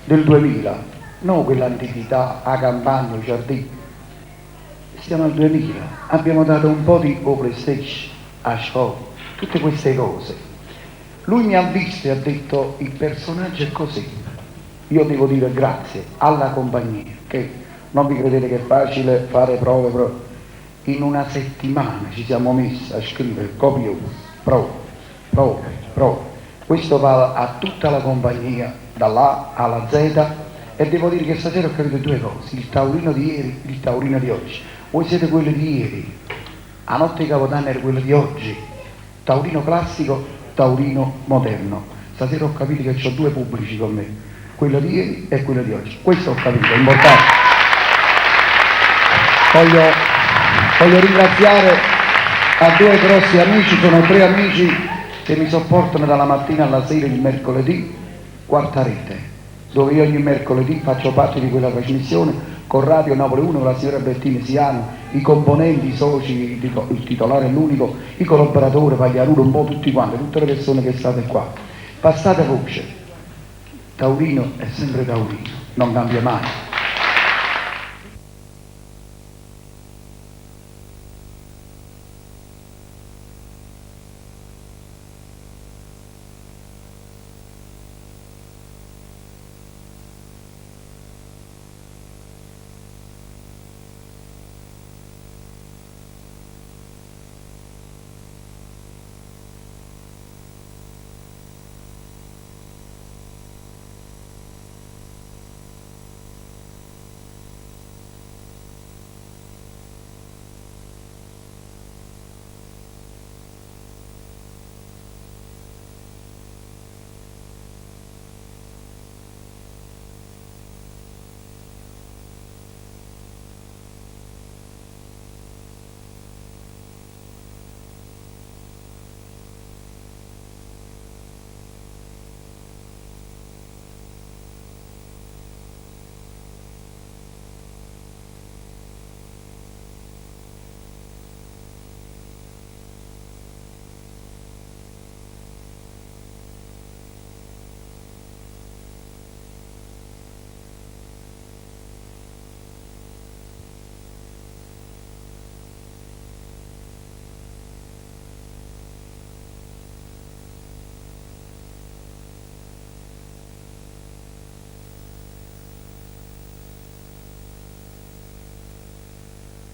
del 2000, non quell'antichità a campagna, o giardino. Siamo al 2000, abbiamo dato un po' di o PlayStation, a scuola, tutte queste cose. Lui mi ha visto e ha detto il personaggio è così. Io devo dire grazie alla compagnia, che non vi credete che è facile fare prove, prove. In una settimana ci siamo messi a scrivere copione, prove, prove, prove. Questo va a tutta la compagnia, dall'A alla Z, E devo dire che stasera ho capito due cose, il taurino di ieri, il taurino di oggi. Voi siete quelli di ieri, 'a notte 'e Capodanno era quello di oggi. Taurino classico, taurino moderno. Stasera ho capito che c'ho due pubblici con me, quello di ieri e quello di oggi. Questo ho capito, è importante. Voglio, voglio ringraziare a due grossi amici, sono tre amici che mi sopportano dalla mattina alla sera il mercoledì, quarta rete, dove io ogni mercoledì faccio parte di quella trasmissione con Radio Napoli 1, con la signora Bertini Siano, i componenti, i soci, il titolare è l'unico, i collaboratori, Pagliarulo, un po' tutti quanti, tutte le persone che state qua. Passate voce, Taurino è sempre Taurino, non cambia mai.